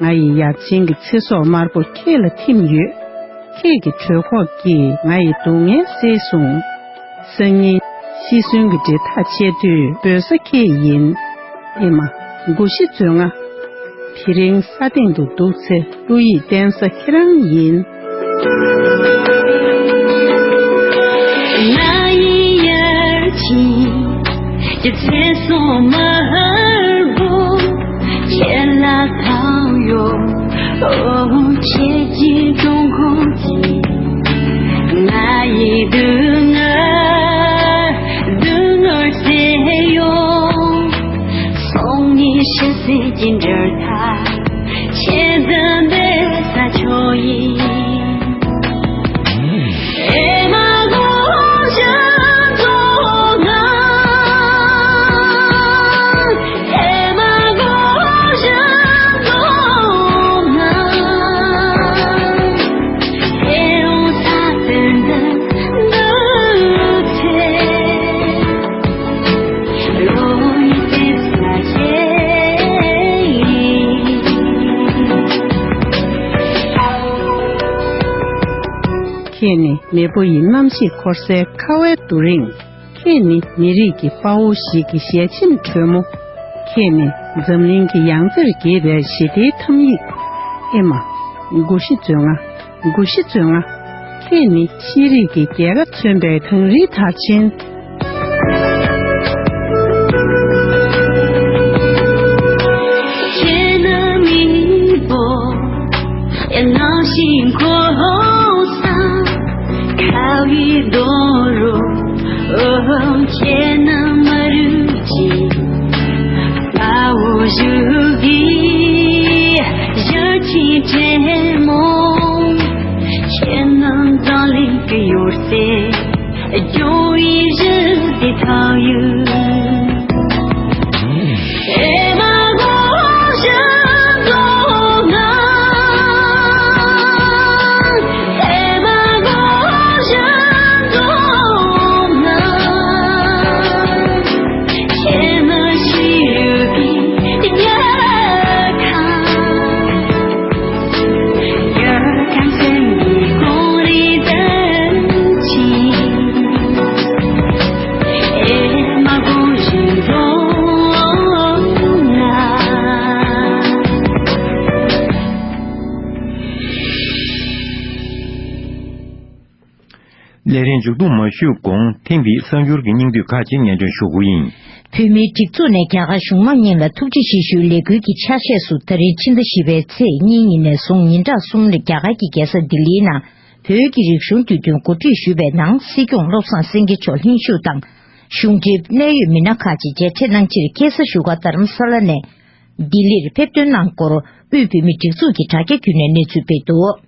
ང་ཡི་ཡབ་ཆེན་གྱི་ཚེ་སྲོག་དམར་པོ་ཁྱེད་ལ་ཐིམ་ཡོད། ཁྱེད་ཀྱི་གྲོད་ཁོག་གིས་ང་ཡི་སྡུག་བསྔལ་སེལ་སོང་། སང་ཉིན་ཤི་གསོན་གྱི་འབྲེལ་ཐག་ཆད་དུས་འབོད་ས་ཁྱེད་ཡིན། ཨེ་མ། མགོ་བཞི་མཛོད་ལྔ། དེ་རིང་ས་སྟེང་དུ་འདུག་ཚེ་བློ་ཡིད་བརྟན་ས་ཁྱེད་རང་ཡིན། ཁྱེད་ནི་མེས་པོ་ཡི་རྣམ་ཤེས་འཁོར་སའི་ཁ་བའི་རྡོ་རིང་། ཁྱེད་ནི་མི་རིགས་ཀྱི་དཔའ་བོ་ཞིག་གི་ཞལ་ཆེམས་དྲོན་མོ། ཁྱེད་ནི་འཛམ་གླིང་གི་ཡང་རྩེར་རྒྱས་པའི་ཞི་བདེའི་ཐམ་ཡིག། ཨེ་མ། གུ་ཤྲི་མཛོད་ལྔ། གུ་ཤྲི་མཛོད་ལྔ། ཁྱེད་ནི་ཤེས་རིག་གི་རྒྱལ་ཁ་མཚོན་པའི་དང་རིའི་དར་ཆེན། ཁྱེད་ནི་མེས་པོ་ཡི་རྣམ་ཤེས་འཁོར་ས་ཁ་བའི་རྡོ་རུ། ཁྱེད་ནི་མི་རིགས་ཀྱི་དཔའ་བོ་ཞིག་གི་ཞལ་ཆེམས་དྲོན་མོ། ཁྱེད་ནི་འཛམ་གླིང་གི་ཡང་རྩེར་རྒྱས་པའི་ཞི་བདེའི་ཐམ་ཡིག། ལས་རིམ་མཇུག་བསྡོམས་མ་ཞུས་གོང་ཐེངས་འདིའི་གསར་འགྱུར་གྱི་སྙིང་བསྡུས་ཁག་ཅིག་སྙན་སྒྲོན་ཞུ་གི་ཡིན། བོད་མིའི་སྒྲིག་འཛུགས་ནས་རྒྱ་གར་གཞུང་མང་གཉིས་ལ་ཐུགས་རྗེ་ཆེ་ཞུའི་ལས་འགུལ་གྱི་ཆ་ཤས་སུ་ད་རིང་ཕྱི་ཟླ་བཞི་པའི་ཚེས་གཉིས་ཉིན་ནས་བཟུང་ཉིན་གྲངས་གསུམ་རིང་རྒྱ་གར་གྱི་རྒྱལ་ས་ལྡི་ལིའི་ནང་བོད་ཀྱི་རིག་གཞུང་དུས་སྟོན་གོ་སྒྲིག་ཞུས་པའི་ནང་སྲིད་སྐྱོང་བློ་བཟང་སེང་གེ་མཆོག་ལྷན་ཞུགས་དང་། གཞུང་འབྲེལ་གནད་ཡོད་མི་སྣ་ཁག་ཅིག་མཇལ་འཕྲད་གནང་ཕྱིར་ཁ་སང་བཞུགས་སྒར་རྡ་རམ་ས་ལ་ནས་ལྡི་ལིར་ཕེབས་ཐོན་གནང་སྐོར་དབུས་བོད་མིའི་སྒྲིག་འཛུགས་ཀྱི་དྲ་རྒྱ་བརྒྱུད་ནས་གནས་ཚུལ་སྤེལ་འདུག།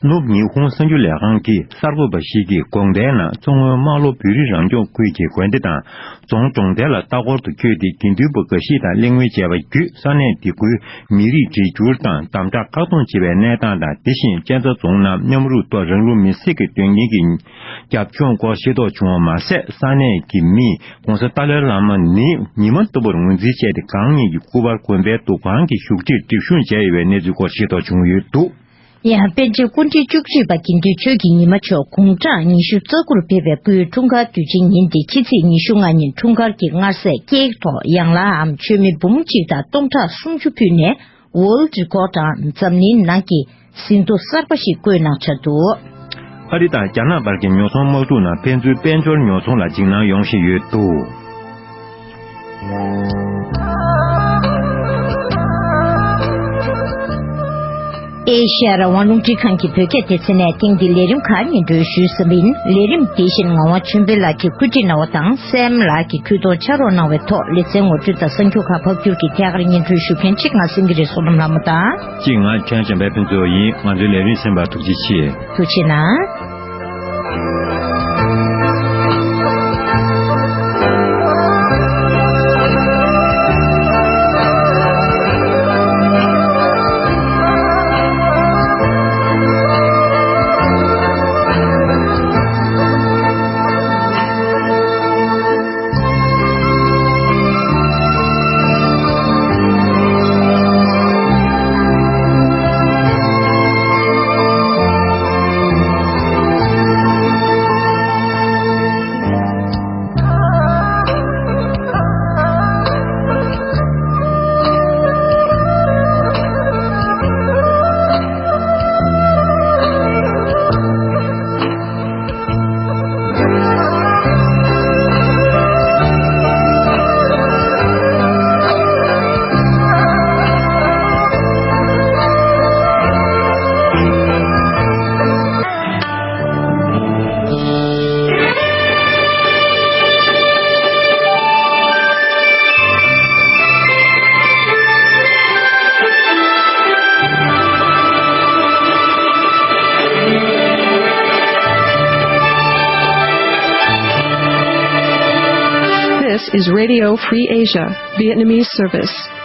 ནུབ་ཉི་ཧོང་གསར་འགྱུར་ལས་ཁང་གིས་གསར་འགོད་པ་ཞིག་གིས་དགོང་དག་ནང་མཚོ་སྔོན་རྨ་ལྷོ་བོད་རིགས་རང་སྐྱོང་ཁུལ་གྱི་དགོན་སྡེ་དང་རྫོང་གྲོང་རྡལ་ལ་ལྟ་སྐོར་དུ་བསྐྱོད་དེ་དགེ་འདུན་པ་འགའ་ཞིག་དང་གླེང་མོལ་བྱས་པ་བརྒྱུད་ས་གནས་དེ་ཁུལ་མི་རིགས་འདྲེས་འགྱུར་དང་དམ་དྲག་བཀག་སྡོམ་བྱེད་པའི་གནས་སྟངས་དང་དེ་བཞིན་གཅན་ཚ་རྫོང་ནང་མཉམ་རུབ་ཐོག་རང་ལུས་མེར་སྲེག་གི་དོན་རྐྱེན་གྱི་རྒྱབ་ལྗོངས་སྐོར་ཤེས་རྟོགས་བྱུང་བ་མ་ཟད་ས་གནས་ཀྱི་མིས་༸གོང་ས་ཏཱ་ལའི་བླ་མ་ནི་ཉི་མ་ལྟ་བུར་ངོས་འཛིན་བྱས་ཏེ་གང་ཉིད་ཀྱི་སྐུ་པར་དགོན་པའི་འདུ་ཁང་གི་བཞུགས་ཁྲིར་སྒྲིབ་སྦྱོང་བྱས་ཡོད་པའི་གནས་ཚུལ་སྐོར་ཤེས་རྟོགས་བྱུང་ཡོད་འདུག། ཡང་པཎ་ཆེན་སྐུ་ཕྲེང་བཅུ་གཅིག་པ་དགེ་འདུན་ཆོས་ཀྱི་ཉི་མ་མཆོག་དགུང་གྲངས་ཉི་ཤུ་རྩ་དགུར་ཕེབས་པའི་སྐུའི་འཁྲུངས་སྐར་དུས་ཆེན་ཉིན་ཏེ་ཕྱི་ཚེས་ཉི་ཤུ་ལྔ་ཉིན་འཁྲུངས་སྐར་གྱི་མངར་ཟས་ཀེག་ཐོག་ཡང་ལ་འམ་མཆོད་མེ་འབུམ་གཅིག་དང་སྟོང་ཕྲག་སུམ་ཅུ་ཕུལ་ནས་ཝོལ་ཌི་རི་ཀོཌ་དང་འཛམ་གླིང་ནང་གི་ཟིན་ཐོ་གསར་པ་ཞིག་བཀོད་གནང་འཆར་འདུག། ཨ་རི་དང་རྒྱ་ནག་བར་གྱི་ཉོ་ཚོང་དམག་འཁྲུག་ནང་ཕན་ཚུན་དཔལ་འབྱོར་ཉོ་ཚོང་ལ་འཇིགས་སྣང་ཡོང་བཞིན་ཡོད་འདུག། ཨེ་ཤ་ཡ་རང་དབང་རླུང་འཕྲིན་ཁང་གི་བོད་སྐད་སྡེ་ཚན་ནས་ཐེངས་འདིའི་ལས་རིམ་ཁག་སྙན་སྒྲོན་ཞུས་ཟིན་པ་ཡིན། ལས་རིམ་དེ་བཞིན་ངག་དབང་ཆོས་འཕེལ་ལགས་ཀྱིས་བཀོད་སྒྲིག་གནང་བ་དང་སྲས་མོ་ལགས་ཀྱིས་གུས་གཏོང་ཕྱག་རོགས་གནང་བའི་ཐོག་ལེ་ཚན་ངོ་སྤྲོད་དང་གསར་འགྱུར་ཁག་ཕབ་སྒྱུར་གྱིས་ཐད་ཀར་སྙན་སྒྲོན་ཞུ་མཁན་གཅིག་ང་སེང་གེ་རེད། བསོད་ནམས་ལྷ་མོ་དང་། གཅིག་ང་ཁྲེན་བྱམས་པའི་ཕུན་ཚོགས་ཡིན། ང་ཚོའི་ལས་རིམ་གསན་པར་ཐུགས་རྗེ་ཆེ། ཐུགས་རྗེ་གནང་། This is Radio Free Asia, Vietnamese service.